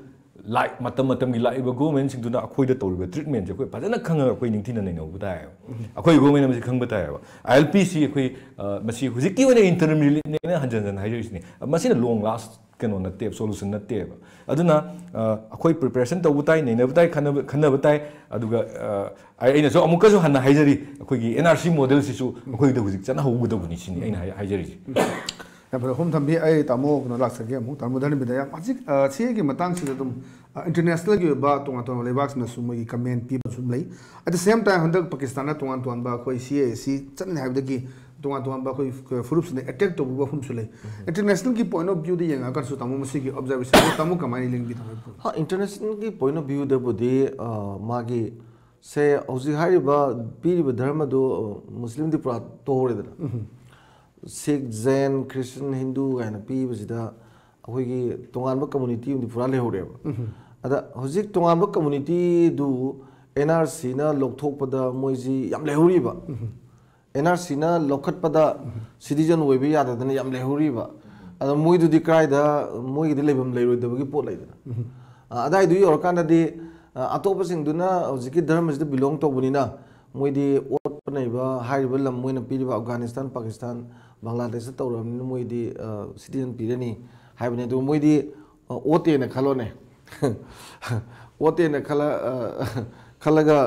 ꯂꯥꯛ-, ꯃꯇꯝ ꯃꯇꯝꯒꯤ ꯂꯥꯛꯏꯕ ꯒꯣꯔꯃꯦꯟꯁꯤꯡꯗꯨꯅ ꯑꯩꯈꯣꯏꯗ ꯇꯧꯔꯤꯕ treatment ꯁꯦ ꯑꯩꯈꯣꯏ ꯐꯖꯅ ꯈꯪꯉꯒ ꯑꯩꯈꯣꯏ ꯅꯤꯡꯊꯤꯅ ꯅꯩꯅꯍꯧꯕ ꯇꯥꯏꯌꯦꯕ꯫ ꯑꯩꯈꯣꯏ ꯒꯣꯔꯃꯦꯟ ꯑꯃꯁꯤ ꯈꯪꯕ ꯇꯥꯏꯌꯦꯕ꯫ ꯑꯥꯏ ꯑꯦꯜ ꯄꯤ ꯁꯤ ꯑꯩꯈꯣꯏ, ꯑ, ꯃꯁꯤ ꯍꯧꯖꯤꯛꯀꯤ ꯑꯣꯏꯅ interim relief ꯅꯦꯅ ꯍꯟꯖꯟ ꯍꯟꯖꯟ ꯍꯥꯏꯖꯔꯤꯁꯤꯅꯤ꯫ ꯃꯁꯤꯅ long last ꯀꯩꯅꯣ ꯅꯠꯇꯦꯕ, solution ꯅꯠꯇꯦꯕ꯫ ꯑꯗꯨꯅ, ꯑ, ꯑꯩꯈꯣꯏ preparation ꯇꯧꯕ ꯇꯥꯏ, ꯅꯩꯅꯕ ꯇꯥꯏ, ꯈꯟꯅꯕ, ꯈꯟꯅꯕ ꯇꯥꯏ꯫ ꯑꯗꯨꯒ, ꯑ, ꯑꯩ, ꯑꯩꯅꯁꯨ ꯑꯃꯨꯛꯀꯁꯨ ꯍꯟꯅ ꯍꯥꯏꯖꯔꯤ, ꯑꯩꯈꯣꯏꯒꯤ N R C model ꯁꯤꯁꯨ ꯑꯩꯈꯣꯏꯗ ꯍꯧꯖꯤꯛ ꯆꯠꯅꯍꯧꯒꯗꯧꯕꯅꯤ ꯁꯤꯅꯤ ꯑꯩꯅ ꯍꯥꯏ-, ꯍꯥꯏꯖꯔꯤꯁꯤ꯫ ꯌꯥꯝ ꯐꯔꯦ, ꯍꯣꯝ ꯊꯝꯕꯤ꯫ ꯑꯩ ꯇꯥꯃꯣ ꯀꯩꯅꯣ ꯂꯥꯛꯆꯒꯦ ꯑꯃꯨꯛ꯫ ꯇꯥꯃꯣ ꯙꯔꯃꯦꯟꯗ꯭ꯔ, ꯌꯥꯝ ꯍꯧꯖꯤꯛ, ꯑ, ꯁꯤ ꯑꯦ ꯒꯤ ꯃꯇꯥꯡꯁꯤꯗ ꯑꯗꯨꯝ, ꯑ, international ꯒꯤ ꯑꯣꯏꯕ ꯇꯣꯉꯥꯟ ꯇꯣꯉꯥꯟꯕ ꯂꯩꯕꯥꯛꯁꯤꯡꯅꯁꯨ ꯃꯣꯏꯒꯤ comment ꯄꯤꯕꯁꯨ ꯑꯗꯨꯝ ꯂꯩ꯫ At the same time, ꯍꯟꯗꯛ ꯄꯥꯀꯤꯁꯇꯥꯟꯅ ꯇꯣꯉꯥꯟ ꯇꯣꯉꯥꯟꯕ ꯑꯩꯈꯣꯏ ꯁꯤ ꯑꯦ ꯑꯦ ꯁꯤ ꯆꯠꯅꯤ ꯍꯥꯏꯕꯗꯒꯤ ꯇꯣꯉꯥꯟ ꯇꯣꯉꯥꯟꯕ ꯑꯩꯈꯣꯏ ꯐꯨꯔꯨꯞꯁꯤꯡꯗ attack ꯇꯧꯕ ꯋꯥꯐꯝꯁꯨ ꯂꯩ꯫ International ꯒꯤ point of view ꯗ ꯌꯦꯡꯉꯒꯁꯨ ꯇꯥꯃꯣ ꯃꯁꯤꯒꯤ observation ꯗ ꯇꯥꯃꯣ ꯀꯃꯥꯏꯅ ꯂꯦꯡꯕꯤ, ꯇꯥꯃꯣ? ꯍꯥ, international ꯒꯤ point of view ꯗꯕꯨꯗꯤ, ꯑ, ꯃꯥꯒꯤ ꯁꯦ ꯍꯧꯖꯤꯛ ꯍꯥꯏꯔꯤꯕ ꯄꯤꯔꯤꯕ ꯙꯔꯃꯗꯨ, ꯑ, ꯃꯨꯁꯂꯤꯝꯗꯤ ꯄꯨꯔꯥ ꯇꯣꯛꯍꯧꯔꯦꯗꯅ꯫ ꯁꯤꯈ, ꯖꯦꯟ, ꯈ꯭ꯔꯤꯁꯇꯤꯌꯟ, ꯍꯤꯟꯗꯨ ꯀꯥꯏꯅ ꯄꯤꯕꯁꯤꯗ ꯑꯩꯈꯣꯏꯒꯤ ꯇꯣꯉꯥꯟꯕ community ꯑꯃꯗꯤ ꯄꯨꯔꯥ ꯂꯩꯍꯧꯔꯦꯕ꯫ ꯑꯗ ꯍꯧꯖꯤꯛ ꯇꯣꯉꯥꯟꯕ community ꯗꯨ N R C ꯅ ꯂꯧꯊꯣꯛꯄꯗ ꯃꯣꯏꯁꯤ ꯌꯥꯝ ꯂꯩꯍꯧꯔꯤꯕ꯫ N R C ꯅ ꯂꯧꯈꯠꯄꯗ citizen ꯑꯣꯏꯕ ꯌꯥꯗꯗꯅ ꯌꯥꯝ ꯂꯩꯍꯧꯔꯤꯕ꯫ ꯑꯗ ꯃꯣꯏꯗꯨꯗꯤ ꯀꯗꯥꯏꯗ, ꯃꯣꯏꯒꯤꯗꯤ ꯂꯩꯐꯝ ꯂꯩꯔꯣꯏꯗꯕꯒꯤ ꯄꯣꯠ ꯂꯩꯗꯅ꯫ ꯑ, ꯑꯗꯥꯏꯗꯨ ꯌꯧꯔꯀꯥꯟꯗꯗꯤ, ꯑ, ꯑꯇꯣꯞꯄꯁꯤꯡꯗꯨꯅ ꯍꯧꯖꯤꯛꯀꯤ ꯙꯔꯃꯁꯤꯗ belong ꯇꯧꯕꯅꯤꯅ ꯃꯣꯏꯗꯤ ꯑꯣꯠꯄ ꯅꯩꯕ ꯍꯥꯏꯔꯤꯕ ꯂꯝ ꯃꯣꯏꯅ ꯄꯤꯔꯤꯕ ꯑꯐꯒꯥꯅꯤꯁꯇꯥꯟ, ꯄꯥꯀꯤꯁꯇꯥꯟ, ꯕꯪꯒ꯭ꯂꯥꯗꯦꯁꯇ ꯇꯧꯔꯕꯅꯤꯅ ꯃꯣꯏꯗꯤ, ꯑ, citizen ꯄꯤꯔꯅꯤ ꯍꯥꯏꯕꯅꯤ꯫ ꯑꯗꯨꯒ ꯃꯣꯏꯗꯤ, ꯑ, ꯑꯣꯠꯇꯦꯅ ꯈꯜꯂꯣꯅꯦ꯫ ꯑꯣꯠꯇꯦꯅ ꯈꯜꯂ-, ꯑ, ꯈꯜꯂꯒ,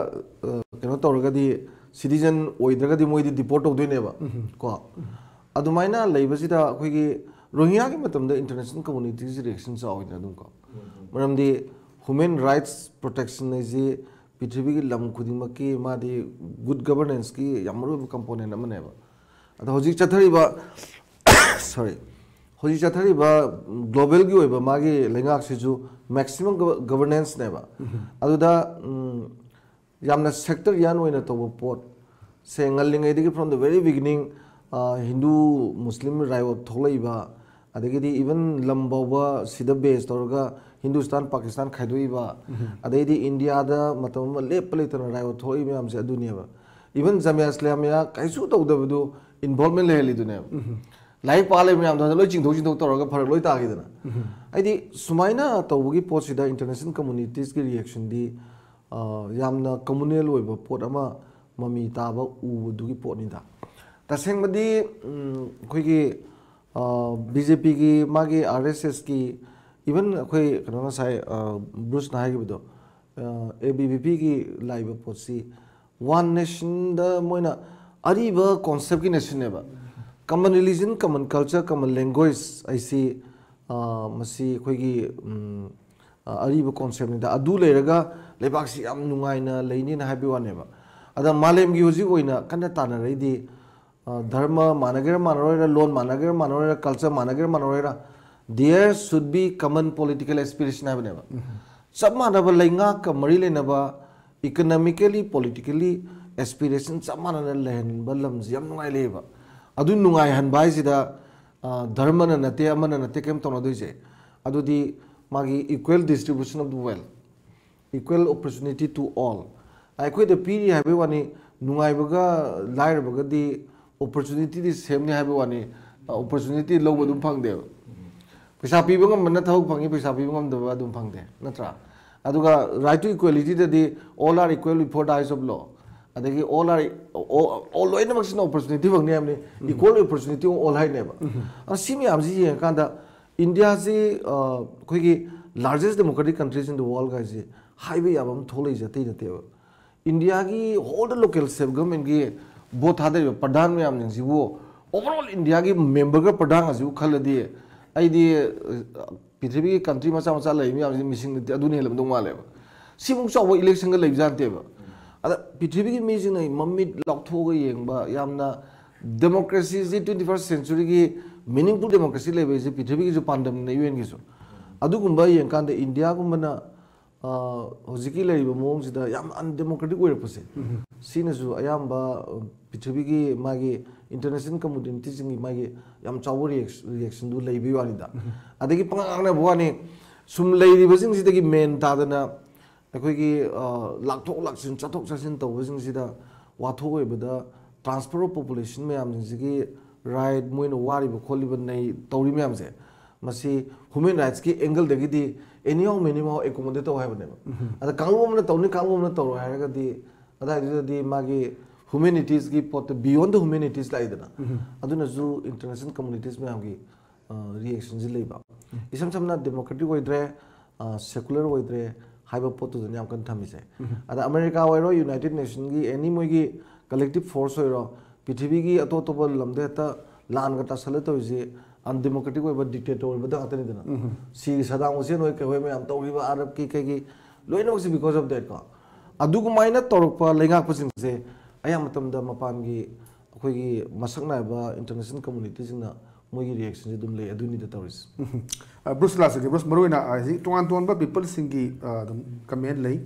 ꯑ, ꯀꯩꯅꯣ ꯇꯧꯔꯒꯗꯤ, citizen ꯑꯣꯏꯗ꯭ꯔꯒꯗꯤ ꯃꯣꯏꯗꯤ deport ꯇꯧꯗꯣꯏꯅꯦꯕ꯫ ꯀꯣ? ꯑꯗꯨꯃꯥꯏꯅ ꯂꯩꯕꯁꯤꯗ ꯑꯩꯈꯣꯏꯒꯤ ꯔꯣꯍꯤꯡꯒ꯭ꯌꯥꯒꯤ ꯃꯇꯝꯗ international community ꯒꯤ reaction ꯆꯥꯎꯋꯤꯗꯅ ꯑꯗꯨꯝ ꯀꯣ꯫ ꯃꯔꯝꯗꯤ human rights protection ꯍꯥꯏꯁꯤ ꯄ꯭ꯔꯤꯊꯤꯕꯤꯒꯤ ꯂꯝ ꯈꯨꯗꯤꯡꯃꯛꯀꯤ ꯃꯥꯗꯤ good governance ꯀꯤ ꯌꯥꯝ ꯃꯔꯨꯑꯣꯏꯕ component ꯑꯃꯅꯦꯕ꯫ ꯑꯗꯣ ꯍꯧꯖꯤꯛ ꯆꯠꯊꯔꯤꯕ, sorry, ꯍꯧꯖꯤꯛ ꯆꯠꯊꯔꯤꯕ ꯒ꯭ꯂꯣꯕꯦꯜꯒꯤ ꯑꯣꯏꯕ ꯃꯥꯒꯤ ꯂꯩꯉꯥꯛꯁꯤꯁꯨ ꯃꯦꯛꯁꯤꯃꯝ ꯒꯕꯔꯅꯦꯟꯁꯅꯦꯕ꯫ ꯑꯗꯨꯗ ꯎꯝ, ꯌꯥꯝꯅ ꯁꯦꯛꯇꯔꯤꯌꯥꯟ ꯑꯣꯏꯅ ꯇꯧꯕ ꯄꯣꯠꯁꯦ ꯉꯜꯂꯤꯉꯩꯗꯒꯤ, from the very beginning, Hindu ꯃꯨꯁꯂꯤꯝ ꯔꯥꯏꯑꯣꯠ ꯊꯣꯛꯂꯛꯏꯕ, ꯑꯗꯒꯤꯗꯤ ꯏꯚꯟ ꯂꯝ ꯐꯥꯎꯕ ꯁꯤꯗ ꯕꯦꯁ ꯇꯧꯔꯒ ꯍꯤꯟꯗꯨꯁꯇꯥꯟ ꯄꯥꯀꯤꯁꯇꯥꯟ ꯈꯥꯏꯗꯣꯛꯏꯕ, ꯑꯗꯩꯗꯤ ꯏꯟꯗꯤꯌꯥꯗ ꯃꯇꯝ ꯑꯃ ꯂꯦꯞꯄ ꯂꯩꯇꯅ ꯔꯥꯏꯑꯣꯠ ꯊꯣꯛꯂꯛꯏ ꯃꯌꯥꯝꯁꯦ ꯑꯗꯨꯅꯦꯕ꯫ ꯏꯚꯟ ꯖꯃꯤꯌꯥ ꯏꯁꯂꯥꯃꯤꯌꯥ ꯀꯩꯁꯨ ꯇꯧꯗꯕꯗꯨ ꯏꯟꯚꯣꯜꯚꯃꯦꯟ ꯂꯩꯍꯜꯂꯤꯗꯨꯅꯦꯕ꯫ ꯂꯥꯏꯔꯤꯛ ꯄꯥ ꯂꯩꯕ ꯃꯌꯥꯝꯗꯣ ꯍꯟꯗꯛ ꯂꯣꯏ ꯆꯤꯡꯊꯣꯛ ꯆꯤꯡꯊꯣꯛ ꯇꯧꯔꯒ ꯐꯔꯛ ꯂꯣꯏ ꯇꯥꯈꯤꯗꯅ꯫ ꯍꯥꯏꯗꯤ ꯁꯨꯃꯥꯏꯅ ꯇꯧꯕꯒꯤ ꯄꯣꯠꯁꯤꯗ ꯏꯟꯇꯔꯅꯦꯁꯅꯦꯜ ꯀꯝꯃꯨꯅꯤꯇꯤꯁꯀꯤ ꯔꯤꯌꯦꯛꯁꯟꯗꯤ, ꯑ, ꯌꯥꯝꯅ ꯀꯝꯃꯨꯅꯦꯜ ꯑꯣꯏꯕ ꯄꯣꯠ ꯑꯃ ꯃꯃꯤ ꯇꯥꯕ ꯎꯕꯗꯨꯒꯤ ꯄꯣꯠꯅꯤꯗ꯫ ꯇꯁꯦꯡꯕꯗꯤ, ꯎꯝ, ꯑꯩꯈꯣꯏꯒꯤ, ꯑ, ꯕꯤ ꯖꯦ ꯄꯤꯒꯤ, ꯃꯥꯒꯤ ꯑꯥꯔ ꯑꯦꯁ ꯑꯦꯁꯀꯤ, ꯏꯚꯟ ꯑꯩꯈꯣꯏ ꯀꯩꯅꯣ ꯉꯁꯥꯏ, ꯑ, ꯕ꯭ꯔꯨꯁꯅ ꯍꯥꯏꯈꯤꯕꯗꯣ, ꯑꯦ ꯕꯤ ꯚꯤ ꯄꯤꯒꯤ ꯂꯥꯛꯏꯕ ꯄꯣꯠꯁꯤ ꯋꯥꯟ ꯅꯦꯁꯟꯗ ꯃꯣꯏꯅ ꯑꯔꯤꯕ ꯀꯣꯟꯁꯦꯞꯀꯤ ꯅꯦꯁꯟꯅꯦꯕ꯫ ꯀꯃꯟ ꯔꯤꯂꯤꯖꯟ, ꯀꯃꯟ ꯀꯜꯆꯔ, ꯀꯃꯟ ꯂꯦꯡꯒ꯭ꯋꯦꯖ ꯍꯥꯏꯁꯤ, ꯑ, ꯃꯁꯤ ꯑꯩꯈꯣꯏꯒꯤ, ꯎꯝ, ꯑ, ꯑꯔꯤꯕ ꯀꯣꯟꯁꯦꯞꯅꯤꯗ꯫ ꯑꯗꯨ ꯂꯩꯔꯒ ꯂꯩꯕꯥꯛꯁꯤ ꯌꯥꯝ ꯅꯨꯡꯉꯥꯏꯅ ꯂꯩꯅꯤꯅ ꯍꯥꯏꯕꯒꯤ ꯋꯥꯅꯦꯕ꯫ ꯑꯗ ꯃꯥꯂꯦꯝꯒꯤ ꯍꯧꯖꯤꯛ ꯑꯣꯏꯅ ꯀꯟꯅ ꯇꯥꯟꯅꯔꯛꯏꯗꯤ, ꯑ, ꯙꯔꯃ ꯃꯥꯟꯅꯒꯦꯔꯥ ꯃꯥꯟꯅꯔꯣꯏꯔꯥ, ꯂꯣꯟ ꯃꯥꯟꯅꯒꯦꯔꯥ ꯃꯥꯟꯅꯔꯣꯏꯔꯥ, culture ꯃꯥꯟꯅꯒꯦꯔꯥ ꯃꯥꯟꯅꯔꯣꯏꯔꯥ, there should be common political aspiration ꯍꯥꯏꯕꯅꯦꯕ꯫ ꯆꯞ ꯃꯥꯟꯅꯕ ꯂꯩꯉꯥꯛꯀ ꯃꯔꯤ ꯂꯩꯅꯕ, ꯏꯀꯅꯣꯃꯤꯀꯦꯂꯤ, ꯄꯣꯂꯤꯇꯤꯀꯦꯂꯤ ꯑꯦꯁꯄꯤꯔꯦꯁꯟ ꯆꯞ ꯃꯥꯟꯅꯅ ꯂꯩꯍꯟꯕ ꯂꯝꯁꯤ ꯌꯥꯝ ꯅꯨꯡꯉꯥꯏ ꯂꯩꯌꯦꯕ꯫ ꯑꯗꯨ ꯅꯨꯡꯉꯥꯏꯍꯟꯕ ꯍꯥꯏꯁꯤꯗ, ꯑ, ꯙꯔꯃꯅ ꯅꯠꯇꯦ, ꯑꯃꯅ ꯅꯠꯇꯦ ꯀꯩꯝ ꯇꯧꯅꯗꯣꯏꯁꯦ꯫ ꯑꯗꯨꯗꯤ ꯃꯥꯒꯤ equal distribution of the wealth, equal opportunity to all꯫ ꯑꯩꯈꯣꯏꯗ ꯄꯤꯔꯤ ꯍꯥꯏꯕꯒꯤ ꯋꯥꯅꯤ, ꯅꯨꯡꯉꯥꯏꯕꯒ ꯂꯥꯏꯔꯕꯒꯗꯤ ꯑꯣꯄꯣꯔꯆꯨꯅꯤꯇꯤꯗꯤ ꯁꯦꯝꯅꯤ ꯍꯥꯏꯕꯒꯤ ꯋꯥꯅꯤ, ꯑꯣꯄꯣꯔꯆꯨꯅꯤꯇꯤ ꯂꯧꯕ ꯑꯗꯨꯝ ꯐꯪꯗꯦꯕ꯫ ꯄꯩꯁꯥ ꯄꯤꯕ ꯉꯝꯕꯅ ꯊꯕꯛ ꯐꯪꯉꯤ, ꯄꯩꯁꯥ ꯄꯤꯕ ꯉꯝꯗꯕ ꯑꯗꯨꯝ ꯐꯪꯗꯦ, ꯅꯠꯇ꯭ꯔꯥ? ꯑꯗꯨꯒ right to equalityꯗꯗꯤ all are equal before the eyes of law꯫ ꯑꯗꯒꯤ all are, all, all ꯂꯣꯏꯅꯃꯛꯁꯤꯅ ꯑꯣꯄꯣꯔꯆꯨꯅꯤꯇꯤ ꯐꯪꯅꯤ ꯍꯥꯏꯕꯅꯤ, equal opportunity of all ꯍꯥꯏꯅꯦꯕ꯫ ꯑꯗꯣ ꯁꯤ ꯃꯌꯥꯝꯁꯤ ꯌꯦꯡꯉꯀꯥꯟꯗ ꯏꯟꯗꯤꯌꯥꯁꯤ, ꯑ, ꯑꯩꯈꯣꯏꯒꯤ largest democratic countries in the world ꯍꯥꯏꯁꯤ ꯍꯥꯏꯕ ꯌꯥꯕ ꯑꯃ ꯊꯣꯛꯂꯛꯏꯁꯦ ꯑꯇꯩ ꯅꯠꯇꯦꯕ꯫ ꯏꯟꯗꯤꯌꯥꯒꯤ all the local self governmentꯀꯤ ꯚꯣꯠ ꯊꯥꯗꯔꯤꯕ ꯄ꯭ꯔꯙꯥꯟ ꯃꯌꯥꯝꯁꯤꯡꯁꯤꯕꯨ, overall ꯏꯟꯗꯤꯌꯥꯒꯤ ꯃꯦꯝꯕꯔꯒ ꯄ꯭ꯔꯙꯥꯟꯒꯁꯤꯕꯨ ꯈꯜꯂꯗꯤ, ꯑꯩꯗꯤ, ꯑ, ꯄ꯭ꯔꯤꯊꯤꯕꯤꯒꯤ ꯀꯟꯇ꯭ꯔꯤ ꯃꯆꯥ ꯃꯆꯥ ꯂꯩꯔꯤ ꯃꯌꯥꯝꯁꯤ ꯃꯤꯁꯤꯡ ꯅꯠꯇꯦ, ꯑꯗꯨꯅ ꯍꯦꯜꯂꯝꯗꯧ ꯃꯥꯜꯂꯦꯕ꯫ ꯁꯤꯃꯨꯛ ꯆꯥꯎꯕ ꯏꯂꯦꯛꯁꯟꯒ ꯂꯩꯕꯖꯥꯠ ꯅꯠꯇꯦꯕ꯫ ꯑꯗ ꯄ꯭ꯔꯤꯊꯤꯕꯤꯒꯤ ꯃꯤꯁꯤꯡꯅ ꯃꯃꯤꯠ ꯂꯥꯎꯊꯣꯛꯑꯒ ꯌꯦꯡꯕ, ꯌꯥꯝꯅ ꯗꯦꯃꯣꯀ꯭ꯔꯦꯁꯤꯁꯤ ꯇ꯭ꯋꯦꯟꯇꯤ ꯐꯥꯔꯁ ꯁꯦꯟꯆꯨꯔꯤꯒꯤ ꯃꯤꯅꯤꯡꯐꯨꯜ ꯗꯦꯃꯣꯀ꯭ꯔꯦꯁꯤ ꯂꯩꯕ ꯍꯥꯏꯁꯦ ꯄ꯭ꯔꯤꯊꯤꯕꯤꯒꯤꯁꯨ ꯄꯥꯟꯗꯝꯅ ꯌꯨ ꯑꯦꯟꯒꯤꯁꯨ꯫ ꯑꯗꯨꯒꯨꯝꯕ ꯌꯦꯡꯀꯥꯟꯗ ꯏꯟꯗꯤꯌꯥꯒꯨꯝꯕꯅ ꯑ, ꯍꯧꯖꯤꯛꯀꯤ ꯂꯩꯔꯤꯕ ꯃꯑꯣꯡꯁꯤꯗ ꯌꯥꯝ ꯑꯟꯗꯦꯃꯣꯀ꯭ꯔꯦꯇꯤꯛ ꯑꯣꯏꯔꯛꯄꯁꯦ, ꯁꯤꯅꯁꯨ ꯑꯌꯥꯝꯕ ꯑ, ꯄ꯭ꯔꯤꯊꯤꯕꯤꯒꯤ ꯃꯥꯒꯤ ꯏꯟꯇꯔꯅꯦꯁꯅꯦꯜ ꯀꯝꯃꯨꯅꯤꯇꯤꯁꯤꯡꯒꯤ ꯃꯥꯒꯤ ꯌꯥꯝ ꯆꯥꯎꯕ ꯔꯤꯌꯦꯛꯁꯟꯗꯨ ꯂꯩꯕꯒꯤ ꯋꯥꯅꯤꯗ꯫ ꯑꯗꯒꯤ ꯄꯉꯥꯡ ꯉꯥꯡꯅꯕ ꯋꯥꯅꯤ, ꯁꯨꯝ ꯂꯩꯔꯤꯕꯁꯤꯡꯁꯤꯗꯒꯤ ꯃꯦꯟ ꯇꯥꯗꯅ ꯑꯩꯈꯣꯏꯒꯤ ꯑ, ꯂꯥꯛꯊꯣꯛ ꯂꯥꯛꯁꯤꯟ ꯆꯠꯊꯣꯛ ꯆꯠꯁꯤꯟ ꯇꯧꯕꯁꯤꯡꯁꯤꯗ ꯋꯥꯊꯣꯛ ꯑꯣꯏꯕꯗ transfer of population ꯃꯌꯥꯝꯁꯤꯡꯁꯤꯒꯤ ꯔꯥꯏꯠ, ꯃꯣꯏꯅ ꯋꯥꯔꯤꯕ ꯈꯣꯠꯂꯤꯕ ꯅꯩ ꯇꯧꯔꯤ ꯃꯌꯥꯝꯁꯦ, ꯃꯁꯤ ꯍ꯭ꯌꯨꯃꯦꯟ ꯔꯥꯏꯠꯁꯀꯤ ꯑꯦꯡꯒꯜꯗꯒꯤꯗꯤ ꯑꯦꯅꯤ ꯍꯥꯎ ꯃꯦꯅꯤ ꯍꯥꯎ ꯑꯦꯀꯣꯃꯣꯗꯦꯠ ꯇꯧ ꯍꯥꯏꯕꯅꯦꯕ꯫ ꯑꯗ ꯀꯥꯡꯕꯨ ꯑꯃꯅ ꯇꯧꯅꯤ, ꯀꯥꯡꯕꯨ ꯑꯃꯅ ꯇꯧꯔꯣꯏ ꯍꯥꯏꯔꯒꯗꯤ ꯑꯗꯥꯏꯗꯨꯗꯗꯤ ꯃꯥꯒꯤ ꯍ꯭ꯌꯨꯃꯦꯅꯤꯇꯤꯁꯀꯤ ꯄꯣꯠꯇ beyond the humanities ꯂꯥꯛꯏꯗꯅ꯫ ꯑꯗꯨꯅꯁꯨ ꯏꯟꯇꯔꯅꯦꯁꯅꯦꯜ ꯀꯝꯃꯨꯅꯤꯇꯤꯁ ꯃꯌꯥꯝꯒꯤ ꯔꯤꯌꯦꯛꯁꯟꯁꯤ ꯂꯩꯕ꯫ ꯏꯁꯝ ꯁꯝꯅ ꯗꯦꯃꯣꯀ꯭ꯔꯦꯇꯤꯛ ꯑꯣꯏꯗ꯭ꯔꯦ, ꯁꯦꯀꯨꯂꯔ ꯑꯣꯏꯗ꯭ꯔꯦ ꯍꯥꯏꯕ ꯄꯣꯠꯇꯨꯗꯅꯤ ꯌꯥꯝ ꯀꯟꯅ ꯊꯝꯃꯤꯁꯦ꯫ ꯑꯗ ꯑꯃꯦꯔꯤꯀꯥ ꯑꯣꯏꯔꯣ, ꯌꯨꯅꯥꯏꯇꯦꯗ ꯅꯦꯁꯟꯒꯤ ꯑꯦꯅꯤ ꯃꯣꯏꯒꯤ ꯀꯂꯦꯛꯇꯤꯚ ꯐꯣꯔꯁ ꯑꯣꯏꯔꯣ, ꯄ꯭ꯔꯤꯊꯤꯕꯤꯒꯤ ꯑꯇꯣꯞ ꯑꯇꯣꯞꯄ ꯂꯝꯗ ꯍꯦꯛꯇ ꯂꯥꯟꯒ ꯇꯥꯁꯜꯂ ꯇꯧꯔꯤꯁꯦ ꯑꯟꯗꯦꯃꯣꯀ꯭ꯔꯦꯇꯤꯛ ꯑꯣꯏꯕ ꯗꯤꯛꯇꯦꯇꯔ ꯑꯣꯏꯕꯗ ꯉꯥꯛꯇꯅꯤꯗꯅ꯫ ꯁꯤ ꯁꯗꯥꯝ ꯍꯨꯁꯦꯟ ꯍꯣꯏ ꯀꯩꯍꯣꯏ ꯃꯌꯥꯝ ꯇꯧꯔꯤꯕ ꯑꯔꯕꯀꯤ ꯀꯩꯒꯤ ꯂꯣꯏꯅꯃꯛꯁꯤ because of that ꯀꯣ꯫ ꯑꯗꯨꯒꯨꯝꯃꯥꯏꯅ ꯇꯧꯔꯛꯄ ꯂꯩꯉꯥꯛꯄꯁꯤꯡꯁꯦ ꯑꯌꯥꯝꯕ ꯃꯇꯝꯗ ꯃꯄꯥꯟꯒꯤ ꯑꯩꯈꯣꯏꯒꯤ ꯃꯁꯛ ꯅꯥꯏꯕ ꯏꯟꯇꯔꯅꯦꯁꯅꯦꯜ ꯀꯝꯃꯨꯅꯤꯇꯤꯁꯤꯡꯅ ꯃꯣꯏꯒꯤ ꯔꯤꯌꯦꯛꯁꯟꯁꯦ ꯑꯗꯨꯝ ꯂꯩ꯫ ꯑꯗꯨꯅꯤꯗ ꯇꯧꯔꯤꯁꯦ꯫ ꯕ꯭ꯔꯨꯁ ꯂꯥꯁꯤꯒꯤ ꯕ꯭ꯔꯨꯁ ꯃꯔꯨꯑꯣꯏꯅ ꯑ, ꯍꯧꯖꯤꯛ ꯇꯣꯉꯥꯟ ꯇꯣꯉꯥꯟꯕ ꯄꯤꯄꯜꯁꯤꯡꯒꯤ ꯑ, ꯑꯗꯨꯝ ꯀꯃꯦꯟ ꯂꯩ꯫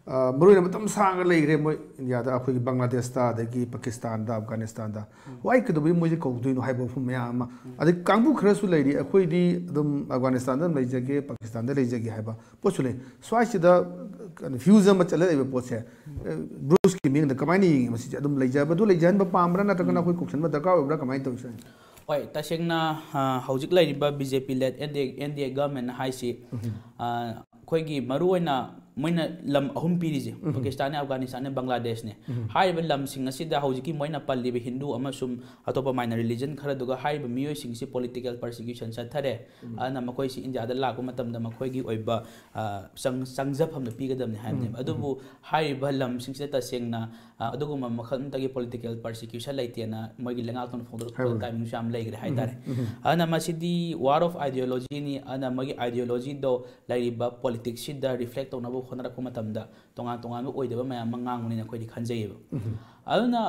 ꯑ, ꯃꯔꯨꯑꯣꯏꯅ ꯃꯇꯝ ꯁꯥꯡꯅ ꯂꯩꯈ꯭ꯔꯦ ꯃꯣꯏ ꯏꯟꯗꯤꯌꯥꯗ, ꯑꯩꯈꯣꯏꯒꯤ ꯕꯪꯒ꯭ꯂꯥꯗꯦꯁꯇ, ꯑꯗꯒꯤ ꯄꯥꯀꯤꯁꯇꯥꯟꯗ, ꯑꯐꯒꯥꯅꯤꯁꯇꯥꯟꯗ꯫ ꯋꯥꯏ ꯀꯩꯗꯧꯕꯩ ꯃꯣꯏꯁꯦ ꯀꯧꯗꯣꯏꯅꯣ ꯍꯥꯏꯕ ꯋꯥꯐꯝ ꯃꯌꯥꯝ ꯑꯃ꯫ ꯑꯗꯩ ꯀꯥꯡꯕꯨ ꯈꯔꯁꯨ ꯂꯩꯔꯤ, ꯑꯩꯈꯣꯏꯗꯤ ꯑꯗꯨꯝ ꯑꯐꯒꯥꯅꯤꯁꯇꯥꯟꯗ ꯑꯗꯨꯝ ꯂꯩꯖꯒꯦ, ꯄꯥꯀꯤꯁꯇꯥꯟꯗ ꯂꯩꯖꯒꯦ ꯍꯥꯏꯕ ꯄꯣꯠꯁꯨ ꯂꯩ꯫ ꯁ꯭ꯋꯥꯏꯁꯤꯗ ꯀꯩꯅꯣ, ꯐ꯭ꯌꯨꯖ ꯑꯃ ꯆꯠꯂ ꯂꯩꯕ ꯄꯣꯠꯁꯦ, ꯑ, ꯕ꯭ꯔꯨꯁꯀꯤ ꯃꯤꯠꯌꯦꯡꯗ ꯀꯃꯥꯏꯅ ꯌꯦꯡꯉꯤ ꯃꯁꯤꯁꯦ? ꯑꯗꯨꯝ ꯂꯩꯖꯕꯗꯨ ꯂꯩꯖꯍꯟꯕ ꯄꯥꯝꯕ꯭ꯔꯥ, ꯅꯠꯇ꯭ꯔꯒꯅ ꯑꯩꯈꯣꯏ ꯀꯧꯁꯟꯕ ꯗꯔꯀꯥꯔ ꯑꯣꯏꯕ꯭ꯔꯥ, ꯀꯃꯥꯏꯅ ꯇꯧꯏ ꯁ꯭ꯋꯥꯏ? ꯍꯣꯏ, ꯇꯁꯦꯡꯅ, ꯑ, ꯍꯧꯖꯤꯛ ꯂꯩꯔꯤꯕ ꯕꯤ ꯖꯦ ꯄꯤ ꯂꯦꯗ ꯑꯦꯟ ꯗꯤ ꯑꯦ, ꯑꯦꯟ ꯗꯤ ꯑꯦ ꯒꯚꯔꯟꯃꯦꯟꯠ ꯍꯥꯏꯁꯤ, ꯑ, ꯑꯩꯈꯣꯏꯒꯤ ꯃꯔꯨꯑꯣꯏꯅ ꯃꯣꯏꯅ ꯂꯝ ꯑꯍꯨꯝ ꯄꯤꯔꯤꯁꯦ, ꯄꯥꯀꯤꯁꯇꯥꯟꯅꯦ, ꯑꯐꯒꯥꯅꯤꯁꯇꯥꯟꯅꯦ, ꯕꯪꯒ꯭ꯂꯥꯗꯦꯁꯅꯦ꯫ ꯍꯥꯏꯔꯤꯕ ꯂꯝꯁꯤꯡ ꯑꯁꯤꯗ ꯍꯧꯖꯤꯛꯀꯤ ꯃꯣꯏꯅ ꯄꯜꯂꯤꯕ ꯍꯤꯟꯗꯨ ꯑꯃꯁꯨꯡ ꯑꯇꯣꯞꯄ ꯃꯥꯏꯅꯔ ꯔꯤꯂꯤꯖꯟ ꯈꯔꯗꯨꯒ ꯍꯥꯏꯔꯤꯕ ꯃꯤꯑꯣꯏꯁꯤꯡꯁꯤ ꯄꯣꯂꯤꯇꯤꯀꯦꯜ ꯄꯔꯁꯤꯀ꯭ꯌꯨꯁꯟ ꯆꯠꯊꯔꯦ꯫ ꯑꯗꯨꯅ ꯃꯈꯣꯏꯁꯤ ꯏꯟꯗꯤꯌꯥꯗ ꯂꯥꯛꯄ ꯃꯇꯝꯗ ꯃꯈꯣꯏꯒꯤ ꯑꯣꯏꯕ, ꯑ, ꯆꯪ-, ꯆꯪꯖꯐꯝꯗꯣ ꯄꯤꯒꯗꯕꯅꯤ ꯍꯥꯏꯕꯅꯦꯕ꯫ ꯑꯗꯨꯕꯨ ꯍꯥꯏꯔꯤꯕ ꯂꯝꯁꯤꯡꯁꯤꯗ ꯇꯁꯦꯡꯅ, ꯑ, ꯑꯗꯨꯒꯨꯝꯕ ꯃꯈꯜ ꯑꯃꯠꯇꯒꯤ ꯄꯣꯂꯤꯇꯤꯀꯦꯜ ꯄꯔꯁꯤꯀ꯭ꯌꯨꯁꯟ ꯂꯩꯇꯦꯅ ꯃꯣꯏꯒꯤ ꯂꯩꯉꯥꯛꯇꯨꯅ ꯐꯣꯡꯗꯣꯔꯛꯄ ꯍꯥꯏꯕꯅꯤ꯫ ꯇꯥꯏꯃꯤꯡꯁꯨ ꯌꯥꯝ ꯂꯩꯈ꯭ꯔꯦ ꯍꯥꯏꯇꯥꯔꯦ꯫ ꯑꯗꯨꯅ ꯃꯁꯤꯗꯤ ꯋꯥꯔ ꯑꯣꯐ ꯑꯥꯏꯗꯤꯌꯣꯂꯣꯖꯤꯅꯤ꯫ ꯑꯗꯨꯅ ꯃꯣꯏꯒꯤ ꯑꯥꯏꯗꯤꯌꯣꯂꯣꯖꯤꯗꯣ ꯂꯩꯔꯤꯕ ꯄꯣꯂꯤꯇꯤꯛꯁꯁꯤꯗ ꯔꯤꯐ꯭ꯂꯦꯛ ꯇꯧꯅꯕ ꯍꯣꯠꯅꯔꯛꯄ ꯃꯇꯝꯗ ꯇꯣꯉꯥꯟ ꯇꯣꯉꯥꯟꯕ ꯑꯣꯏꯗꯕ ꯃꯌꯥꯝ ꯑꯃ ꯉꯥꯡꯕꯅꯤꯅ ꯑꯩꯈꯣꯏꯗꯤ ꯈꯟꯖꯩꯌꯦꯕ꯫ ꯑꯗꯨꯅ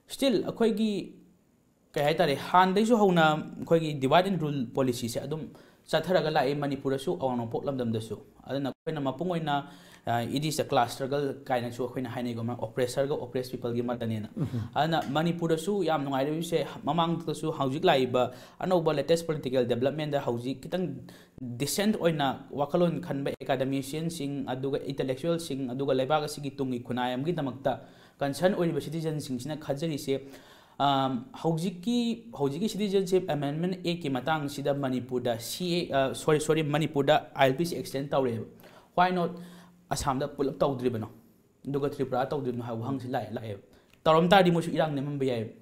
ꯁ꯭ꯇꯤꯜ ꯑꯩꯈꯣꯏꯒꯤ ꯀꯩ ꯍꯥꯏꯇꯥꯔꯦ, ꯍꯥꯟꯅꯗꯩꯁꯨ ꯍꯧꯅ ꯑꯩꯈꯣꯏꯒꯤ divide and rule policyꯁꯦ ꯑꯗꯨꯝ ꯆꯠꯊꯔꯒ ꯂꯥꯛꯏ, ꯃꯅꯤꯄꯨꯔꯗꯁꯨ, ꯑꯋꯥꯡ ꯅꯣꯡꯄꯣꯛ ꯂꯝꯗꯝꯗꯁꯨ꯫ ꯑꯗꯨꯅ ꯑꯩꯈꯣꯏꯅ ꯃꯄꯨꯡ ꯑꯣꯏꯅ, ꯑ, it is a class struggle ꯀꯥꯏꯅꯁꯨ ꯑꯩꯈꯣꯏꯅ ꯍꯥꯏꯅꯩꯀꯣ, oppressorꯒ oppressed peopleꯒꯤ ꯃꯔꯛꯇꯅꯦꯅ꯫ ꯑꯗꯨꯅ ꯃꯅꯤꯄꯨꯔꯗꯁꯨ ꯌꯥꯝ ꯅꯨꯡꯉꯥꯏꯔꯤꯕꯁꯦ, ꯃꯃꯥꯡꯗꯁꯨ, ꯍꯧꯖꯤꯛ ꯂꯥꯛꯏꯕ ꯑꯅꯧꯕ latest political developmentꯗ ꯍꯧꯖꯤꯛ ꯈꯤꯇꯪ decent ꯑꯣꯏꯅ ꯋꯥꯈꯜꯂꯣꯟ ꯈꯟꯕ academicianꯁꯤꯡ, ꯑꯗꯨꯒ intellectualꯁꯤꯡ, ꯑꯗꯨꯒ ꯂꯩꯕꯥꯛ ꯑꯁꯤꯒꯤ ꯇꯨꯡꯒꯤ ꯈꯨꯟꯅꯥꯏ ꯑꯃꯒꯤꯗꯃꯛꯇ concern ꯑꯣꯏꯔꯤꯕ citizenꯁꯤꯡꯁꯤꯅ ꯈꯟꯖꯔꯤꯁꯦ, ꯑꯝ, ꯍꯧꯖꯤꯛꯀꯤ, ꯍꯧꯖꯤꯛꯀꯤ Citizenship Amendment Actꯀꯤ ꯃꯇꯥꯡꯁꯤꯗ ꯃꯅꯤꯄꯨꯔꯗ CAA, ꯑ, sorry, sorry, ꯃꯅꯤꯄꯨꯔꯗ ILPꯁꯦ extend ꯇꯧꯔꯛꯑꯦꯕ꯫ Why not ꯑꯁꯥꯝꯗ ꯄꯨꯂꯞ ꯇꯧꯗ꯭ꯔꯤꯕꯅꯣ? ꯑꯗꯨꯒ ꯇ꯭ꯔꯤꯄꯨꯔꯥ ꯇꯧꯗ꯭ꯔꯤꯕꯅꯣ ꯍꯥꯏꯕ ꯋꯥꯍꯪꯁꯤ ꯂꯥꯛꯑꯦ, ꯂꯥꯛꯑꯦꯕ꯫ ꯇꯧꯔꯝ ꯇꯥꯔꯗꯤ ꯃꯣꯏꯁꯨ ꯏꯔꯥꯡ ꯅꯦꯝꯍꯟꯕ ꯌꯥꯏꯑꯕ꯫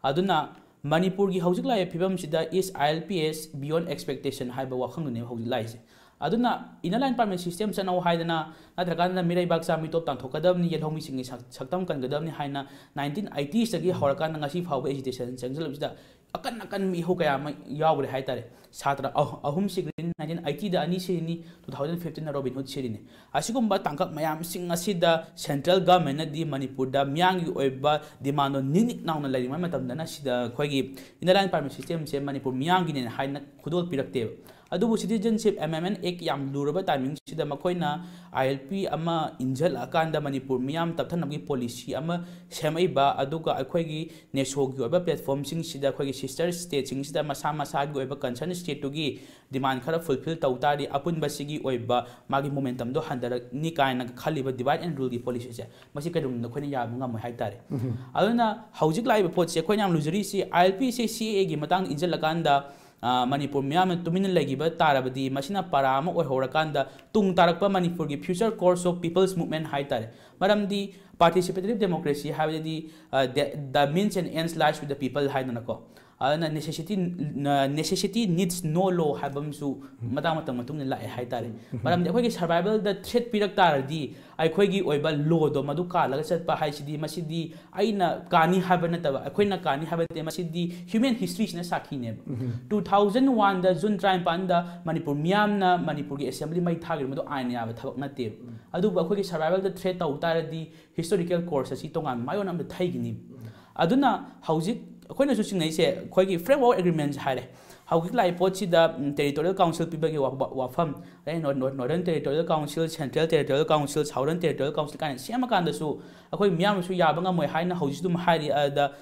ꯑꯗꯨꯅ ꯃꯅꯤꯄꯨꯔꯒꯤ ꯍꯧꯖꯤꯛ ꯂꯥꯛꯏꯕ ꯐꯤꯕꯝꯁꯤꯗ "Is ILP Act beyond expectation?" ꯍꯥꯏꯕ ꯋꯥꯐꯝꯗꯨꯅꯦꯕ ꯍꯧꯖꯤꯛ ꯂꯥꯛꯏꯁꯦ꯫ ꯑꯗꯨꯅ inner line permit system ꯆꯠꯅꯧ ꯍꯥꯏꯗꯅ, ꯅꯠꯇ꯭ꯔꯀꯥꯟꯗ ꯃꯤꯔꯩꯕꯥꯛ ꯆꯥ ꯃꯤꯇꯣꯞ ꯇꯥꯟꯊꯣꯛꯀꯗꯕꯅꯤ, ꯌꯦꯜꯍꯧꯃꯤꯁꯤꯡꯒꯤ ꯁꯛ-, ꯁꯛꯇꯝ ꯀꯟꯒꯗꯕꯅꯤ ꯍꯥꯏꯅ nineteen eightiesꯇꯒꯤ ꯍꯧꯔꯀꯥꯟꯗ ꯉꯁꯤ ꯐꯥꯎꯕ agitation ꯆꯪꯁꯤꯜꯂꯛꯄꯁꯤꯗ ꯑꯀꯟ ꯑꯀꯟꯕ ꯏꯍꯧ ꯀꯌꯥ ꯑꯃ ꯌꯥꯎꯈ꯭ꯔꯦ ꯍꯥꯏꯇꯥꯔꯦ꯫ ꯁꯥꯇ꯭ꯔ ꯑꯍꯨ-, ꯑꯍꯨꯝ ꯁꯤꯈ꯭ꯔꯤꯅꯤ, nineteen eightyꯗ ꯑꯅꯤ ꯁꯤꯔꯤꯅꯤ, two thousand fifteenꯗ Robin Hood ꯁꯤꯔꯤꯅꯤ꯫ ꯑꯁꯤꯒꯨꯝꯕ ꯇꯥꯡꯀꯛ ꯃꯌꯥꯝꯁꯤꯡ ꯑꯁꯤꯗ central governmentꯅꯗꯤ ꯃꯅꯤꯄꯨꯔꯗ ꯃꯤꯌꯥꯝꯒꯤ ꯑꯣꯏꯕ demandꯗꯣ ꯅꯤꯛ ꯅꯤꯛ ꯅꯥꯎꯅ ꯂꯩꯔꯤꯉꯩ ꯃꯇꯝꯗꯅ ꯁꯤꯗ ꯑꯩꯈꯣꯏꯒꯤ inner line permit systemꯁꯦ ꯃꯅꯤꯄꯨꯔ ꯃꯤꯌꯥꯝꯒꯤꯅꯦꯅ ꯍꯥꯏꯅ ꯈꯨꯗꯣꯜ ꯄꯤꯔꯛꯇꯦꯕ꯫ ꯑꯗꯨꯕꯨ Citizenship Amendment Act ꯌꯥꯝ ꯂꯨꯔꯕ timingꯁꯤꯗ ꯃꯈꯣꯏꯅ ILP ꯑꯃ ꯏꯟꯁꯤꯜꯂꯛꯑꯀꯥꯟꯗ ꯃꯅꯤꯄꯨꯔ ꯃꯤꯌꯥꯝ ꯇꯞꯊꯅꯕꯒꯤ policy ꯑꯃ ꯁꯦꯝꯃꯛꯏꯕ, ꯑꯗꯨꯒ ꯑꯩꯈꯣꯏꯒꯤ NESOꯒꯤ ꯑꯣꯏꯕ platformꯁꯤꯡꯁꯤꯗ ꯑꯩꯈꯣꯏꯒꯤ sister stateꯁꯤꯡꯁꯤꯗ ꯃꯁꯥ ꯃꯁꯥꯒꯤ ꯑꯣꯏꯕ concern stateꯇꯨꯒꯤ demand ꯈꯔ fulfill ꯇꯧ ꯇꯥꯔꯗꯤ ꯑꯄꯨꯟꯕꯁꯤꯒꯤ ꯑꯣꯏꯕ ꯃꯥꯒꯤ momentumꯗꯣ ꯍꯟꯊꯔꯛꯅꯤ ꯀꯥꯏꯅ ꯈꯜꯂꯤꯕ divide and ruleꯒꯤ policyꯁꯦ, ꯃꯁꯤ ꯀꯩꯗꯧꯅꯨꯡꯗ ꯑꯩꯈꯣꯏꯅ ꯌꯥꯕ ꯉꯝꯃꯣꯏ ꯍꯥꯏꯇꯥꯔꯦ꯫ ꯑꯗꯨꯅ ꯍꯧꯖꯤꯛ ꯂꯥꯛꯏꯕ ꯄꯣꯠꯁꯦ ꯑꯩꯈꯣꯏꯅ ꯌꯥꯝ ꯂꯨꯖꯔꯤꯁꯤ, ILPꯁꯦ CAAꯒꯤ ꯃꯇꯥꯡꯗ ꯏꯟꯁꯤꯜꯂꯀꯥꯟꯗ, ꯑ, ꯃꯅꯤꯄꯨꯔ ꯃꯤꯌꯥꯝꯅ ꯇꯨꯃꯤꯟꯅ ꯂꯩꯈꯤꯕ ꯇꯥꯔꯕꯗꯤ ꯃꯁꯤꯅ ꯄꯔꯥ ꯑꯃ ꯑꯣꯏꯍꯧꯔꯀꯥꯟꯗ ꯇꯨꯡ ꯇꯥꯔꯛꯄ ꯃꯅꯤꯄꯨꯔꯒꯤ future course of people's movement ꯍꯥꯏꯇꯥꯔꯦ꯫ ꯃꯔꯝꯗꯤ participatory democracy ꯍꯥꯏꯕꯗꯤ, ꯑ, the, the means and ends lies with the people ꯍꯥꯏꯗꯅꯀꯣ꯫ ꯑꯗꯨꯅ necessity, necessity needs no law ꯍꯥꯏꯕ ꯑꯃꯁꯨ ꯃꯇꯥꯡ ꯃꯇꯝ ꯃꯇꯨꯡ ꯏꯟꯅ ꯂꯥꯛꯑꯦ ꯍꯥꯏꯇꯥꯔꯦ꯫ ꯃꯔꯝꯗꯤ ꯑꯩꯈꯣꯏꯒꯤ survivalꯗ threat ꯄꯤꯔꯛ ꯇꯥꯔꯗꯤ ꯑꯩꯈꯣꯏꯒꯤ ꯑꯣꯏꯕ lawꯗꯣ ꯃꯗꯨ ꯀꯥꯜꯂꯒ ꯆꯠꯄ ꯍꯥꯏꯁꯤꯗꯤ, ꯃꯁꯤꯗꯤ ꯑꯩꯅ ꯀꯥꯅꯤ ꯍꯥꯏꯕ ꯅꯠꯇꯕ, ꯑꯩꯈꯣꯏꯅ ꯀꯥꯅꯤ ꯍꯥꯏꯕ ꯅꯠꯇꯦ, ꯃꯁꯤꯗꯤ human historyꯁꯤꯅ ꯁꯥꯈꯤꯅꯦꯕ꯫ Two thousand oneꯗ June ꯇꯔꯥꯅꯤꯄꯥꯟꯗ Manipur ꯃꯤꯌꯥꯝꯅ ꯃꯅꯤꯄꯨꯔꯒꯤ assembly ꯃꯩ ꯊꯥꯈ꯭ꯔꯤꯕ ꯃꯗꯨ ꯑꯥꯏꯟꯅ ꯌꯥꯕ ꯊꯕꯛ ꯅꯠꯇꯦꯕ꯫ ꯑꯗꯨꯕꯨ ꯑꯩꯈꯣꯏꯒꯤ survivalꯗ threat ꯇꯧ ꯇꯥꯔꯗꯤ historical course ꯑꯁꯤ ꯇꯣꯉꯥꯟꯕ ꯃꯥꯏꯑꯣꯟ ꯑꯃꯗ ꯊꯩꯒꯅꯤ꯫ ꯑꯗꯨꯅ ꯍꯧꯖꯤꯛ ꯑꯩꯈꯣꯏꯅꯁꯨ ꯆꯤꯡꯅꯩꯁꯦ ꯑꯩꯈꯣꯏꯒꯤ framework agreement ꯍꯥꯏꯔꯦ꯫ ꯍꯧꯖꯤꯛ ꯂꯥꯛꯏ ꯄꯣꯠꯁꯤꯗ, ꯎꯝ, territorial council ꯄꯤꯕꯒꯤ ꯋꯥ-, ꯋꯥ-, ꯋꯥꯐꯝ, ꯑꯗꯩ Nor-, Nor-, Northern Territorial Council, Central Territorial Council, Southern Territorial Council ꯀꯥꯏꯅ ꯁꯦꯝꯃꯀꯥꯟꯗꯁꯨ ꯑꯩꯈꯣꯏ ꯃꯤꯌꯥꯝꯅꯁꯨ ꯌꯥꯕ ꯉꯝꯃꯣꯏ ꯍꯥꯏꯅ ꯍꯧꯖꯤꯛꯁꯨ ꯑꯗꯨꯝ ꯍꯥꯏꯔꯤ꯫ ꯑꯗ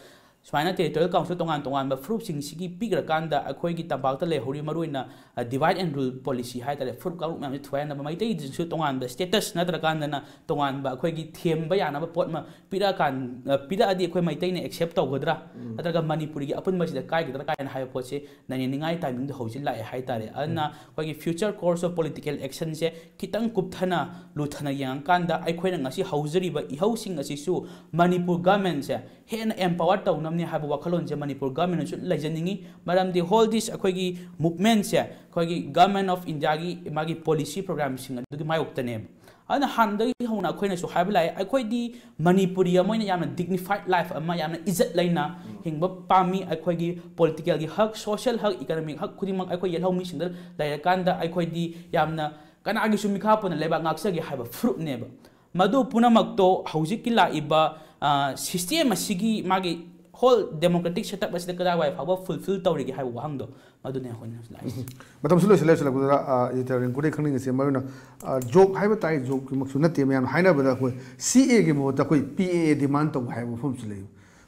ꯁꯨꯃꯥꯏꯅ territorial council ꯇꯣꯉꯥꯟ ꯇꯣꯉꯥꯟꯕ ꯐꯨꯔꯨꯞꯁꯤꯡꯁꯤꯒꯤ ꯄꯤꯈ꯭ꯔꯀꯥꯟꯗ ꯑꯩꯈꯣꯏꯒꯤ ꯇꯝꯄꯥꯛꯇ ꯂꯩꯍꯧꯔꯤꯕ ꯃꯔꯨꯑꯣꯏꯅ, ꯑ, divide and rule policy ꯍꯥꯏ ꯇꯥꯔꯦ, ꯐꯨꯔꯨꯞ ꯀꯥꯡꯂꯨꯞ ꯃꯌꯥꯝꯁꯦ ꯊꯨꯒꯥꯏꯅꯕ, ꯃꯩꯇꯩꯗꯁꯨ ꯇꯣꯉꯥꯟꯕ status ꯅꯠꯇ꯭ꯔꯀꯥꯟꯗꯅ ꯇꯣꯉꯥꯟꯕ ꯑꯩꯈꯣꯏꯒꯤ ꯊꯦꯝꯕ ꯌꯥꯅꯕ ꯄꯣꯠ ꯑꯃ ꯄꯤꯔꯛꯑꯀꯥꯟ-, ꯑ, ꯄꯤꯔꯛꯑꯗꯤ ꯑꯩꯈꯣꯏ ꯃꯩꯇꯩꯅ accept ꯇꯧꯒꯗ꯭ꯔꯥ? ꯎꯝ꯫ ꯅꯠꯇ꯭ꯔꯒ ꯃꯅꯤꯄꯨꯔꯒꯤ ꯑꯄꯨꯟꯕꯁꯤꯗ ꯀꯥꯏꯒꯗ꯭ꯔꯥ ꯀꯥꯏꯅ ꯍꯥꯏꯕ ꯄꯣꯠꯁꯦ ꯅꯩꯅꯅꯤꯡꯉꯥꯏ timingꯗꯣ ꯍꯧꯖꯤꯛ ꯂꯥꯛꯑꯦ ꯍꯥꯏ ꯇꯥꯔꯦ꯫ ꯑꯗꯨꯅ ꯎꯝ꯫ ꯑꯩꯈꯣꯏꯒꯤ future course of political actionꯁꯦ ꯈꯤꯇꯪ ꯀꯨꯞꯊꯅ, ꯂꯨꯊꯅ ꯌꯦꯡꯉꯀꯥꯟꯗ ꯑꯩꯈꯣꯏꯅ ꯉꯁꯤ ꯍꯧꯖꯔꯤꯕ ꯏꯍꯧꯁꯤꯡ ꯑꯁꯤꯁꯨ ꯃꯅꯤꯄꯨꯔ governmentꯁꯦ ꯍꯦꯟꯅ empower ꯇꯧꯅꯕꯅꯤ ꯍꯥꯏꯕ ꯋꯥꯈꯜꯂꯣꯟꯁꯦ ꯃꯅꯤꯄꯨꯔ governmentꯅꯁꯨ ꯂꯩꯖꯅꯤꯡꯉꯤ꯫ ꯃꯔꯝꯗꯤ all this ꯑꯩꯈꯣꯏꯒꯤ movementꯁꯦ ꯑꯩꯈꯣꯏꯒꯤ Government of Indiaꯒꯤ ꯃꯥꯒꯤ policy programꯁꯤꯡ ꯑꯗꯨꯒꯤ ꯃꯥꯌꯣꯛꯇꯅꯦꯕ꯫ ꯑꯗꯨꯅ ꯍꯥꯟꯅꯗꯒꯤ ꯍꯧꯅ ꯑꯩꯈꯣꯏꯅꯁꯨ ꯍꯥꯏꯕ ꯂꯥꯛꯑꯦ, ꯑꯩꯈꯣꯏꯗꯤ ꯃꯅꯤꯄꯨꯔꯤ ꯑꯃ ꯑꯣꯏꯅ ꯌꯥꯝꯅ dignified life ꯑꯃ, ꯌꯥꯝꯅ ꯏꯖꯠ ꯂꯩꯅ ꯎꯝ꯫ ꯍꯤꯡꯕ ꯄꯥꯝꯃꯤ꯫ ꯑꯩꯈꯣꯏꯒꯤ politicalꯒꯤ ꯍꯛ, social ꯍꯛ, economic ꯍꯛ ꯈꯨꯗꯤꯡꯃꯛ ꯑꯩꯈꯣꯏ ꯌꯦꯜꯍꯧꯃꯤꯁꯤꯡꯗ ꯂꯩꯔꯀꯥꯟꯗ ꯑꯩꯈꯣꯏꯗꯤ ꯌꯥꯝꯅ ꯀꯅꯥꯒꯤꯁꯨ ꯃꯤꯈꯥ ꯄꯣꯟꯅ ꯂꯩꯕꯥꯛ ꯉꯥꯛꯆꯒꯦ ꯍꯥꯏꯕ ꯐꯨꯔꯨꯞꯅꯦꯕ꯫ ꯃꯗꯨ ꯄꯨꯝꯅꯃꯛꯇꯣ ꯍꯧꯖꯤꯛꯀꯤ ꯂꯥꯛꯏꯕ, ꯑ, system ꯑꯁꯤꯒꯤ ꯃꯥꯒꯤ whole democratic setup ꯑꯁꯤꯗ ꯀꯗꯥꯏꯋꯥꯏ ꯐꯥꯎꯕ fulfil ꯇꯧꯔꯤꯒꯦ ꯍꯥꯏꯕ ꯋꯥꯍꯪꯗꯣ ꯃꯗꯨꯅꯦ ꯑꯩꯈꯣꯏꯅ ꯂꯥꯛꯏꯁꯦ꯫ ꯃꯇꯝꯁꯨ ꯂꯣꯏꯁꯤꯜꯂꯦ, ꯂꯣꯏꯁꯤꯜꯂꯛꯄꯗ, ꯑ, editor ꯔꯤꯡꯀꯨꯗꯩ ꯈꯪꯅꯤꯡꯉꯤꯁꯦ ꯃꯔꯨꯑꯣꯏꯅ, ꯑ, joke ꯍꯥꯏꯕ ꯇꯥꯏ, jokeꯃꯛꯁꯨ ꯅꯠꯇꯦ, ꯃꯌꯥꯝꯅ ꯍꯥꯏꯅꯕꯗ ꯑꯩꯈꯣꯏ C A ꯒꯤ ꯃꯍꯨꯠꯇ ꯑꯩꯈꯣꯏ P A A demand ꯇꯧꯕ ꯍꯥꯏꯕ ꯋꯥꯐꯝꯁꯨ ꯂꯩ꯫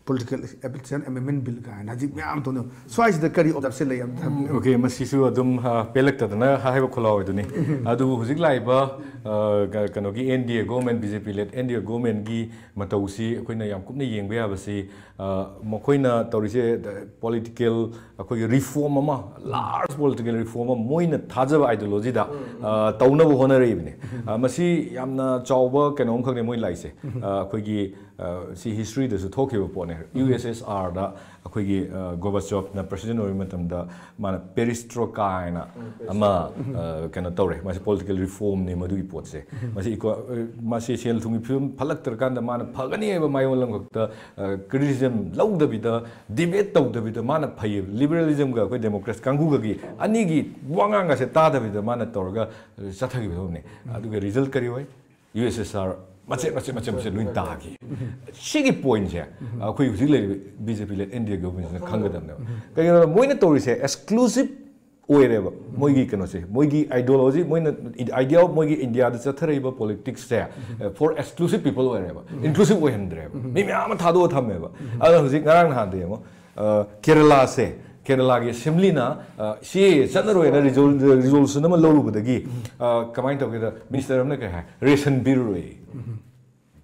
Political Application Amendment Bill ꯀꯥꯏꯅ ꯍꯧꯖꯤꯛ ꯃꯌꯥꯝ ꯇꯧꯅꯩ꯫ ꯁ꯭ꯋꯥꯏꯁꯤꯗ ꯀꯔꯤ observation ꯂꯩ ꯑꯝꯇ ꯍꯥꯏꯕꯤꯌꯨ꯫ Okay, ꯃꯁꯤꯁꯨ ꯑꯗꯨꯝ, ꯑ, ꯄꯦꯜꯂꯛꯇꯗꯅ ꯍꯥꯏꯕ ꯈꯣꯜꯂꯥꯎ ꯑꯣꯏꯗꯣꯏꯅꯤ꯫ ꯑꯗꯨꯕꯨ ꯍꯧꯖꯤꯛ ꯂꯥꯛꯏꯕ, ꯑ, ꯀ-, ꯀꯩꯅꯣꯒꯤ N D A government, B J P led N D A governmentꯀꯤ ꯃꯇꯧꯁꯤ ꯑꯩꯈꯣꯏꯅ ꯌꯥꯝ ꯀꯨꯞꯅ ꯌꯦꯡꯕ ꯌꯥꯕꯁꯤ, ꯑ, ꯃꯈꯣꯏꯅ ꯇꯧꯔꯤꯁꯦ, ꯗ-, political ꯑꯩꯈꯣꯏꯒꯤ reform ꯑꯃ, large political reform ꯑꯃ ꯃꯣꯏꯅ ꯊꯥꯖꯕ ideologyꯗ, ꯎꯝ, ꯎꯝ꯫ ꯑ, ꯇꯧꯅꯕ ꯍꯣꯠꯅꯔꯛꯏꯕꯅꯤ꯫ ꯎꯝ꯫ ꯑ, ꯃꯁꯤ ꯌꯥꯝꯅ ꯆꯥꯎꯕ ꯀꯩꯅꯣꯝꯈꯛꯅꯦ ꯃꯣꯏ ꯂꯥꯛꯏꯁꯦ꯫ ꯎꯝ꯫ ꯑ, ꯑꯩꯈꯣꯏꯒꯤ, ꯑ, ꯁꯤ historyꯗꯁꯨ ꯊꯣꯛꯈꯤꯕ ꯄꯣꯠꯅꯦ꯫ ꯎꯝ꯫ U S S Rꯗ ꯑꯩꯈꯣꯏꯒꯤ, ꯑ, Gorbachevꯅ president ꯑꯣꯏꯕ ꯃꯇꯝꯗ ꯃꯥꯅ perestroika ꯍꯥꯏꯅ ꯎꯝ, ꯑꯃ, perestroika꯫ ꯑ, ꯀꯩꯅꯣ ꯇꯧꯔꯦ꯫ ꯃꯁꯤ political reformꯅꯦ ꯃꯗꯨꯒꯤ ꯄꯣꯠꯁꯦ꯫ ꯎꯝ꯫ ꯃꯁꯤ ꯏꯀꯣ-, ꯑ, ꯃꯁꯤ ꯁꯦꯜ ꯊꯨꯝꯒꯤ ꯐꯤꯕꯝ ꯐꯠꯂꯛꯇ꯭ꯔꯀꯥꯟꯗ ꯃꯥꯅ ꯐꯒꯅꯤ ꯍꯥꯏꯕ ꯃꯥꯏꯑꯣꯟ ꯂꯝꯈꯛꯇ, ꯑ, criticism ꯂꯧꯗꯕꯤꯗ, debate ꯇꯧꯗꯕꯤꯗ ꯃꯥꯅ ꯐꯩꯌꯦꯕ꯫ Liberalismꯒ ꯑꯩꯈꯣꯏ democrats ꯀꯥꯡꯕꯨꯒꯒꯤ ꯑꯅꯤꯒꯤ ꯋꯥꯉꯥꯡ ꯑꯁꯦ ꯇꯥꯗꯕꯤꯗ ꯃꯥꯅ ꯇꯧꯔꯒ, ꯑ, ꯆꯠꯊꯈꯤꯕ ꯊꯕꯛꯅꯤ꯫ ꯎꯝ꯫ ꯑꯗꯨꯒ result ꯀꯔꯤ ꯑꯣꯏ? U S S R ꯃꯆꯦꯠ ꯃꯆꯦꯠ ꯃꯆꯦꯠ ꯃꯆꯦꯠ ꯂꯣꯏ ꯇꯥꯈꯤ꯫ ꯁꯤꯒꯤ ꯄꯣꯏꯟꯁꯦ ꯑꯩꯈꯣꯏ ꯍꯧꯖꯤꯛ ꯂꯩꯔꯤꯕ ꯕꯤ ꯖꯦ ꯄꯤ ꯂꯦꯠ ꯑꯦꯟ ꯗꯤ ꯑꯦ ꯒꯣꯚꯔꯟꯃꯦꯟꯁꯤꯅ ꯈꯪꯒꯗꯕꯅꯦꯕ꯫ ꯀꯩꯒꯤꯅꯣꯗ ꯃꯣꯏꯅ ꯇꯧꯔꯤꯁꯦ ꯑꯦꯛꯁꯀ꯭ꯂꯨꯁꯤꯞ ꯑꯣꯏꯔꯦꯕ꯫ ꯃꯣꯏꯒꯤ ꯀꯩꯅꯣꯁꯦ, ꯃꯣꯏꯒꯤ ꯑꯥꯏꯗꯤꯌꯣꯂꯣꯖꯤ, ꯃꯣꯏꯅ ꯑꯥꯏꯗꯤꯌꯥ, ꯃꯣꯏꯒꯤ ꯏꯟꯗꯤꯌꯥꯗ ꯆꯠꯊꯔꯛꯏꯕ ꯄꯣꯂꯤꯇꯤꯛꯁꯁꯦ ꯐꯣꯔ ꯑꯦꯛꯁꯀ꯭ꯂꯨꯁꯤꯞ ꯄꯤꯄꯜ ꯑꯣꯏꯔꯦꯕ, ꯏꯟꯀ꯭ꯂꯨꯁꯤꯞ ꯑꯣꯏꯍꯟꯗ꯭ꯔꯦꯕ꯫ ꯃꯤ ꯃꯌꯥꯝ ꯑꯃ ꯊꯥꯗꯣꯛꯑ ꯊꯝꯃꯦꯕ꯫ ꯑꯗꯨꯅ ꯍꯧꯖꯤꯛ ꯉꯔꯥꯡ ꯅꯍꯥꯟꯗ ꯌꯦꯡꯉꯣ, ꯑ, ꯀꯦꯔꯂꯥꯁꯦ, ꯀꯦꯔꯂꯥꯒꯤ ꯑꯦꯁꯦꯝꯕ꯭ꯂꯤꯅ, ꯑ, ꯁꯤ ꯆꯠꯅꯔꯣꯏꯅ ꯔꯤꯖꯣꯂꯨꯁꯟ ꯑꯃ ꯂꯧꯔꯨꯕꯗꯒꯤ, ꯑ, ꯀꯃꯥꯏꯅ ꯇꯧꯒꯦꯗ, ꯃꯤꯅꯤꯁꯇꯔ ꯑꯃꯅ ꯀꯩ ꯍꯥꯏ? Ration ꯄꯤꯔꯔꯣꯏ꯫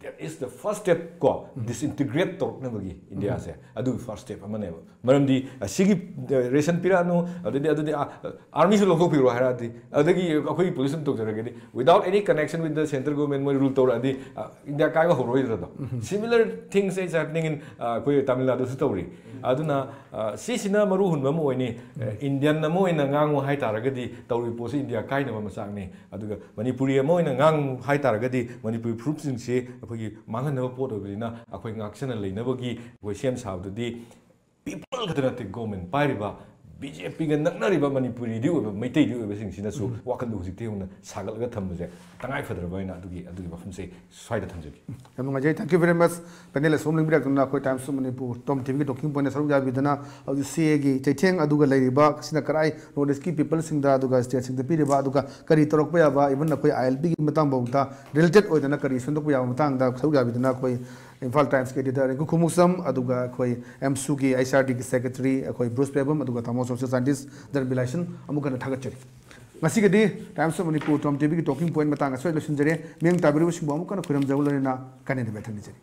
That is the first step ꯀꯣ, ꯗꯤꯁꯏꯟꯇꯤꯒ꯭ꯔꯦꯠ ꯇꯧꯔꯛꯅꯕꯒꯤ ꯏꯟꯗꯤꯌꯥꯁꯦ ꯑꯗꯨꯒꯤ ꯐꯥꯔꯁ ꯁ꯭ꯇꯦꯞ ꯑꯃꯅꯦꯕ꯫ ꯃꯔꯝꯗꯤ, ꯑ, ꯁꯤꯒꯤ, ꯑ, ꯔꯦꯁꯟ ꯄꯤꯔꯛꯑꯅꯨ, ꯑꯗꯩꯗꯤ ꯑꯗꯨꯗꯤ, ꯑ, ꯑꯥꯔꯃꯤꯁꯨ ꯂꯧꯊꯣꯛꯄꯤꯔꯣ ꯍꯥꯏꯔꯛꯑꯗꯤ, ꯑꯗꯒꯤ ꯑꯩꯈꯣꯏꯒꯤ ꯄꯣꯂꯤꯁꯤ ꯑꯗꯨꯝ ꯇꯧꯖꯔꯒꯗꯤ, without any connection with the central government ꯃꯣꯏ ꯔꯨꯜ ꯇꯧꯔꯛꯑꯗꯤ, ꯑ, ꯏꯟꯗꯤꯌꯥ ꯀꯥꯏꯕ ꯍꯧꯔꯣꯏꯗ꯭ꯔꯗꯣ? Similar things is happening in, ꯑ, ꯑꯩꯈꯣꯏ ꯇꯥꯃꯤꯜ ꯅꯥꯗꯨꯁꯨ ꯇꯧꯔꯤ꯫ ꯑꯗꯨꯅ, ꯑ, ꯁꯤꯁꯤꯅ ꯃꯔꯨ ꯍꯨꯟꯕ ꯑꯃ ꯑꯣꯏꯅꯤ꯫ ꯑ, ꯏꯟꯗꯤꯌꯟ ꯑꯃ ꯑꯣꯏꯅ ꯉꯥꯡꯉꯨ ꯍꯥꯏ ꯇꯥꯔꯒꯗꯤ ꯇꯧꯔꯤꯕ ꯄꯣꯠꯁꯤ ꯏꯟꯗꯤꯌꯥ ꯀꯥꯏꯅꯕ ꯃꯆꯥꯛꯅꯤ꯫ ꯑꯗꯨꯒ ꯃꯅꯤꯄꯨꯔꯤ ꯑꯃ ꯑꯣꯏꯅ ꯉꯥꯡꯉꯨ ꯍꯥꯏ ꯇꯥꯔꯒꯗꯤ ꯃꯅꯤꯄꯨꯔꯤ ꯐꯨꯔꯨꯞꯁꯤꯡꯁꯤ ꯑꯩꯈꯣꯏꯒꯤ ꯃꯥꯡꯍꯟꯅꯕ ꯄꯣꯠ ꯑꯣꯏꯕꯅꯤꯅ ꯑꯩꯈꯣꯏ ꯉꯥꯛꯆꯅ ꯂꯩꯅꯕꯒꯤ ꯑꯩꯈꯣꯏ ꯁꯦꯝ ꯁꯥꯕꯗꯨꯗꯤ ꯄꯤꯄꯜ ꯈꯛꯇ ꯅꯠꯇꯦ, ꯒꯣꯔꯃꯦꯟ ꯄꯥꯏꯔꯤꯕ ꯕꯤ ꯖꯦ ꯄꯤꯒ ꯅꯛꯅꯔꯤꯕ ꯃꯅꯤꯄꯨꯔꯤꯗꯤ ꯑꯣꯏꯕ, ꯃꯩꯇꯩꯗꯤ ꯑꯣꯏꯕꯁꯤꯡꯁꯤꯅꯁꯨ ꯋꯥꯈꯜꯗꯨ ꯍꯧꯖꯤꯛꯇꯤ ꯍꯧꯅ ꯁꯥꯒꯠꯂꯒ ꯊꯝꯕꯁꯦ ꯇꯉꯥꯏ ꯐꯗ꯭ꯔꯕ ꯍꯥꯏꯅ ꯑꯗꯨꯒꯤ, ꯑꯗꯨꯒꯤ ꯋꯥꯐꯝꯁꯦ ꯁ꯭ꯋꯥꯏꯗ ꯊꯝꯖꯒꯦ꯫ ꯌꯥꯝ ꯅꯨꯡꯉꯥꯏꯖꯩ꯫ Thank you very much꯫ Panel ꯑꯁꯣꯝ ꯂꯦꯡꯕꯤꯔꯛꯇꯨꯅ ꯑꯩꯈꯣꯏ Times of Manipur, Tom T ꯚꯤꯒꯤ talking point ꯁꯔꯨꯛ ꯌꯥꯕꯤꯗꯨꯅ ꯍꯧꯖꯤꯛ ꯁꯤ ꯑꯦꯒꯤ ꯆꯩꯊꯦꯡ ꯑꯗꯨꯒ ꯂꯩꯔꯤꯕ ꯁꯤꯅ ꯀꯔꯥꯏ North East ꯀꯤ ꯄꯤꯄꯜꯁꯤꯡꯗ ꯑꯗꯨꯒ ꯁ꯭ꯇꯦꯠꯁꯤꯡꯗ ꯄꯤꯔꯤꯕ, ꯑꯗꯨꯒ ꯀꯔꯤ ꯇꯧꯔꯛꯄ ꯌꯥꯕ, even ꯑꯩꯈꯣꯏ ꯑꯥꯏ ꯑꯦꯜ ꯄꯤꯒꯤ ꯃꯇꯥꯡꯐꯥꯎꯗ ꯔꯤꯂꯦꯇꯦꯠ ꯑꯣꯏꯗꯅ ꯀꯔꯤ ꯁꯦꯝꯗꯣꯛꯄ ꯌꯥꯕ ꯃꯇꯥꯡꯗ ꯁꯔꯨꯛ ꯌꯥꯕꯤꯗꯨꯅ ꯑꯩꯈꯣꯏ ꯏꯝꯐꯥꯜ ꯇꯥꯏꯝꯁꯀꯤ editor ꯔꯤꯡꯀꯨ ꯈꯨꯃꯨꯛꯁꯝ, ꯑꯗꯨꯒ ꯑꯩꯈꯣꯏ ꯑꯦꯝꯁꯨꯒꯤ ꯑꯩꯆ ꯑꯥꯔ ꯗꯤꯒꯤ secretary ꯑꯩꯈꯣꯏ ꯕ꯭ꯔꯨꯁ ꯄꯦꯕꯝ, ꯑꯗꯨꯒ ꯊꯥꯃꯣ social scientist ꯙꯔꯃꯕꯤꯔ ꯂꯥꯏꯁ꯭ꯔꯝ ꯑꯃꯨꯛ ꯍꯟꯅ ꯊꯥꯒꯠꯆꯔꯤ꯫ ꯉꯁꯤꯒꯤꯗꯤ Times of Manipur, Tom T ꯚꯤꯒꯤ talking point ꯃꯇꯥꯡ ꯑꯁꯤꯗ ꯂꯣꯏꯁꯤꯟꯖꯔꯦ꯫ ꯃꯤꯠꯌꯦꯡ ꯇꯥꯕꯤꯔꯤꯕꯁꯤꯡꯕꯨ ꯑꯃꯨꯛ ꯍꯟꯅ ꯈꯣꯏꯔꯝꯖꯕ ꯂꯣꯏꯅꯅ ꯀꯥꯏꯅꯗꯕ ꯌꯥꯊꯪ ꯅꯤꯖꯔꯤ꯫